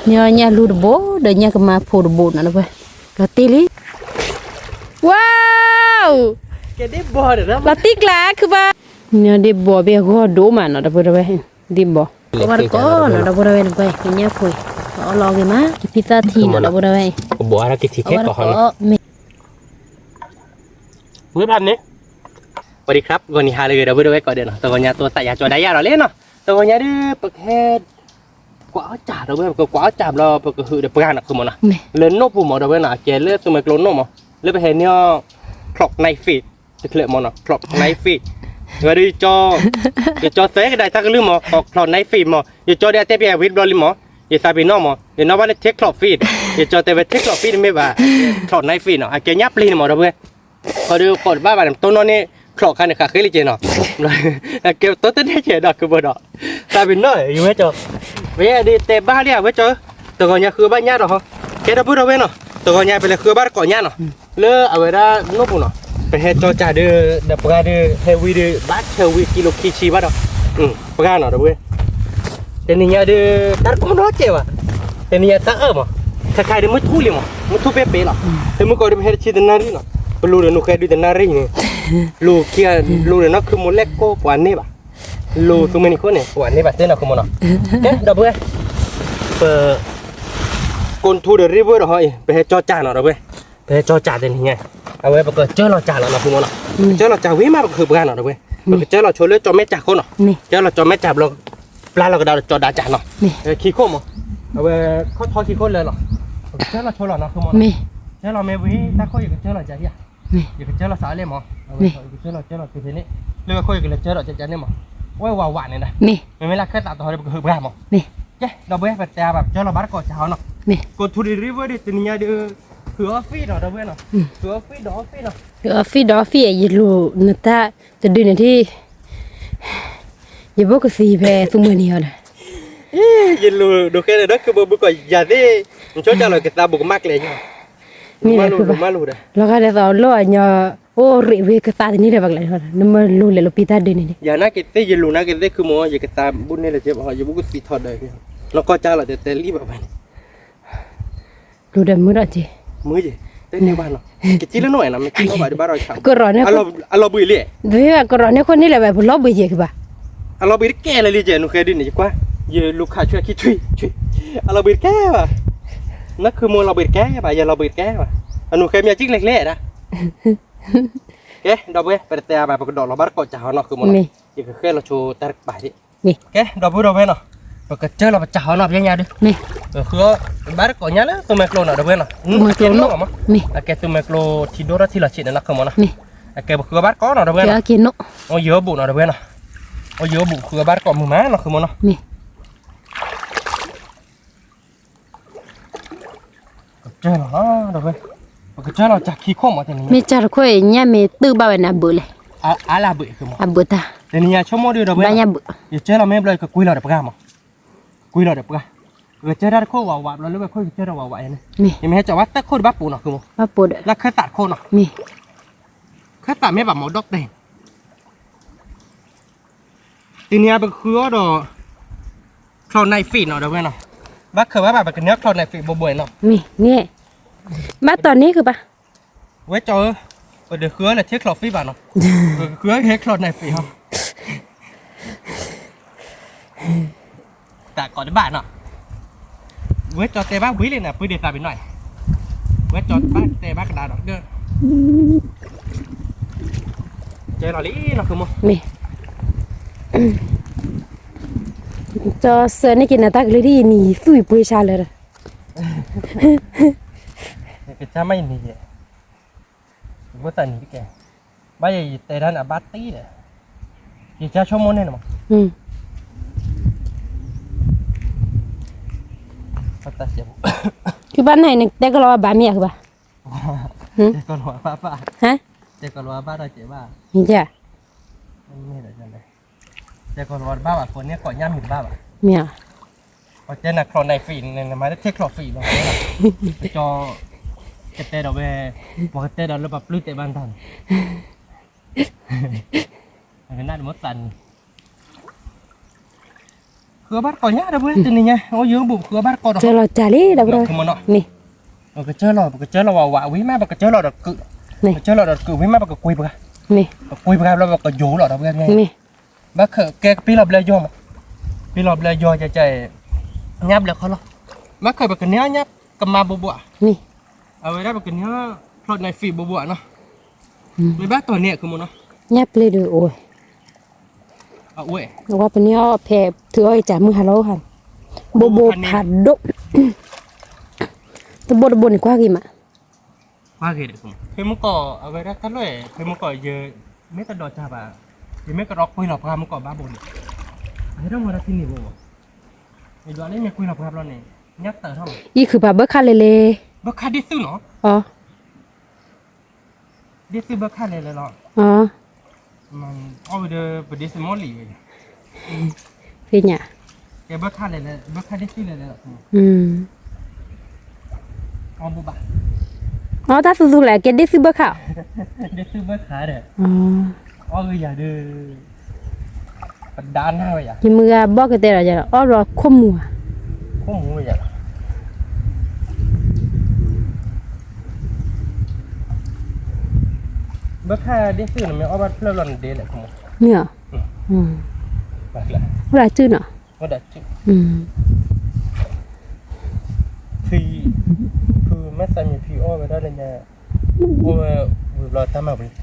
ညီညၣ်လူတဘိ ဒီးညၣ်ကမၤဖိတဘိနီၤ ဒီပုၢ်ဝဲၢ်, လီၤတ့ၢ်လံ, ဝါ, လီၤတံၢ်ကျါခုဘၣ်, ညီဒ့ၣ်ဘီဘ့ၣ်အဂီၢ်ဒိၣ်မးနီၤ ဒီပုၢ်ဝဲၢ်, ဒ့ၣ်ဘီ, ကဘၣ်တကိးနီၤ ဒီပုၢ်ဝဲၢ်, ကညၣ်ဖိ, အီၣ်လီၤဂ့ၤမး ကဖံသၣ်ထံနီၤ ဒီပုၢ်ဝဲၢ်, ကဘီအါထီၣ်ကထံခဲကီးနီၤ ဝ့ၢ်ဖးန့ၣ်, ဝံၤဒံခရၢပ် ဂီၤနံၤဟါလၢအဂ့ၤ ဒီပုၢ်ဝဲၢ်ကိးဂၤဒဲးနီၤ, တဂီၤညါတိသးယၤကၠီဒါယၤဒီးလဲၣ်နီၤ, တဂီၤညါဒုး ပကဟဲ ကွၢ်အီၣ်စၢ် ဒီပုၢ်ဝဲၢ်, ပကကွၢ်အီၣ်စၢ်ဘျီ ပကဟုးဒီးပှၢ်နီၤ ခုမီၤနီၤ, လၢနိၣ်ပူၤမီၤ ဒီပုၢ်ဝဲၢ်နီၤ, အကဲလၢသူမွဲကျိနိၣ်မီၤ, လၢပဟဲန့ၢ်အီၣ် cloud night fish တချုးမီၤနီၤ, cloud night fish, ဝဲဒုး ယကၠီသၢကဒါတၢ်ကလုၢ်မီၤ, cloud night fish မီၤ, ယကၠီဒုးအတဲပျဲဝံၤတဘျီလံမီၤ, ယသးပ့ၤနီၣ်မီၤ, ယနီၣ်ဘၣ်လၢ take cloud fish, ယကၠီတဲဝဲ take cloud fish တမ့ၢ်ဘၣ်, cloud night fish နီၤ, အကဲညၣ်ပျ့ၤန့ၣ်မီၤ ဒီပုၢ်ဝဲၢ်, ဃီဒုးကိးတဘၣ်ဘၣ်န့ၣ် တိၢ်နီၣ်န့ၣ် cloud ခါန့ၣ် ဃးဃ့လံကဲနီၤ, ကဲတိၢ်တန့ၢ်ကဲဒီး ခုဘၣ်ဒီး, သးပ့ၤနီၣ် ယဝဲကၠီ, ဝဲဒုးတဲဘၣ်လံ ဝဲကၠီ, တဂီၤညါဃုဘၣ်ညၣ်ဒီးဟီ, ကဲဒီပုၢ်ဝဲၢ်နီၤ, တဂီၤညါပလဲၤဃုဘၣ်တကိးညၣ်နီၤ, လၢအဝဲဒၣ်နိၣ်ပူၤနီၤ, ပဟဲကၠီစၢ်ဒုး ဒီးပှၢ်ဒုး ဟဲဝံၤဒုး ဘၣ်ဆၢဝံၤကံလိခံဆံဘၣ်ဒီး, ပှၢ်နီၤ ဒီပုၢ်ဝဲၢ်, တနံၤညါဒုး တၢ်တကိးနီတစဲးဘၣ်, တနံၤညါတၢ်အၢၣ်မီၤ, ခဲခါဒုးမုၢ်ထူၣ်လံမီၤ, မုၢ်ထူၣ်ပ့ပ့လီၤ, သုမုၢ်ကီးဒုးပဟဲတဆံတနၣ်ရံၣ်နီၤ, ပလူၤဒီးနုာ်ဃဲဒုးတနၣ်ရံၣ်န့ၣ်, လူၤခံ, လူၤဒီးနီၢ်ခုမိၢ်လဲၣ်ကိးပှၤန့ၢ်ဘၣ်, လူၤသူမုၢ်နံၤခိၣ်န့ၣ် ပှၤန့ၢ်ဘၣ်သ့နီၤ ခုမီၤနီၤ, ကဲ ဒီပုၢ်ဝဲၢ်, ပ ကိးထူဒီးရ့ဝဲဒီးဟီအံၤ ပဟဲကၠီစၢ်နီၤ ဒီပုၢ်ဝဲၢ်, ပဟဲကၠီစၢ်တနံၤညါ, အဝဲပကစၢလီၤစၢ်လီၤနီၤ ခုမီၤနီၤ, ကစၢလီၤစၢ်ဝံၤမး ပကဟုးပှၢ်နီၤ ဒီပုၢ်ဝဲၢ်, ပကစၢလီၤဆိလၢကၠီမဲာ်စၢ်ခိၣ်နီၤ, ကၠီလီၤကၠီမဲာ်စၢ်ဘျီ, ပျၢ်လီၤကဒါဒီးကၠီဒါစၢ်နီၤ, ခံခိၣ်မီၤ, အဝဲခီၣ်ထီခံခိၣ်လၢလီၤ, ပကစၢလီၤဆိလီၤနီၤ ခုမီၤနီၤ, ကစၢလီၤမ့ၢ်ဝံၤ တၢ်ခိၣ်ယကစၢလီၤစၢ်ယၤ, ယကစၢလီၤစၢ်လၢမီၤ, အဝဲကစၢလီၤစၢလီၤက့ၤဖဲန့ၣ်, လၢဝဲခိၣ်ယကလဲၤစၢဒီးကကန့ၣ်မီၤ, ဝဲဝးဝးန့ၣ်ဒၣ်, မ့မ့ၢ်လၢခဲသးတဟီဒီး ပကဟုးပှၢ်မီၤ, ကဲ ဒီပုၢ်ဝဲၢ် ပတဲဘၣ် ပကစၢလီၤဘၣ်တကိးစၢ်ဟီနီၤ, ကိးထူဒီးရ့ဝဲဒီး တနံၤညါဒီး, ဃုအီၣ်ဖံးနီၤ ဒီပုၢ်ဝဲၢ်နီၤ, ဃုအီၣ်ဖံးဒီးအီၣ်ဖံးနီၤ, ဃုအီၣ်ဖံးဒီးအီၣ်ဖံး ယလိၤနတၢ်တဒုန့ၣ်ဒ် ယဘိၣ်ကသံဖဲသူမွဲနံၤအီၤဒီး, ယလိၤဒိးဃဲဒီး ဒီးခုဘိဘုကီးယၤသ့ၣ်, နဆိကၢ်လီၤကသးဘူးကမၣ်ကျဲ, မ့ၢ်လၢခုဘၣ်, လီၤဂာ်ဒ်သိးလီၢ်အညီ, အိၣ်ရ့းဝ့ကသးတန့ၢ်ဒီးဘၣ်ကျဲ, နမ့ၢ်လိၤလဲၤလိာ်ပံတၢ်ဒုန့ၣ်ဒ်, ယၤနာ်က့ၤသ့ၣ် ယလိၤနာ်က့ၤသ့ၣ် ခုမီၤ ယကသးဘူးန့ၢ်လၢက့ၤဘၣ်ဟီ ယဘူးကသံထီၣ်ဒီး, နီၢ်ကီၢ်ကၢ်လီၤတဲတဲ လံၣ်ဘၣ်ဘၣ်န့ၣ် လူၤဒီးမုာ်ဒီးက့ၤ, မုာ်က့ၤ, တန့ၢ်ဘၣ်နီၤ, ကစံလၢနိၣ်ဝဲနီၤ မ့ၢ်ကစံလီၤဘၣ်ဒံးဘၣ်ဒီးဆး, ကရီးန့ၣ်, အလီၤဘှံးလံ, ကရီးန့ၣ်ခိၣ်န့ၣ်လၢၤဘၣ် ပလီၤဘှံးက့ၤကဘၣ်, အလီၤဘှံးတကဲလၢာ်လံကဲ နုာ်ဃဲဒ်န့ၣ် ယကွၢ်, ယလူၤခးဆွဲခံထွံ, အလီၤဘှံးတကဲဘၣ်, နၢ်ခုမိၢ်လီၤဘှံးတကဲဘၣ် ယလီၤဘှံးတကဲဘၣ်, အနုာ်ဃဲမ့ၢ်ကံၣ်ကျဲကျဲဒၣ် ကဲ ဒီပုၢ်ဝဲၢ် ပတတဲအါဘၣ် ပကဒိးလီၤဘၣ်တကိးစၢ်ဟီနီၤ ခုမီၤနီၤ, ယကဃဲလီၤဆိတၢ်တကပၤဒံး, ကဲ ဒီပုၢ်ဝဲၢ်နီၤ, ပကစၢလီၤပစၢ်ဟီနီၤ ပညါဒုး, ပဃုအီၣ်ဘၣ်တကိးညါလၢသူမွဲကျိနီၤ ဒီပုၢ်ဝဲၢ်နီၤ, အကဲသူမွဲကျိထံဒိၣ်ထီၣ်ထံလီၤဆံးန့ၣ်နီၤ ခုမီၤနီၤ, အကဲပဃုအီၣ်ဘၣ်တကိးနီၤ ဒီပုၢ်ဝဲၢ်နီၤ, အိၣ်ယိၤဘူၣ်နီၤ ဒီပုၢ်ဝဲၢ်နီၤ, အိၣ်ယိၤဘူၣ်ဃုအီၣ်ဘၣ်တကိးမုာ်မးနီၤ ခုမီၤနီၤ ကစၢလီၤ, မ့ၢ်စၢ်တခိၣ်အံၤ ညၣ်မ့ၢ်တုၢ်ဘၣ်ဝဲန့ၣ် အဘုးလဲၣ်, အဘုးတၢ်, တနံၤညါဆိကမိၣ်ဒုးဒီးဝဲ, ယစၢလီၤမ့ၢ်ဘျီ ယကကွံလီၤဒီးပှၢ်မး, ကွံလီၤဒီးပှၢ်, ပကစၢတၢ်တခိၣ်ဝးဝးဘျီလၢဝဲခိၣ် ယကစၢဒီးဝးဝးန့ၣ်, ယမ့ၢ်ဟဲကၠီဝဲသၢခိၣ်ဒံးဘၣ်ပူၤနီၤ ခုမီၤ, လၢခၢၣ်သးတခိၣ်နီၤ, ခၢၣ်သးမ့ၢ်ဘၣ်မီၤဒီးတဲ တနံၤအံၤပကဃုအီၣ်ဒီး cloud night fish နီၤ ဒီပုၢ်ဝဲၢ်နီၤ, ဘၣ်ခၢၣ်ဘၣ်ဘၣ် ပကန့ၢ် cloud night fish ဘိဘိနီၤ, မ့ၢ်န့ၣ်, ဘၣ်တီၤန့ၣ်ဃုာ်ဘၣ်, ဝဲကၠီဧၢ, ပတဃုအီၣ်လၢ take cloud fish ဘၣ်နီၤ, ပကဃုအီၣ် cloud night fish ဟီ တၢ်ကိးတဘၣ်နီၤ, ဝဲကၠီတဲဘၣ်ဝံၤလံန့ၣ် ပှ့ၤဒံးသးပ့ၤနီၣ်, ဝဲကၠီဘၣ်တဲဘၣ်ကဒါဒီး, ကဲလီၤလံနီၤ ခုမီၤ, မ့ၢ်, ကၠီစၢၤန့ၢ်က့ၤနၤတၢ်ကလုၢ်ဒ်အံၤ နံၤသူၣ်အံၤပှ့ၤဆါလၢၤဒီး, ကစၢ်မ့ၢ်ယနံၤယဲ, ယဘိသးနံၤတကဲ, ဘၣ်ယဲ ယတဲတၢ်န့ၣ် အဘၣ်တံၢ်ဒီး, ယကၢ်ဆိကမိၣ်န့ၣ်မး, ဖးတၢ်စဲးပူၤ, ခုဘၣ်န့ၣ် နတဲကလီၤဝဲဘၣ်မ့ၢ်ဧါ ခုဘၣ်, တဲကလီၤဝဲဘၣ်ဘၣ်, ဟါ, တဲကလီၤဝဲဘၣ်ဒီးစဲးဘၣ်, မ့ၢ်ဧါ, မ့ၢ်ဒီး တဲကီးလီၤဝဲတဘၣ်ဘၣ် ကိးန့ၢ်ကိးညၣ်မ့ၢ်တဘၣ်ဘၣ်, မ့ၢ်ဧါ, ပှၤတဲနၤ cloud night fish န့ၣ် နမၤလၢ take cloud fish လီၤ, ကၠီ, ကတဲဒီးဝဲ, ပှၤကတဲဒီးလၢပှၤပျုၢ်တဲဘၣ်တၢ်န့ၣ်, အကနၣ်တမ့ၢ်သးန့ၣ် ဃုအီၣ်ဘၣ်တကိးညါ ဒီပုၢ်ဝဲၢ် တနံၤညါ အိၣ်ယိဘိၣ် ဃုအီၣ်ဘၣ်တကိးဒီး ကၢလီၤတၢ်လံ ဒီပုၢ်ဝဲၢ် မ့ၢ် ပကစၢလီၤ ပကစၢလီၤဝးဝးဝံၤမး ပကစၢလီၤဒီးကုး, ပကစၢလီၤဒီးကုးဝံၤမး ပကကွံပှၤ, ပကွံပှၤဘျီ ပကယိၤလီၤ ဒီပုၢ်ဝဲၢ် မ့ၢ် ဘၣ်ခၢၣ်ကဲကပ့ၤလီၤဘျၢယီၤမး, ပ့ၤလီၤဘျၢယီၤ ကဲကဲ ညၣ်ဘျၢခီလီၤ, ဘၣ်ခၢၣ်ပကန့ၢ်အီၣ်ညၣ်ကမါဘိဘိ, မ့ၢ် အဝဲဒၣ်ပကန့ၢ်အီၣ် ဖျိးန့ၣ်ဖံးဘိဘိနီၤ, မ့ၢ်ဘၣ်တီၢ်န့ၢ်အကမူနီၤ, ညၣ်ပျ့ၤဒုးအိၣ်ဝဲ, အဝဲ အဝဲပန့ၢ်အီၣ်ဖဲ ထုးအီၣ်အံၤတၢ်မုၢ်ဟါလီၤဟါ, ဘိဘိဖးဒိၣ်, တဘိတဘိန့ၣ်ကွၢ်ဂ့ၤမး, ကွၢ်ဂ့ၤဒီး ဖဲမုၢ်ကီၢ် အဝဲဒၣ်တၢ်လီၢ် ဖဲမုၢ်ကီၢ်ယဲ မ့ၢ်တဒီးတၢ်ဘၣ်, ယမ့ၢ်ကဒီးကွံလီၤပှၤမုၢ်ကီၢ်ဘၣ်ဘိန့ၣ်, အဟဲထီၣ်မၤတၢ်ခံန့ၣ်ဘိဘိ, ယဒွးလၢမ့ၢ်ကွံလီၤပှၤဘျီန့ၣ် ညၣ်တၢ်ထီၣ်လီၤ, ယံၤခုၣ်ပာ်ဘၢခါလဲၣ်လဲၣ်, ဘၢခါဒ့သုနီၤ, အ ဒ့သုဘၢခါလဲၣ်လဲၣ်လီၤ, အ အီၣ်ဝဲဒီးပဒ့သုမီၢ်လံၤဝဲ, သ့ၣ်ညါ, ကဲဘၢခါလဲၣ်လဲၣ် ဘၢခါဒ့သုလဲၣ်လဲၣ်လီၤ, အီၣ်ဘိဘၣ်, အတၢ်သူသူလဲၣ် ကဲဒ့သုဘၢခါ, ဒ့သုဘၢခါဒီး, အီၣ်ဂ့ၤယၤဒီး ပဒါနၢ်ဝဲယၤ, ယမုၢ်ဂၤဘီၣ်ကတဲဒီးယၤ အီၣ်ဘျီခိၣ်မူၤဧါ, ခိၣ်မူၤဝဲယၤလီၤ, ဘၢခါဒ့သုန့ၣ် မ့ၢ်အီၣ်ဘၣ်တဖျၢၣ်ဘျီန့ၣ်ဒဲလဲၣ်, မ့ၢ်ဧါ, ဝဲဒၣ်စုနီၤ, ဝဲဒၣ်စု, ဖု ဖုမ့ၢ်သးမံၤဖံအီၣ်ဝဲဒၣ်လၢညါ, အီၣ်ဝဲဝံၤဘျီတၢ်မၤဝံၤ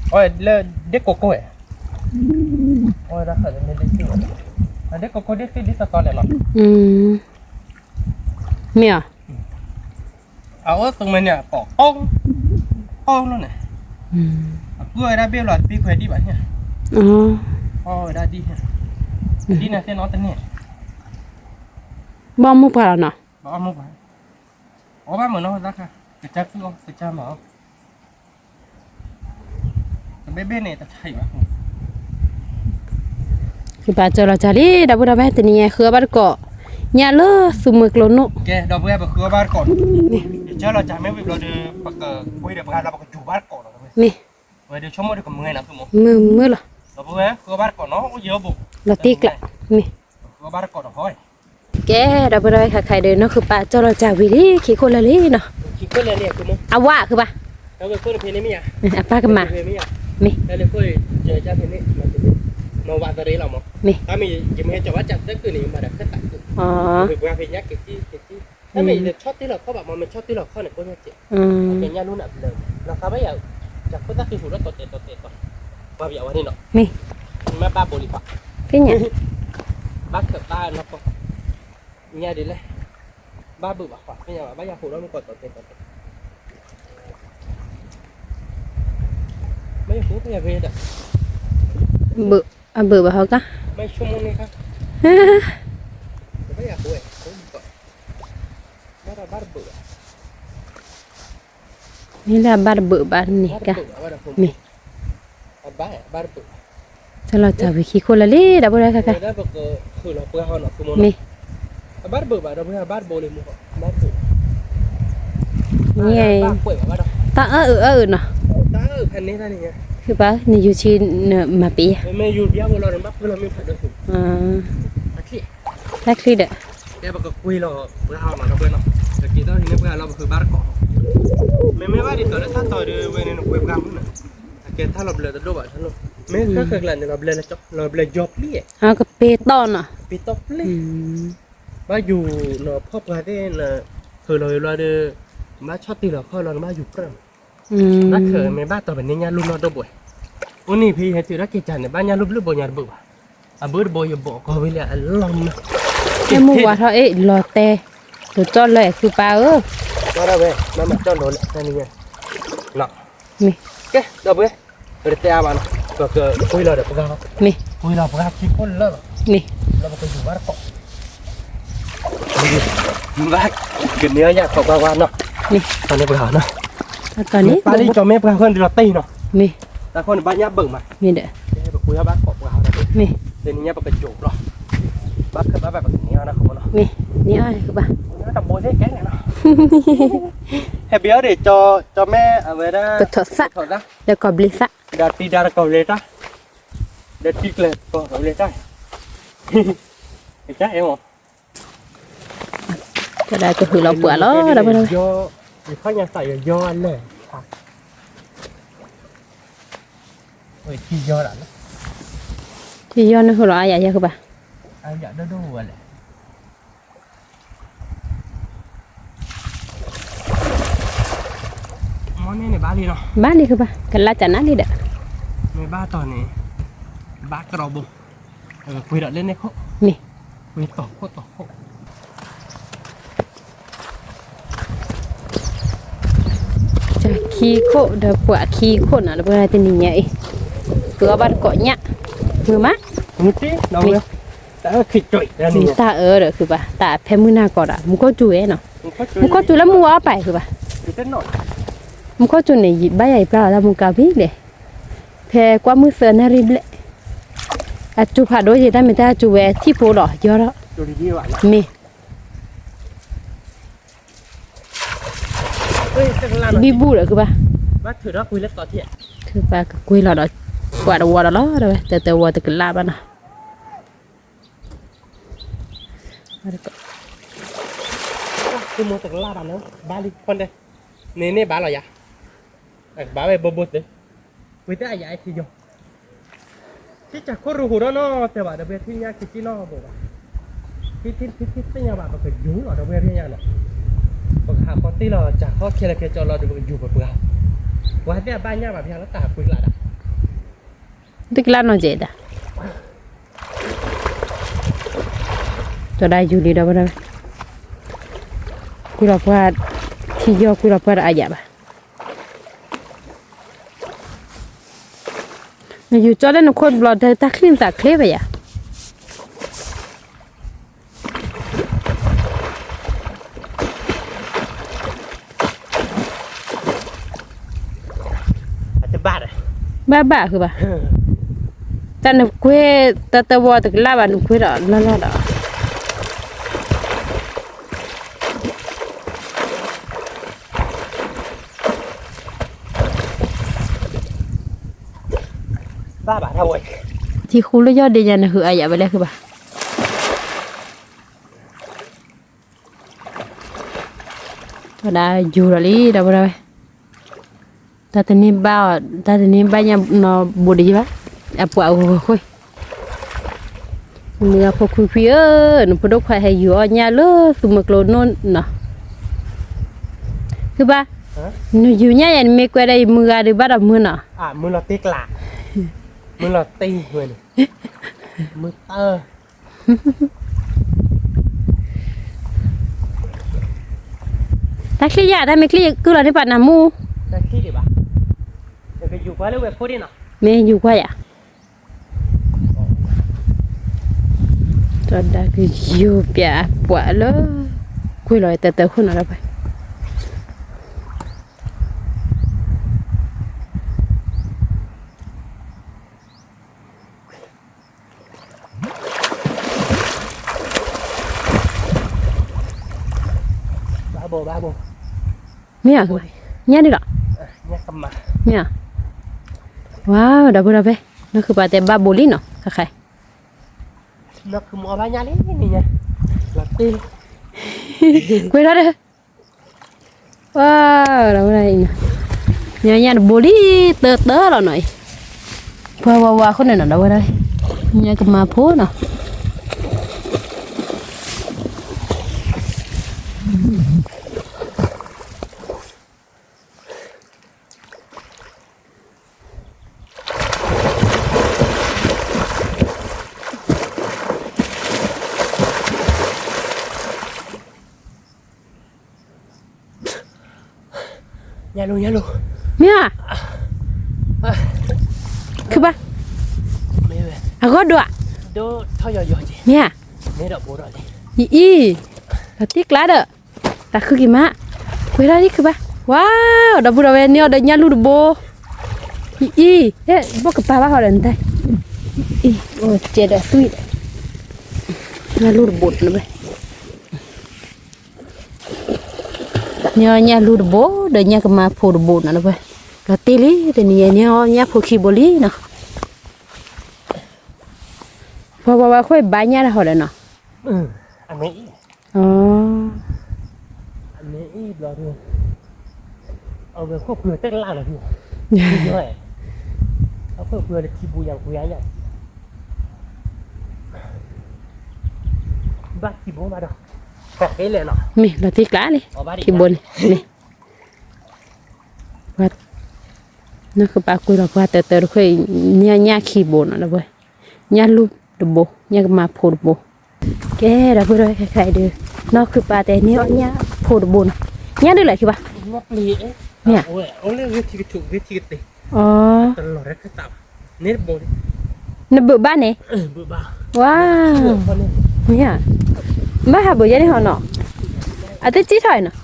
အီၣ်လၢဒ့ကိကိၣ်ဝဲ, အီၣ်ဝဲဒၣ်ဃးလၢမ့ၢ်ဒ့ကိကိၣ်, ဒ့ကိကိၣ်ဒ့သုဒ်သိးသိးလဲၣ်လီၤ, မ့ၢ်ဧါ, အအိၣ်သူမ့ၢ်န့ၣ် အကိးကိၣ်, ကိၣ်လီၤန့ၣ်, အကုၢ်ဝဲဒၣ်ဘ့ၣ်လီၤတပံခွဲးဒံးဘၣ်န့ၣ်, အီၣ်ဝဲဒၣ်ဒ်န့ၣ်, ဒ်န့ၣ်သ့ၣ်နီၣ်တန့ၢ်, ဘၣ်အီၣ်မိၢ်ပှၢ်လီၤနီၤ, ဘၣ်အီၣ်မိၢ်ပှၢ်, အီၣ်ဘၣ်မုာ်နီၤသၣ်ခါ, ကစၢ်ကုၢ်အီၣ် ကစၢ်မၤအီၣ် တဘ့ၣ်ဘ့ၣ်န့ၣ် တထံၣ်ဘၣ်, ယပာ်စၢၤလီၤစၢ်လံ ဒီပုၢ်ဒီဝဲၢ် တနံၤညါဃုအီၣ်ဘၣ်တကိး, ညၣ်လၢသူမုၢ်ကျိၤနိၣ်, ကဲ ဒီပုၢ်ဝဲၢ် ပဃုအီၣ်ဘၣ်တကိး, ယစၢၤလီၤစၢ်မ့ၢ်ဝံၤဘျီဒီး ပကကွံဒီးပှၤလီၤ ပကယူၤဘၣ်တကိးလီၤ, မ့ၢ်, ဝဲဒီးဆိကမိၣ်ဒီးကမုာ်နၤဆိကမိၣ်, မုာ်မုာ်လီၤ, ဒီပုၢ်ဝဲၢ် ဃုအီၣ်ဘၣ်တကိးနီၤ အိၣ်ယဲအိၣ်ဘူး, လီၤတံၢ်ကျး, မ့ၢ် ဃုအီၣ်ဘၣ်တကိးဒီးဟီ ကဲ ဒီပုၢ်ဒီဝဲၢ် ခဲခါဒီး နီၢ်ဃုပာ်စၢၤလီၤစၢ်ဝံၤလံ ခံခိၣ်လၢာ်လံနီၤ, အဝဲဃုဘၣ်, အပၢ်ကမၤ, မ့ၢ်, မ့ၢ်, ဆီတ့လီၤခီဘၣ် မ့ၢ်မ့ၢ်ဆီတ့လီၤခီန့ၣ် ကိၣ်ညါစ့ၢ်, အကညါလူနၢ်ဘျၢ, လီၤသးဘၣ်ယၤ, တၢ်ခိၣ်သၣ်ဃံဟူးဒီးတီၤတဲာ်တီၤတဲာ်တီၤ, ပှၤပယီၤဝဲန့ၣ်နီၤ, မ့ၢ်, မ့ၢ်ဘၣ်ဘိလံၤဖး, သ့ၣ်ညါ, ဘၣ်ခၢၣ်ဘၣ်နီၢ်ကီၢ်, ညါဒ်လဲၣ်, ဘၣ်ဘုးဘၣ်ဃး သ့ၣ်ညါဘၣ် ဘၣ်ယၤဟူးဒီးမ့ၢ်ကီၢ်တီၤတဲာ်တီၤတဲာ်, မ့ၢ်ယဟူးဖဲယၤဖဲဒီး, ဘုး, အဘုးဘၣ်ဟီကါ, မ့ၢ်ဆိကမိၣ်န့ၣ်ခါ, ဘၣ်ယၤဟူးဝဲ, ဘၣ်ဒီးဘၣ်တဘုးဘၣ် မ့ၢ်လၢအဘၣ်တဘုးဘၣ်န့ၣ်ကါ, မ့ၢ်, စၢၤလီၤစၢ်ဝံၤခံခိၣ်လၢာ်လံ ဒီပုၢ်ဒီဝဲၢ်ခဲခါ, မ့ၢ်, မ့ၢ်, တၢ်အၢၣ်အၢၣ်နီၤ, ဘၣ်, နယူၤဆံနမၤပ့ၤယၤ, တၢ်ချံဒီး, မ့မ့ၢ်ဘၣ်ဒ်သိးလၢတၢ်တီၤဒုးဝဲန့ၣ် နကွံပှၤမုၢ်နၤ, အကဲတၢ်လီၤဘျၢတဒိၣ်ဘၣ်, မ့ၢ်ခဲခါကျါန့ၣ် လီၤဘျၢယီၤပျံၤ, ကပ့ၤတီၢ်နီၤ, ပ့ၤတီၢ်ပျံၤ, ဘၣ်ယူၤနီၤ ဖီၣ်ပှၤသ့ၣ်နၤ, ထုးလီၤဝံၤဘျီဒီး, ဘၣ်ဆီၣ်တံၢ်လီၤခီလီၤ နဘၣ်ယူၤပြၢ်, ဘၣ်ခၢၣ်မ့ၢ်ဘၣ်တီၤပန့ၢ်ညၣ်လူၢ်နီၢ်ဒိၣ်ဘှဲၣ်, အိၣ်န့ၣ်ဖဲယဟဲတုၤဒီးက့ၤကၢ်န့ၣ် ဘၣ်ညၣ်လူၢ်ဘျုးဘိညါတဘုးဘၣ်, အဘုးတဘိယဘိးကီၢ်ဝဲလၢအလီၢ်မး, အဲၣ်မူဝါထီၣ်အ့ၣ်လီၤတဲာ်, တကၠီၣ်လၢအဲၣ်ခုပၢ်ဧၢ, ဘၣ်ဒၣ်ဝဲ, မ့ၢ်မၤကၠီၣ်လိၤလဲၣ်, မ့ၢ်, ကဲ ဒီပုၢ်ဝဲၢ်, ပတတဲအါဘၣ်နီၤ, ပကကွံလီၤဒီးပှၤ, မ့ၢ်, ကွံလီၤပှၤခံခိၣ်လၢာ်လီၤ, မ့ၢ်, လီၤပကယူၤဘၣ်တကိး ကန့ၢ်ယၤခီပှၤဝါနီၤ, မ့ၢ်, တန့ၢ်ပှၤနီၤ, ပာ်လံကၠီၤမ့ၢ်ပှၤဃီန့ၣ်ဒီးတ့ၢ်နီၤ, မ့ၢ်, တၢ်ဃီန့ၣ်ဘၣ်ညၣ်ဘုးမး, မ့ၢ်ဒီး, ပကကွံဘၣ်ကိးပှၤ, မ့ၢ်, တနံၤညါပကယိၤလီၤ, ဘၣ်ခၢၣ်ဘၣ်ဘၣ်ပကန့ၢ်အီၤနီၤ, မ့ၢ်, န့ၢ်အီၤဘၣ်, တဘိသ့ၣ်ကဲန့ၣ်နီၤ, ဟဲဘံအီၤဒီး ကၠီၤမ့ၢ်အဝဲဒၣ်, ပထီၣ်သၣ်, ဒီးကီၢ်ဘျံးသၣ်, ဒီးတံၤဒါတကီၢ်ဘျံးတၢ် ဒီးတံၤကျဲၤကီၢ်ဘျံးတၢ်, ကစၢ်အဲၣ်မး, ကဒၣ်ကဟုးလီၤပှၤလီၤ ဒီပုၢ်ဒီဝဲၢ်, ယခီၣ်ညါသးယယီၢ်လဲၣ်, ထံယီၢ်နဟုးလီၤအါယၤယဲၢ်ဃုဘၣ်, အါယၤဒိၣ်ဒိၣ်ဝဲလဲၣ်. မ့ၢ်န့ၣ်န့ၣ်ဘၣ်လံလီၤ, ဘၣ်လံဃုဘၣ် ကလၢ်ကနၣ်လံဒီး, မ့ၢ်ဘၣ်တီၤန့ၣ်, ဘၣ်ကရီဘိ, ပှ့ၤဒီးလၢန့ၣ်ခိၣ်, မ့ၢ်, ပှ့ၤတီၤခိၣ်တီၤခိၣ် တၢ်ခံခိၣ်ဒီးပှၤခံခိၣ်နီၤ ဒီပုၢ်ဝဲၢ်တနံၤညါအံၤ, ဃုအီၣ်ဘၣ်တကိးညၣ်, မုာ်မး, မ့ၢ်, တၢ်အၢခံကၠီ, တၢ်အၢ, တၢ်ဖဲမုၢ်နၤကီးဒီး မူခိၣ်စူၤဝဲနီၤ, မူခိၣ်စူၤလၢမူဝဲအီၣ်ပာ်ဃုဘၣ်, မူခိၣ်စူၤန့ၣ် ဘၣ်ယၤယပျၢ်လီၤတၢ်မူကါဝံၤလဲၣ်, ဖဲကွၢ်မုၢ်သၢနၣ်ရံၣ်ဘျဲၣ်, အစူၤဖးဒိၣ်ယံၤတၢ်မ့ၢ်တၢ်စူၤဝဲထံၣ်ဖိလီၤ ယီထီၣ်, မ့ၢ် ဘံဘူဒီးခုဘၣ်, ခုဘၣ်ကကွံာ်လီၤဒီး, ကွၢ်တဝီဒီးလီၤ ဒီးဝဲ တၢ်တဝီတကလၢ်ဘၣ်နီၤ, တကလၢ်ဘၣ်နီၤ ဘၣ်လံ, န့ၣ်န့ၣ်ဘၣ်လီၤယၤ, ဘၣ်ဝဲဘိဘိသ့, ဝံၤတၢ်အယၤအဲၣ်ထံယီၤ ထံၣ်စၢ်ခိၣ်ရူဟူးဒီးနီတဘၣ်ဒီး ပထံၣ်ညါခံဆံနီတဘိဘၣ်, ထံထံထံထံသ့ၣ်ညါဘၣ် ပကယူၤလီၤဒီး ပဝဲဖဲညါနီၤ, ပကဟးဃီတ့ၢ်လီၤ စၢ်ခီခဲလၢာ်ခဲဆ့လီၤဒီး ပကယူၤပပှၤ, ပှၤသ့ၣ်အဘၣ်ညါဘၣ်ဖဲလၢတၢ်ပှ့ၤကျါဒၣ်, တကလၢ်နီၢ်ကဲဒၣ်, ကၠီဒၣ်ယူၤလံဒီးဝဲဒၣ်, ကွံာ်လီၤပှၤ, ထံယီၤကွံာ်လီၤပှၤဒီးအယၤဘၣ် နယူၤကၠီလၢနခိၣ်ဘျီ တၢ်ချံၣ်နသးချ့ဘၣ်ယၤ, ဘၣ်ဘၣ်ဃုဘၣ်, တၢ်နကွဲ, တၢ်တဝီတကလၢ်ဘၣ် နကွဲဒီးလီၢ်လီၢ်ဒီး ဘၣ်ဘၣ်ထီၣ်ဝဲ, ထံဃူလၢယီၢ်ဒ့ညါ နဟုးအါယၤဝဲလဲၣ်ဃုဘၣ်, ဝဲဒၣ်ယူၤဒီးလံ ဒီပုၢ်ဒီဝဲၢ်, တၢ်တန့ၢ်ဘၣ်အီၤ တၢ်တန့ၢ်ဘၣ်ညါနီၤ ဘူးဒံးယဘၣ်, အပှၤအိၣ်ဃီဃီ, မုၢ်ဂၤဖိခွံခွံဧၢ, နဖိဒိၣ်ခွါဟဲယူၤအီၣ်ညၣ်လၢသူမုၢ်ကျိၤနီၤ, ဃုဘၣ်, နယူၤညၣ်ယၤ နမ့ၢ်ကွဲဒီးယမုၢ်ဂၤဒုးဘၣ်ဒီးမုၢ်နီၤ, မုၢ်လီၤတ့ကျး, မုၢ်လီၤတ့ဝဲန့ၣ်, မုၢ်တၢ တၢ်ချံၣ်ယၤ တၢ်မ့ၢ်ချံၣ်ကုၢ်လီၤန့ၢ်ပာ်နၤမူ, မ့ၢ်ယူၤကွၢ်ယၤ, တၢ်ဒၣ်ကယူၤပၠးပှၤလၢ ကွံာ်လီၤတၢ်တၢ်ခိၣ်နီၤဒီးပှၤ မ့ၢ်ဧါ, ညၣ်ဒုလီၤ, မ့ၢ်ဧါ, ဝါ ဒီပုၢ်ဒီဝဲၢ်, နီၢ်ခုပၢ်တဲဘၣ်ဘိးလံနီၤ, ခါခါ, ကွဲးထီၣ်ဒီး ဝါ, ဒီပုၢ်ဒီဝဲၢ်, ညၣ်တဘိလံ, တၢတၢလီၤနီၤအံၤ, ပှၤဝါဝါအဃိန့ၣ်နီၤ ဒီပုၢ်ဒီဝဲၢ်, ညၣ်ကမၤဖိနီၤ မ့ၢ်ဧါ, ခုဘၣ်, အဂီၢ်ဒိၣ်ဧါ, မ့ၢ်ဧါ, အံၤ, တၢ်တံၢ်ကျါဒီး, တၢ်ခုက့ၤမး, ကွဲးထီၣ်ဒံးခုဘၣ်, ဝါ, ဒီပုၢ်ဒီဝဲၢ်န့ၣ်အီၤဒီးညၣ်လူၢ်တဘိ, အံၤ, ဘိၣ်ကပၤဘၣ်ဃီဒီးနတၢ်, အံၤ, ကဲဒီးသွံၣ်, ညၣ်လူၢ်တဘိန့ၣ်ဘၣ် န့ၢ်အီၤညၣ်လူၢ်တဘိ ဒီးညၣ်ကမၤဖိတဘိနီၤ ဒီပုၢ်ဝဲၢ်, လီၤတ့ၢ်လံ တနံၤအံၤန့ၢ်အီၤညၣ်ဖိခံဘိလံနီၤ, ပှၤ ပှၤခိၣ်ဘါညၣ်တဟီဒီးနီၤ, အမ့ၢ်အံၤ, အမ့ၢ်အံၤဘျီဒီး, အဝဲခိၣ်ပှၢ်တကလၢ်လီၤ, အခိၣ်ပှၢ်လၢထံဘူယၤကွံာ်ညါ, ဘၣ်ထံဘိဘၣ်ဒီး, လဲၣ်နီၤ, မ့ၢ်လီၤသံကျါလံ, ထံဘိန့ၣ်, မ့ၢ် နီၢ်ဃုပၢ်ကွံာ်လီၤပှၤတၢၢ်တၢၢ်တခါ, ညၣ်ညၣ်ခံဘိနီၤ, ညၣ်လူၢ်တဘိ, ညၣ်ကမၤဖိတဘိ, ကဲဒီပုၢ်ဒီဝဲၢ်ခဲခါအံၤဒီး, နီၢ်ဃုပၢ်တဲန့ၢ်အီၣ်ညၣ်ဖိတဘိနီၤ, ညၣ်ဒုးလဲၣ်ဃုပၢ်, မ့ၢ်ဧါ, အီၤ, နဘုးဘၣ်န့ၣ်, ဝါ, မ့ၢ်ဧါ, ဘၣ်ဟးဘိးယဲန့ၣ်ဟီနီၤ, အတစံၣ်ထီၣ်အံၤနီၤ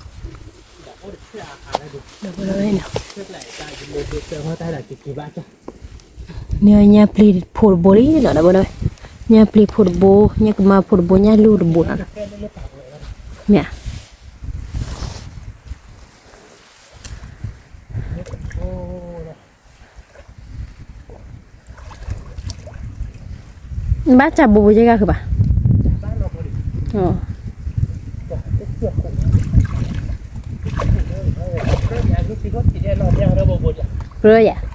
န့ၣ်ညၣ်ပျံၤဖိတဘိလံနီၤ, ဒီပုၢ်ဒီဝဲၢ်, ညၣ်ပျံၤဖိတဘိ, ညၣ်ကမၤဖိတဘိ, ညၣ်လူၢ်တဘိနီၤ, မ့ၢ်ဧါ, ဘၣ်စၢ်ဘိးဘိးယဲၢ်ဂၤဃုဘၣ်, ရၢယၤ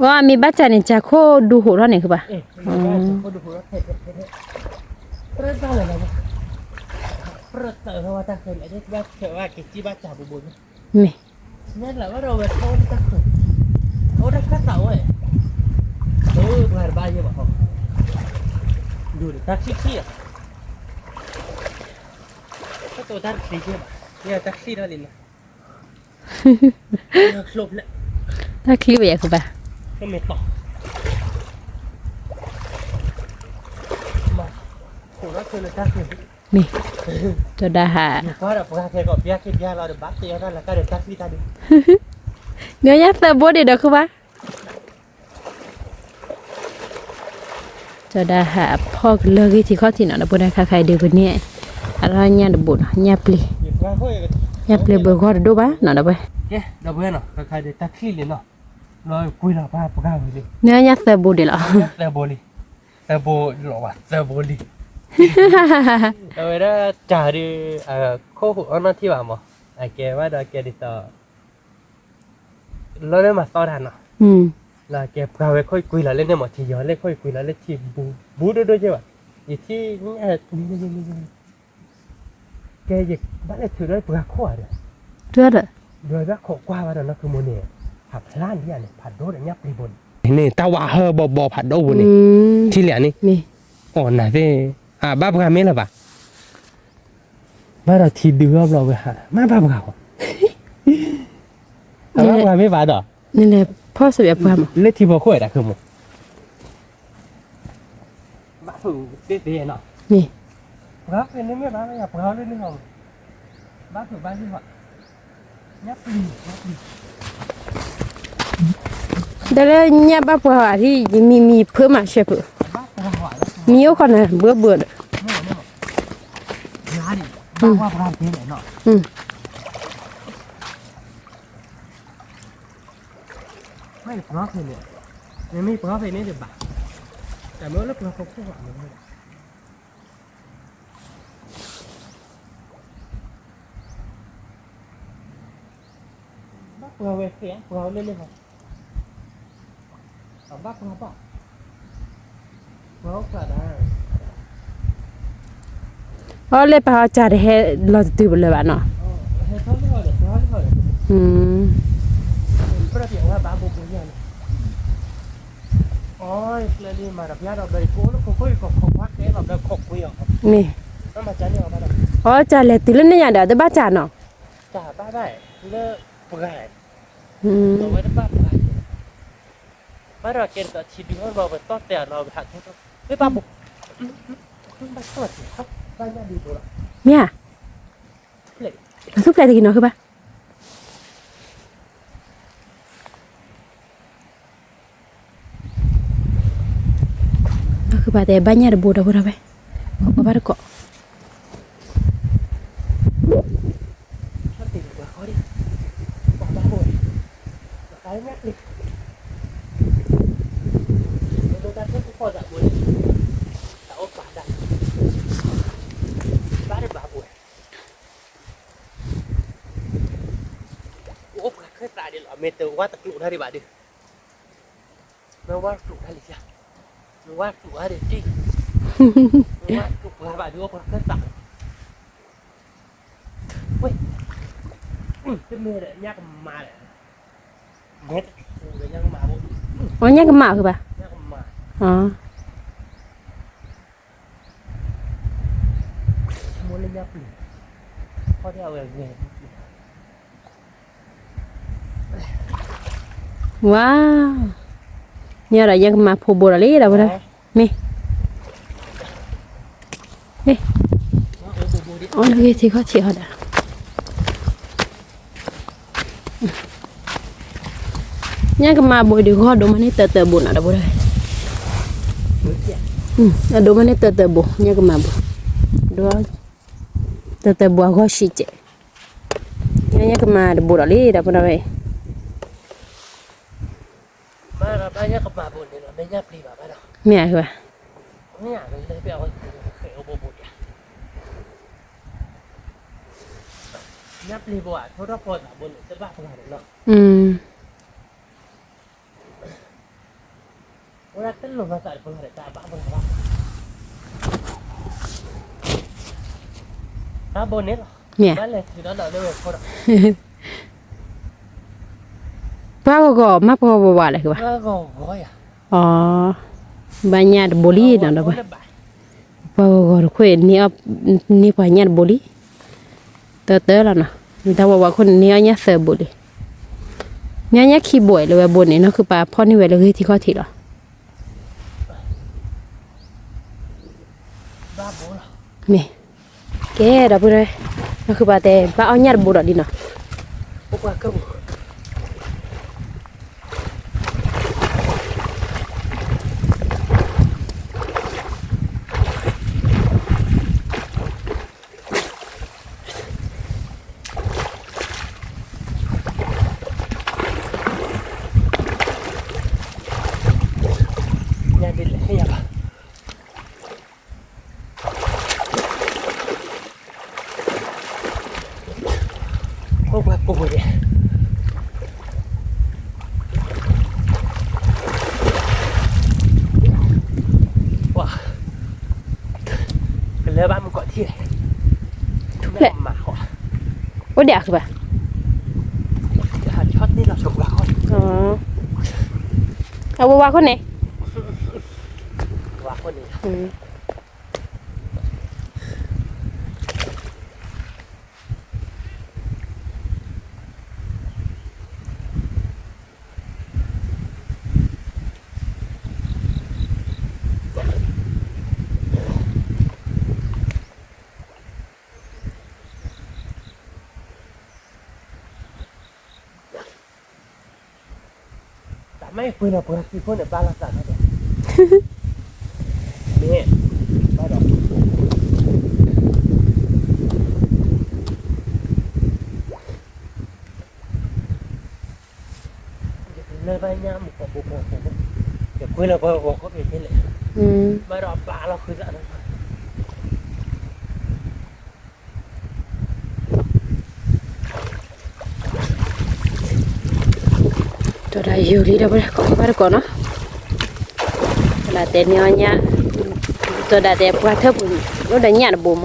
ဝဲမ့ၢ်ဘၣ်စၢ်န့ၣ် စၢ်ခိၣ်ဒူဟိးထီၣ်န့ၣ်ဃုဘၣ်, မ့ၢ်, တၢ်ချံဘၣ်ယၤဃုဘၣ်, မ့ၢ်, ကၠီၤဒၣ်ဟး, နညၣ်သၢဘိဒံးဒီးဃုဘၣ် ကၠီၤဒၣ်ဟးအဖီၣ်ကလၢဂ့ၢ်ထံခီၣ်ထံးနီၤ ဒီပုၢ်ဒီဝဲၢ်ခဲခါအံၤဒုးပန့ၢ်, အလီၢ်ညၣ်တဘိနီၤ ညၣ်ပျံၤ, ညၣ်ပျံၤဘၢဂီၢ်တဒိၣ်ဘၣ်နီၤ ဒီပုၢ်ဝဲၢ်, ဒီပုၢ်ဝဲၢ်နီၤ ခဲခါဒုးတၢ်ချံလံနီၤ, ကွံာ်လီၤပှၤပှၤဝဲလံ, နညၣ်သၢဘိဒံးလီၤ, သၢဘိလံ, သၢဘိလီၤဝဲသၢဘိလံ, အဝဲဒၣ်စၢ်ဒုး, ခိၣ်ဟူးအီၣ်နီၢ်ထံၣ်ဘၣ်မး, အကဲဘၣ်ဒီးကဲဒ်သိး လီၤလၢမၤသီတၢ်နီၤ, လၢကဲပှၤဝဲခိၣ်ကွံာ်လီၤလၢန့ၣ်မး ထံယီၤလၢခိၣ်ကွံာ်လီၤလၢထံဘူဘူဒိၣ်ဒိၣ်ယဲၢ်ဘၣ်, ယထံၣ်, ကဲယဘၣ်လဲၤထုးဒီးပှၤခိၣ်ဧါဒီး, ဒီးဘၣ်ခိးကွၢ်ဘၣ်ဒီးနီၢ်ကမူန့ၣ်, ဖးဖျါဒ်န့ၣ် ဖးဒိၣ်ဒီးညၣ်ပျံၤဘိန့ၣ်, န့ၣ်တၢ်ဝးဟၢဘီဘီဖးဒိၣ်ဘိန့ၣ်, ထံၣ်လံန့ၣ်, အီၣ်နၤသ့ၣ်, အဘၣ်ပှၤမ့ၢ်လၢၤဘၣ် ဘၣ်ဒီးထံဒုးအီၣ်ဘျီဝဲဟး မ့ၢ်ဘၣ်ပှၤဃီ, အဘၣ်ပှၤမ့ၢ်ဘၣ်ဒီး, နလဲၤဖီၣ်စၢၤပှၤမး, လၢထံဖိခိၣ်ဝဲဒၣ်ခိၣ်မး, ဘၣ်ထုးသ့သ့နီၤ, န့ၣ်, ပှၤဖဲန့ၣ်မ့ၢ်ဘၣ်လၢယၤပှၤလၢန့ၣ်ဟီ, ဘၣ်ထုးဘၣ်လံဟီ, ညၣ်ပျံၤ, ညၣ်ပျံၤ ဒီးလၢညၣ်ဘၣ်ပှၤဝဲဒၣ် ယမံမံဖၢမၤရှဲဖုး, မံအိၣ်ခီန့ၣ် ဘှၢဘှၢဒီး, ဘၣ်ပှၤဝဲသ့ၣ် ပှၤဝဲလၢလၢဟီ, ဘၣ်ပှၤဘၣ်, ပှၤအိၣ်ဖျါဒၣ်, အီၣ်လၢပှၤအီၣ်စၢ်တဟဲလီၤတတုၤပလၢၤဘၣ်နီၤ, မ့ၢ်, အီၣ်စၢ်လဲၤတုၤလၢန့ၣ်ညါဒီး တဘၣ်စၢ်နီၤ, ဘၣ်ဒီးကဲဒ်သိးထံဒုးအီၣ်ဘၣ်ဝဲတီၢ်တဲာ်လီၤဝဲ, မ့ၢ်ဘၣ်ဘိး, မ့ၢ်ဧါ, ပသူၣ်ဖျဲးတဂ့ၤနီၤဃုဘၣ်, နီၢ်ဃုဘၣ်တဲဘၣ်ညၣ်တဘိဒီးဝဲဒီးဝဲ, အဘၣ်တကိး, ညၣ်ပျံၤ, မ့ၢ်တၢ်ထီၣ်ကဖီၣ်သးဘိန့ၣ်, တၢ်အိၣ်ပာ်တၢ်, ဘၣ်တဘၣ်ဘိ, အိၣ်ပှၤခၢၣ်သးဒ်လီၤ မ့ၢ်တဝါတကျိးတၢ်ဒံးဘၣ်ဒီး, မ့ၢ်ဝါတကျိးတၢ်လံယါ, မ့ၢ်ဝါတကျိးတၢ်ဒံးတံၢ်, မ့ၢ်ဝါတကျိးပှၤဘၣ်ဒီးအိၣ်ပှၤခၢၣ်သး ဝဲ, တမ့ၢ်ဒီးညၣ်ကမၤဒီး, မဲတထူဒီးညၣ်ကမၤဘိ, အီ ညၣ်ကမၤဃုဘၣ်, ညၣ်ကမၤ, အီ, မိၢ်လၢညၣ်ပျံၤ, ခီၣ်ဒၣ်အဝဲဂဲၤ ဝါ, န့ၣ်ဒီးယကမၤဖိဘိဒီးလံဒီးဝဲဒၣ်, မ့ၢ်, အီ လၢဂ့ၤထံခီၣ်ထံးဟီဒီး, ညၣ်ကမၤဘိဒုးဂီၢ်ဒိၣ်မးန့ၣ်တၢ်တၢ်ဘိနီၤဒီးဝဲဒၣ်, အဒိၣ်မးန့ၣ်တၢ်တၢ်ဘိ ညၣ်ကမၤဘိ, ဒီး, တၢ်တၢ်ဘိအဂီၢ်ဆံးကဲး, ညၣ်ကမၤတဘိဒီးလံဒီးဝဲဒၣ်ဝဲ မ့ၢ်အဃိဘၣ်, မ့ၢ်ဧါ, ပှၤဂီၤဂီၤ မ့ၢ်ပှၤဂီၤဝးဝးလဲၣ်ကဘၣ်, အီ, ဘၣ်ညၣ်တဘိလံနီၤဒီးဝဲ, ပှၤဂီၤဂီၤတခိၣ်န့ၢ်အီၣ်, န့ၢ်ပှၤညၣ်တဘိလံ, တၢ်တၢ်လီၤနီၤ, တၢ်ဝးဝးခိၣ်န့ၣ်န့ၢ်အီၣ်ညၣ်သၢဘိလံ, န့ၢ်အီၣ်ညၣ်ခံဘိလၢဝဲဘိန့ၣ် နီၢ်ခုပာ်ဖီၣ်န့ၢ်ဝဲလၢဂ့ၤထံခီၣ်ထံးလီၤ မ့ၢ်, ကဲဒီပုၢ်ဝဲၢ်, နီၢ်ခုပာ်တဲဘၣ်အီၣ်ညၣ်တဘိဒီးလံနီၤ, ညၣ်ဒ်လဲၣ်ညၣ်ဘၣ် အိၣ်ပှၤကိးဂၤဒဲး, ပှၤ, ကလၢဘၣ်မုၢ်ကီၢ်ထံၣ်လဲၣ်, မၤဃီ, အိၣ်ဒဲးအဃုဘၣ်, အဝဲဝါခိၣ်န့ၣ် တၢ်မ့ၢ်ပှ့ၤနီၤပှၤသံဖိန့ၣ်ဘၣ်လီၤသးနီၤ, မ့ၢ်, ဘၣ်ဒီး, ယကလၢဘၣ်ညၣ်မုၢ်ကီၢ်ဘိပှၤဃိ, ယကွ့လီၤပှၤဂီၤခီၣ်ဖံးသ့လဲၣ်, ဘၣ်ဒီးအပာ်လီၤဃုသးနီၤ ဒီးဒၣ်ယိၤလံဒီးဝဲကိးဘၣ်တကိးနီၤ, ဒီးတဲန့ၢ်အီၣ်ညၣ်, ဒီးဒၣ်တဲပှၤထၢပူၤ, အိၣ်ဒီးညၣ်တဘိမး,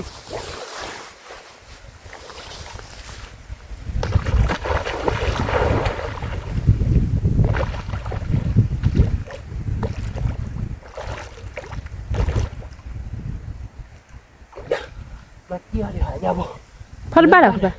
ဖီတဘၣ်လီၤ, အီ, ဝဲတကျိၤကပ့ၤလၢ်ကါ,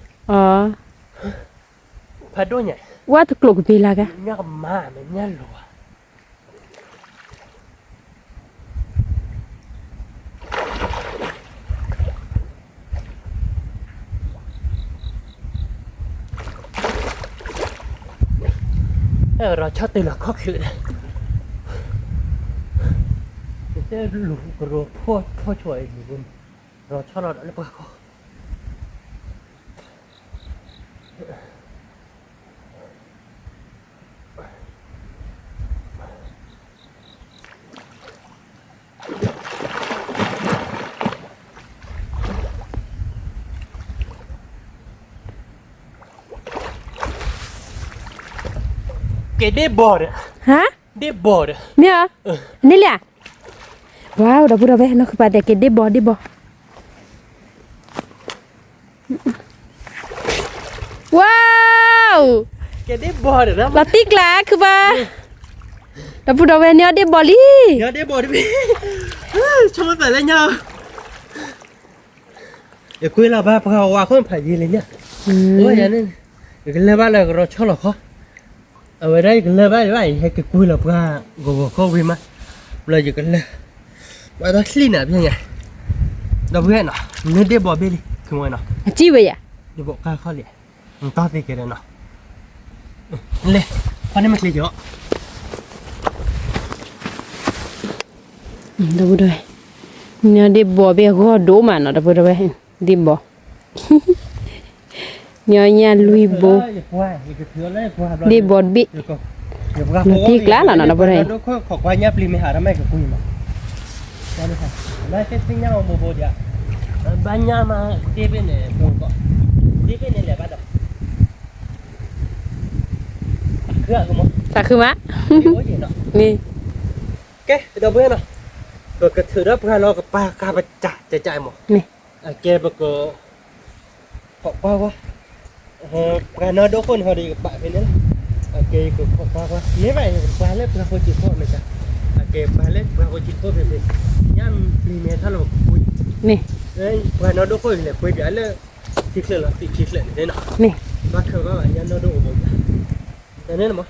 အဲၣ်ရီၤဆီတ့ၢ်လီၤခီၣ်ချ့ဒီး, ယတဲလူၤကရိဖီၣ်ဆီအံၤန့ၣ်, ရီၤဆီလီၤဒီးလၢပှၤခီၣ်, ကဲဒ့ၣ်ဘီၣ်ဒီး, ဟါ, ဒ့ၣ်ဘီၣ်ဒီး, မ့ၢ်ဧါ, န့ၣ်လံဧါ, ဝါ ဒီပုၢ်ဒီဝဲၢ် နီၢ်ခုပၤတဲကဲဒ့ၣ်ဘီၣ်ဒ့ၣ်ဘီၣ် ဝါ, ကဲဒ့ၣ်ဘီၣ်ဒီး လီၤတံၢ်ကျါခုပၤ, ဒီပုၢ်ဒီဝဲၢ်န့ၢ်အီၤဒ့ၣ်ဘီၣ်လံ, ဒ့ၣ်ဘီၣ်တဘ့ၣ်, ဆိကမိၣ်သးလၢညါ ယကွ့လီၤဘၣ်ပှၤဝါခိၣ်ဖးယံာ်လံညါ, အိၣ်ယၤန့ၣ်, ယကလၢဘၣ်လၢကရီဆီလီၤခီ, အဝဲဒၣ်ယကလၢဘၣ်ဘၣ် ယဟဲက့ၤကွ့လီၤပှၤဂီၤဂီၤခီဝံၤမး, ဘျီယကလၢ, ဘၣ်တၢ်ချံၣ်နၤဖဲညါ, ဒီပုၢ်ဝဲၢ်နီၤ, န့ၢ်ဒ့ၣ်ဘီၣ်ဘ့ၣ်လံ ခုမနီၤ, အစံၣ်ဝဲယၤ, ဒ့ၣ်ဘီၣ်ကါခီလံ, နတီၢ်သ့ကဲဒီးနီၤ, လဲၤ, ခီန့ၣ်မ့ၢ်ချ့ကီး ဒီပုၢ်ဒီဝဲၢ်, န့ၢ်ဒ့ၣ်ဘီၣ်ဘ့ၣ်အဂီၢ်ဒိၣ်မးနီၤ ဒီပုၢ်ဒီဝဲၢ်, ဒ့ၣ်ဘီၣ်, ညီညၣ်လွံၢ်ဘိ, ဒ့ၣ်ဘီၣ်တဘ့ၣ်, လီၤတံၢ်ကျါလီၤနီၤ ဒီပုၢ်ဒီဝဲၢ်, ခီကွၢ်ညၣ်ပျံၤမ့ၢ်ဟးထီၣ်မ့ၢ်ကကွံမး, ဘၣ်ညါမးဒ့ၣ်ဘ့ၣ်န့ၣ်, ဒ့ၣ်ဘ့ၣ်န့ၣ်လဲၤဘၣ်ဒီး သးခုမး, မ့ၢ်, ကဲ ဒီပုၢ်ဝဲၢ်နီၤ, ပကထုးထီၣ်ပှၤလီၤကပာ်ဃာ်ပစၢ်ကကမး, အကဲပက, ခိးကွၢ်ကွၢ်, ပှၤနီၢ်ဒိၣ်ခိၣ်န့ၣ်ဟီဒီးယကပာ်ဖဲန့ၣ်လီၤ, အကဲယကခိးကွၢ်ကွၢ် မ့ၢ်ဘၣ်ယကပာ်လၢပှၤဃိစံးခိၣ်မ့ၢ်က, အကဲပာ်လၢပှၤဃိစံးခိၣ်ဖဲဖဲ, ညၣ်ပျံၤမ့ၢ်ထီၣ်လီၤပကကွံ, ပှၤနီၢ်ဒိၣ်ခိၣ်ယကလဲၤကွံဘၣ်လၢ, ထံချၢလီၤ သံးထံချၢန့ၣ်နီၤ, ဘၣ်ခၢဘၣ်ဘၣ်ညၣ်နီၢ်ဒိၣ်အိၣ်ဘိ, န့ၣ်မး, မ့ၢ်,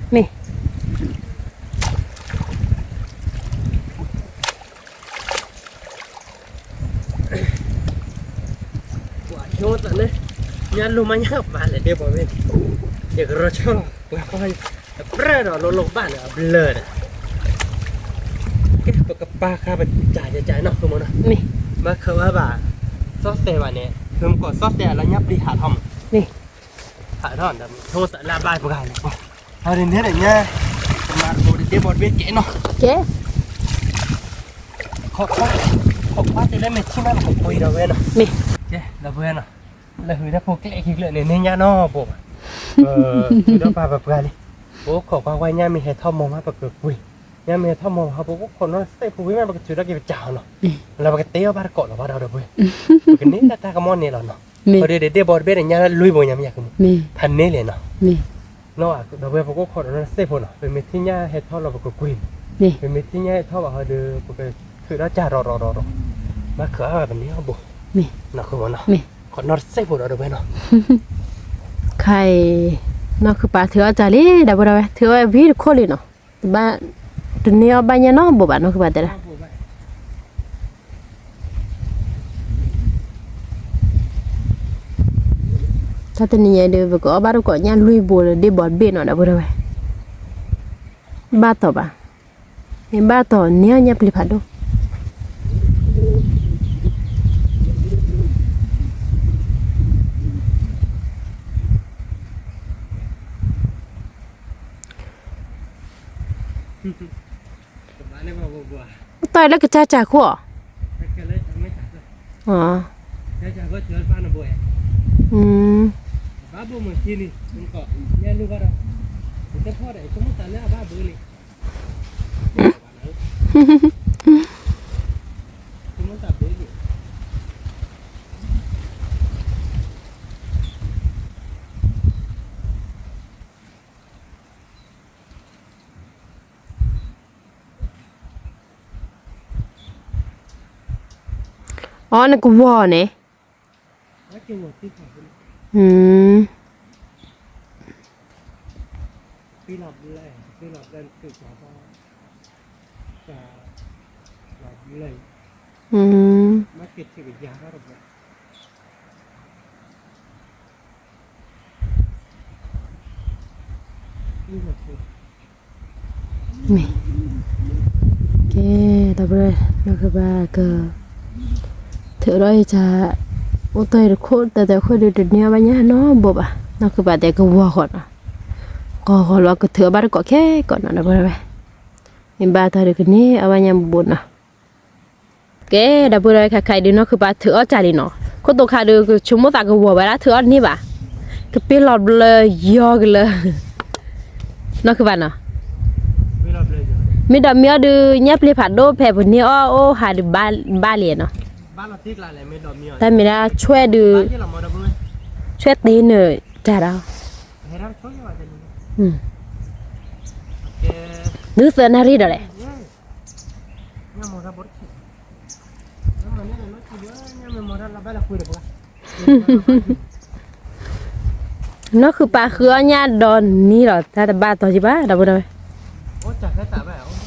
ပှၤဆိသးန့ၣ်, ညၣ်လိၢ်မးညၣ်ကပၤလဲၣ်ဒ့ၣ်ဘီၣ်ဘ့ၣ်, ယကရီၤဆီလီၤ ပှၤဃီ, တပြၢၢ်ဒီးလိၣ်လိၣ်ကဘၣ်န့ၣ် အဘျၢၣ်ဒီး, ကဲ ပကပာ်ဃာ်ပစၢ်ကကနီၤ ဃုမနီၤ, ဘၣ်ခၢဘၣ်ဘၣ်, သီၣ်သဲးဘၣ်န့ၣ် ဖုမကီးသီၣ်သဲးလၢညၣ်ပျံၤဟးထီၣ်မး, ဟးထီၣ်ဒီးဆိသးလၢအဘၣ်ပှၤလဲၣ်, အီၤဒ်န့ၣ်ဒီးညါ, ကမၤတဘိဒ့ၣ်ဘီၣ်တဘ့ၣ်ကဲနီၤ, ကဲ ခိးကွၢ်, ခိးကွၢ်တုၤလၢမ့ၢ်ထံၣ်နီၢ်ပကပှ့ၤဒီးဝဲနီၤ, ကဲ ဒီပုၢ်ဝဲၢ်နီၤ, လၢဟုၣ်တၢ်ဖိကျဲခံကျၢၢ်န့ၣ် န့ၢ်ညၣ်နီတဘိဘၣ်, ထုးထီၣ်ပာ်ပပှၤလံ, ပအိၣ်ခိးကွၢ်ကွၢ်ညၣ်မ့ၢ်ဟဲထီၣ်မီၤမးပကကွံ, ညၣ်မ့ၢ်ဟဲထီၣ်မီၤဘၣ်ဟီ ပအိၣ်ခိးနီၢ်စဲးဖိဝံၤမး ပကထုးထီၣ်က့ၤပစၢ်အီၤနီၤ, လၢပကတဲအီၤဘၣ်တကိးလီၤဘၣ်ဒီးဒီပုၢ်ဝဲၢ်, ပကန့ၢ်တၢ်တၢ်ကမီၣ်န့ၣ်လီၤနီၤ, အီၤဒ်ဒ့ၣ်ဘီၣ်တဘ့ၣ်န့ၣ် ညၣ်လွံၢ်ဘိညါမ့ၢ်ယၤကမူ, ဖးန့ၢ်လဲၣ်နီၤ နီၢ်ဒီပုၢ်ဝဲၢ် ပကအိၣ်ခိးဒီးနီၢ်စဲးဖိနီၤ ပမ့ၢ်ထံၣ်ညၣ်ဟဲထီၣ်လီၤပကကွံ, ပမ့ၢ်ထံၣ်ညၣ်ဟဲထီၣ်ဘၣ်ဟီဒီး ပကထုးထီၣ်စၢ်ရီၤရီၤရီၤရီၤ, ဘၣ်ခၢအါဘၣ်ပန့ၢ်အီၣ်ဘိ, နီၢ်ခုမနီၤ, ခိးနီၢ်စဲးဖိဒီးဒီပုၢ်ဝဲၢ်နီၤ, ခါအံၤ, နီၢ်ခုပာ်ထုးအီၣ်စၢ်လံ ဒီပုၢ်ဝဲၢ် ထုးအီၣ်ဝံတခိၣ်လံနီၤ, တဘၣ်, တန့ၢ်အီၣ်ဘၣ်ညၣ်နီတဘိဘၣ် နီၢ်ခုပာ်တဲဒၣ် တၢ်တနံၤညါဒီး ပကအီၣ်ဘၣ်တကိးညၣ်လွံၢ်ဘိဒီးဒ့ၣ်ဘီၣ်တဘ့ၣ်နီၤ ဒီပုၢ်ဝဲၢ်, ဘၣ်တီၤဘၣ်, မ့ၢ်ဘၣ်တီၤန့ၢ်အီၣ်ညၣ်ပျံၤဖးဒိၣ် တီၢ်လၢကစၢ်စၢ်ခိၣ်, အီ နကဝီၤန့ၣ်, မ့ၢ်, ကဲ, ဒီပုၢ်ဝဲၢ် နီၢ်ခုပာ်က, ထုးထီၣ်အံၤစၢ်, အိၣ်တီၢ်အံၤတခိၣ် တၢ်တခိၣ်ဒုးတန့ၢ်အီၣ်ဘၣ်ညၣ်နီတဘိဘၣ်, နီၢ်ခုပာ်တဲကဝီၤဃီနီၤ, ကဝီၤဃီလီၤကထုးအီၣ်ဘၣ်တကိးခဲကိးနီၤ ဒီပုၢ်ဝဲၢ်, မ့ၢ်ဘၣ်တၢ်ဒုးကန့ၢ်အီၣ်ဘၣ်ညၣ်ဘိနီၤ ကဲ, ဒီပုၢ်ဝဲၢ် ခါခါအံၤဒုး နီၢ်ခုပာ်ထုးအီၣ်စၢ်လံနီၤ, ခိၣ်တိၤခါဒုး ကဆိကမိၣ်သးကဝီၤဝဲဒၣ် ထုးအီၣ်တန့ၢ်ဘၣ်, ကပ့လီၤဘျၢယီၤကလၢာ်, နီၢ်ခုဘၣ်နီၤ, မ့ၢ်ဒီးမံအီၤဒုး ညၣ်ပျ့ၤဖးဒိၣ်ဖဲပန့ၢ်အီၣ်အိၣ်ဟးဒုးဘၣ်လံနီၤ, တၢ်မ့ၢ်ဒၣ်ဆွဲၣ်ဒုး, ဆွဲၣ်တ့နၢၤတၢ်ဒီး, ဒုးသၢနၣ်ရံၣ်ဒီးလဲၣ်. နီၢ်ခုပာ်ဃုအီၣ်ညၣ်ဒီးနံၤဒီး တၢ်တဘၣ်တီၤကံဘၣ် ဒီပုၢ်ဒီဝဲၢ်, မ့မ့ၢ်တၢ်ဃဲသးမ့ၢ်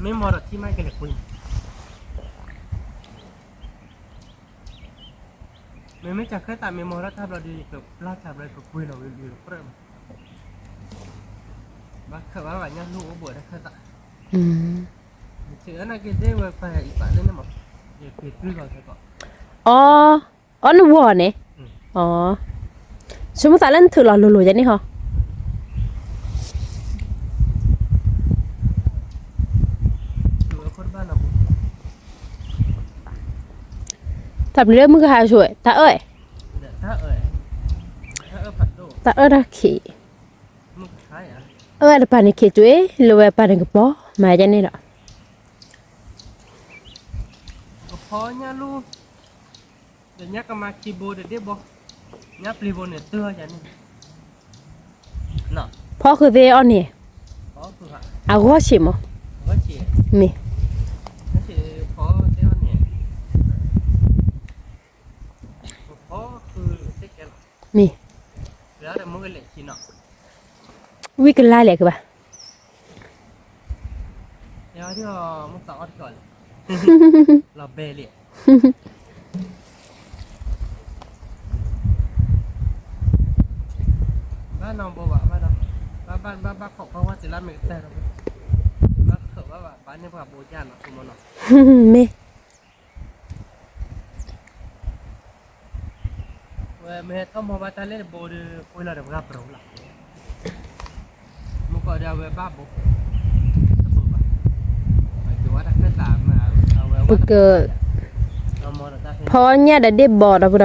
မီၢ်ထီၣ်တၢ်ဘျီဒီး ပျၢ်တၢ်ဘျီ ပပှ့ၤလီၤဝံၤလံ ပပြၢၣ်မး, ဘၣ်ခၢၣ်ဘၣ်ဘၣ်ညၣ်လူၢ်အိၣ်ဘှီးတၢ်ဃဲသး, မ့ၢ်နာ်က့သ့ၣ်ဝဲပှၤအံၤပာ်လၢန့ၣ်မး, ယက့ၤသွံၣ်လီၤစ့ၢ်ကီး, အီ အီနဝီၤန့ၣ်, အီ, ဆိကမိၣ်သးလၢနထုးလီၤလိၤလိၤယဲန့ၣ်ဟီ တၢ်ပျံၤလၢမုၢ်ကဟါဆိၣ်ဝဲ တၢ်အၢၣ်, တၢ်အၢၣ်တၢ်ခံး, အၢၣ်တပၤန့ၣ်ခံးကွံာ် လၢဝဲပၤန့ၣ်ကပီၤ မၤယဲန့ၣ်ဒီး, ကဖီညၣ်လူၢ်, ဒီးညၣ်ကမၤခံဘိဒီးဒ့ၣ်ဘီ, ညၣ်ပျ့ၤဘိန့ၣ်တၢ်ယဲန့ၣ်, ဖီဃုာ်သ့ၣ်အီၣ်န့ၣ်, အဂီၢ်ဆံးမး, မ့ၢ်, မ့ၢ်, ဝံၣ်ကလါလဲၣ်ကဘၣ် လီၤဘဲလံ, ဘၣ်နီၢ်ဘိဘၣ်, ဘၣ်ဘၣ်ဘၣ်ဘၣ်ခိးခီဝဲတလါမ့ၢ်ကတၢၢ်ဒီး, ဘၣ်ခၢၣ်ဘၣ်ဘၣ် ဘၣ်န့ၢ်ပှၤဘိယၢ်နီၤ မ့ၢ်နီၤ, မ့ၢ် ဝဲမ့ၢ်ထီၣ်မီၤဘၣ်တၢ်လၢတဘိဒီး ပှ့ၤလီၤဒီးပှၤပရိလီၤ, မ့ၢ်ကီးဒီးအဝဲဘၣ်ဘိ, တဘိဘၣ်, ပက ဖီညၣ်ဒီးဒ့ၣ်ဘီဒီပုၢ်ဒီဝဲၢ်, လၢအမွ့ၤထံတၢ်ဒိးတၢ်လၣ် ဒီးဘျီဒီး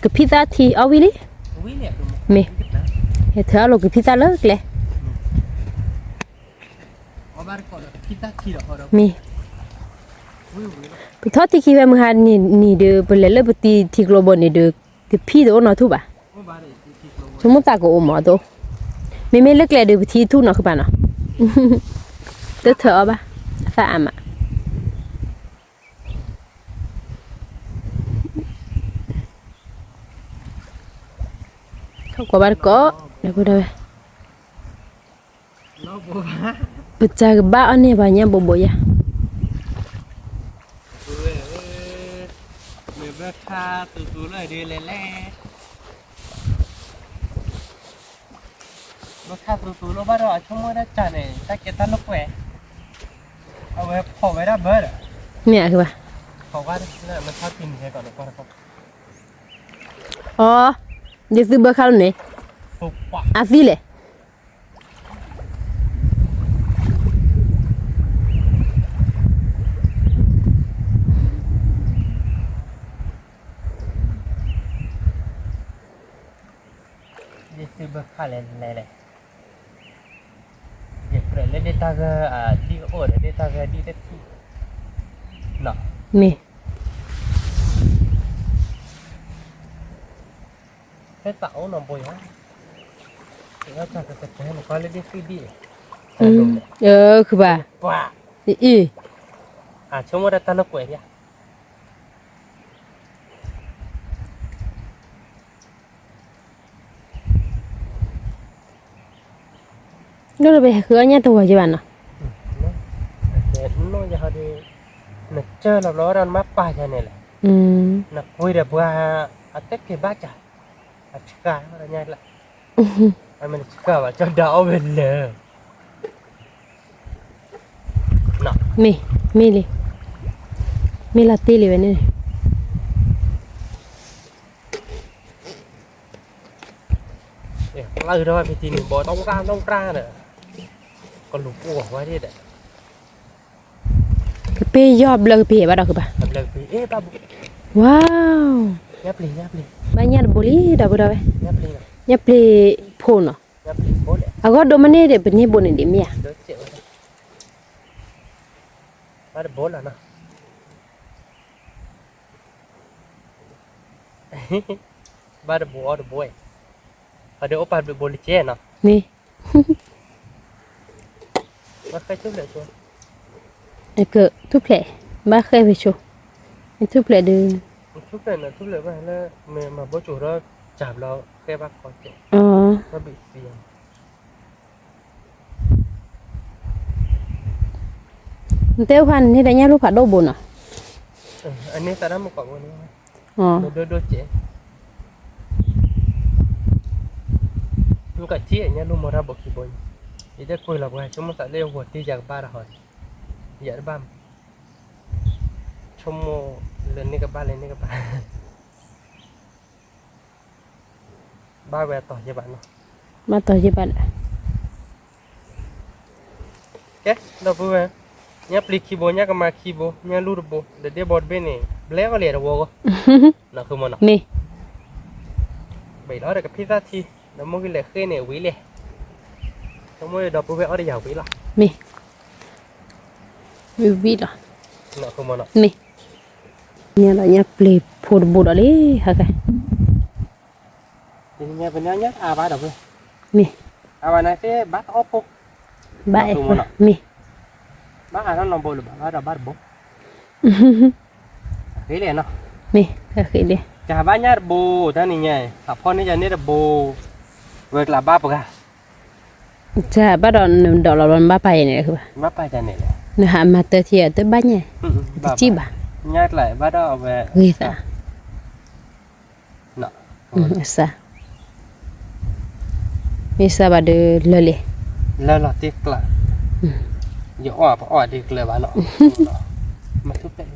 ကဖံးသၣ်ထံအီၣ်ဝံၤလံ, မ့ၢ်, ဟဲထၢၣ်အီၣ်လိာ်ကဖံးသၣ်လၢကျဲ မ့ၢ်, ပထီၣ်ထံခံဖဲမုၢ်ဟါနံၤဒီး ပလဲၤလၢပတံၤထံကျိဘိန့ၣ်ဒီး ကဖံးတအိၣ်နီတထူၣ်ဘၣ်, ဆိကမိၣ်သးကအိၣ်မးအသိး, မ့မ့ၢ်လၢကျဲဒီးပထံထူၣ်နီၤခုဘၣ်နီၤ, တထၢၣ်အီၣ်ဘၣ်, အသၣ်အါမး ထီၣ်ကွၢ်ဘၣ်တကိး, ဒီပုၢ်ဒီဝဲၢ်, ပစၢ်ကဘၣ်အီၣ်န့ၢ်ပှၤညၣ်ဘိဘိယါ, မ့ၢ်ဘၣ်ခါတူတူလၢဒ်လဲၣ်လဲၣ်, ဘၣ်ခါတူတူလၢဘၣ်ဒီးအဆိကမိၣ်တၢ်စၢ်န့ၣ် တၢ်ကဲတၢ်လိာ်ကွဲ, အဝဲဖီၣ်ဝဲဒၣ်ဘၢဒီး, မ့ၢ်အကဘၣ်, ဖီၣ်ဝဲဒၣ်လၢမ့ၢ်ထီၣ်ကံၤန့ၣ်ဟဲကီးန့ၣ် ကွၢ်တကီၢ် အီ, ယသုဘၢခါလီၤန့ၣ်, အသံလဲၣ်, ယသုဘၢခါလဲၣ်လဲၣ်လဲၣ်, ယကြၢးလၢဒ့ၣ်တၢ်ဂၤအဒံၣ်အိၣ်ဒီးဒ့ၣ်တၢ်ဂၤဒံၣ်တထံၣ်, မ့ၢ် ဖဲသးအိၣ်နီၢ်ဘိယါ, ကတဲနကွၢ်လၢဒ့ၣ်သံဒံၣ်, အၢ ခုဘၣ်, အံၤ, အဆိကမိၣ်တၢ်တၢ်လိာ်ကွဲဒံးဧါ ဒိၣ်တဘ့ၣ်ဟဲဃုအီၣ်ညၣ်တဝီၤယဘၣ်နီၤ, နစၢၢ်လီၤဘျီဝဲဒီးနမ့ၢ်ပာ်ယၤန့ၣ်လဲၣ်, နကွၢ်ဒီးပှၤအတက့ၢ်ဘၣ်စၢ်, အဆှၢဝဲဒၣ်ညါလၢ, အမ့ၢ်နဆှၢဘၣ်ကၠီဒါအီၣ်ဝဲလၢ မ့ၢ်, မ့ၢ်လံ, မ့ၢ်လီၤတ့ၢ်လံဝဲန့ၣ်, ပျၢ်ထီၣ်ဖဲတံၤန့ၣ် ဘီတၢ်တၢ်တၢ်ဒီး, ကလူၤပှီၢ်ဝဲဒၣ်ဒီး, ကပ့ၢ်ယီၢ်ဘျၢကပ့ၢ်ဘၣ်ဒီးကဘၣ်, ဘျၢကပ့ၢ်, အ့ၣ် ဘၣ်ဘူး, ဝါ, ဘၣ်ညၣ်တဘိလံ ဒီပုၢ်ဒီဝဲၢ်, ညၣ်ပျ့ၤဖိနီၤ, အဂီၢ်ဒိၣ်မးန့ၣ်ဒီး ပန့ၢ်ဘိန့ၣ်ဒ်မ့ၢ်ဧါ, ဘၣ်တဘိလီၤနီၤ, ဘၣ်တဘိအီၣ်တဘိ, အဒီးအိၣ်ပာ်ဘျုးဘိလံကဲနီၤ, မ့ၢ် ဘၣ်ဃဲထူၣ်ဖျဲးဆိ, ထူၣ်ဖျဲး, ဘၣ်ဃဲဝဲဆိ, ထူၣ်ဖျဲးဒုး, ထူၣ်ဖျဲးန့ၣ် ထူၣ်ဖျဲးဘၣ်လၢ မ့ၢ်မၤဘိကိၤထီၣ်စၢ်ဘျီ ဃဲဘၣ်ခီကဲ, ဘၣ်ဘံၣ်သံ, နတဲအိၣ်ဖဲန့ၣ် တၢ်ညၣ်လူၢ်ဖးဒိၣ်ဘိနီၤ, အန့ၣ်သးတၢ်မုၢ်ကီးဘိန့ၣ်, ဒိၣ်ဒိၣ်ကဲ မ့ၢ်ကထံၣ်ညၣ်လူၢ်မီၤတၢ်ဘိခံဘိန့ၣ်, ယတကွံာ်လီၤပှၤ ဆိကမိၣ်သးလၢယဂီၤတ့ယၤကဘၣ်တဟီ, ယတဘၣ်, ဆိကမိၣ်လၢန့ၢ်ကဘၣ်လၢန့ၢ်ကဘၣ်, ဘၣ်ဝဲအတီၤယဲဘၣ်နီၤ, ဘၣ်တီၤယဲဘၣ်ဒီး ကဲ ဒီပုၢ်ဝဲၢ်, ညၣ်ပျ့ၤခံဘိ ညၣ်ကမၤခံဘိ ညၣ်လူၢ်တဘိ ဒီးဒ့ဘီတဘ့ၣ်န့ၣ် ဘျဲၣ်အီၤလံတဝီဂီၢ်, နီၢ်ဃုမီၤနီၤ, မ့ၢ် ဘၣ်လီၤဒီးကဖံသၣ်ထံ, ဒီးမိၢ်ကလဲၤဃ့န့ၣ်ဝံၤလဲၣ်, ဒီးမိၢ်ဒီပုၢ်ဝဲၢ်အီၣ်ဒီးယၤဝံၤလီၤ, မ့ၢ် ဝံၤလီၤ, နီၢ်ဃုမီၤနီၤ, မ့ၢ် ညါဒီးညၣ်ပျ့ၤဖိတဘိဒီးလံ, ဟဲကဲ တနံၤညါပန့ၢ်အါဘၣ်ဒီးဝဲ, မ့ၢ် အါဘၣ်န့ၣ်သ့ဘၣ်တအီၣ်ဖိ, ဘၣ်အဲၣ်မ့ၢ်, ဘၣ်အါထီၣ်နီတဘိလၢၤဘၣ် ဘၣ်ဒီးဘၣ်တဘိ, ဃ့လဲၣ်နီၤ, မ့ၢ်ဃ့လဲၣ်, ကဘၣ်ညၣ်တဘိ, တနံၤညါ အဖီန့ၢ်ယၤန့ၢ်တဘိ, ဝဲကျးဘၣ်ပှၤ တဘၣ်ဒီးနဒိးလီၤဘျီ နဘၣ်ပာ်ယၤန့ၣ်လၢၤဘၣ်, နဟးမၤတၢ်ထံၣ်အတဘၣ်ညၣ်, တထံၣ်ဘၣ်, ဂ့ၤသး, အစၢ်, မ့ၢ်စၢ်ဘၣ်ဒီးလၢာ်လံ, လၢာ်လီၤတ့ကျး, ယအီၣ်ပအီၣ်တ့ကျးဘၣ်နီၤ, မ့ၢ်ထူၣ်ဖျဲး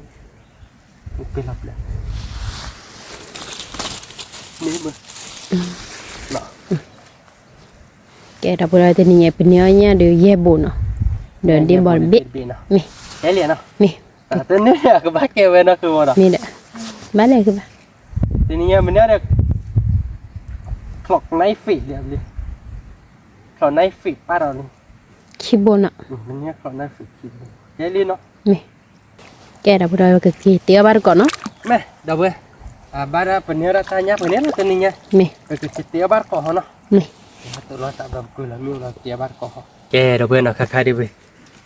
ပ့ၤလီၤပျဲၢ်, မ့ၢ်ဘၣ်, ကဲ ဒီပုၢ်ဒီဝဲၢ် တနံၤညါ ပန့ၢ်အီၣ်ညၣ်ဒီးယဲၢ်ဘိနီၤ, ဒီးဒ့ဘီတဘ့ၣ်, မ့ၢ်, မ့ၢ်, တန့ၢ်ကဘၣ်ကဲဝဲနီၤ ဃုမီၤဒီး, မ့ၢ်ဒီး, ဘၣ်လဲၣ်ကဘၣ်, တနံၤညါမ့ၢ်န့ၣ်ဒီး, ချီးနံၣ်ဖံး, ချီးနံၣ်ဖံးပာ်ဒီးလံ, ခံဘိနီၤ, မ့ၢ်န့ၣ်ချီးနံၣ်ဖံးခံဘိ, ကဲလံနီၤ, မ့ၢ် ကဲ ဒီပုၢ်ဒီဝဲၢ် ကက့ၤတ့အီၣ်ဘၣ်တကိးနီၤ, မ့ၢ် ဒီပုၢ်ဝဲၢ်, ဘၣ်ဒီးပန့ၢ်ဒၣ်တၢ်ညၣ်ပှဲၤန့ၣ်လီၤ တနံၤညါ, မ့ၢ် ပကက့ၤတ့အီၣ်ဘၣ်တကိးဟီနီၤ, မ့ၢ် တလီၤတၢ်ဘျီပကွံာ်လီၤမ့ၣ်အူလီၤတ့အီၣ်ဘၣ်တကိးဟီ, ကဲ ဒီပုၢ်ဝဲၢ်နီၤ ခါခါဒ်ဝဲၢ်,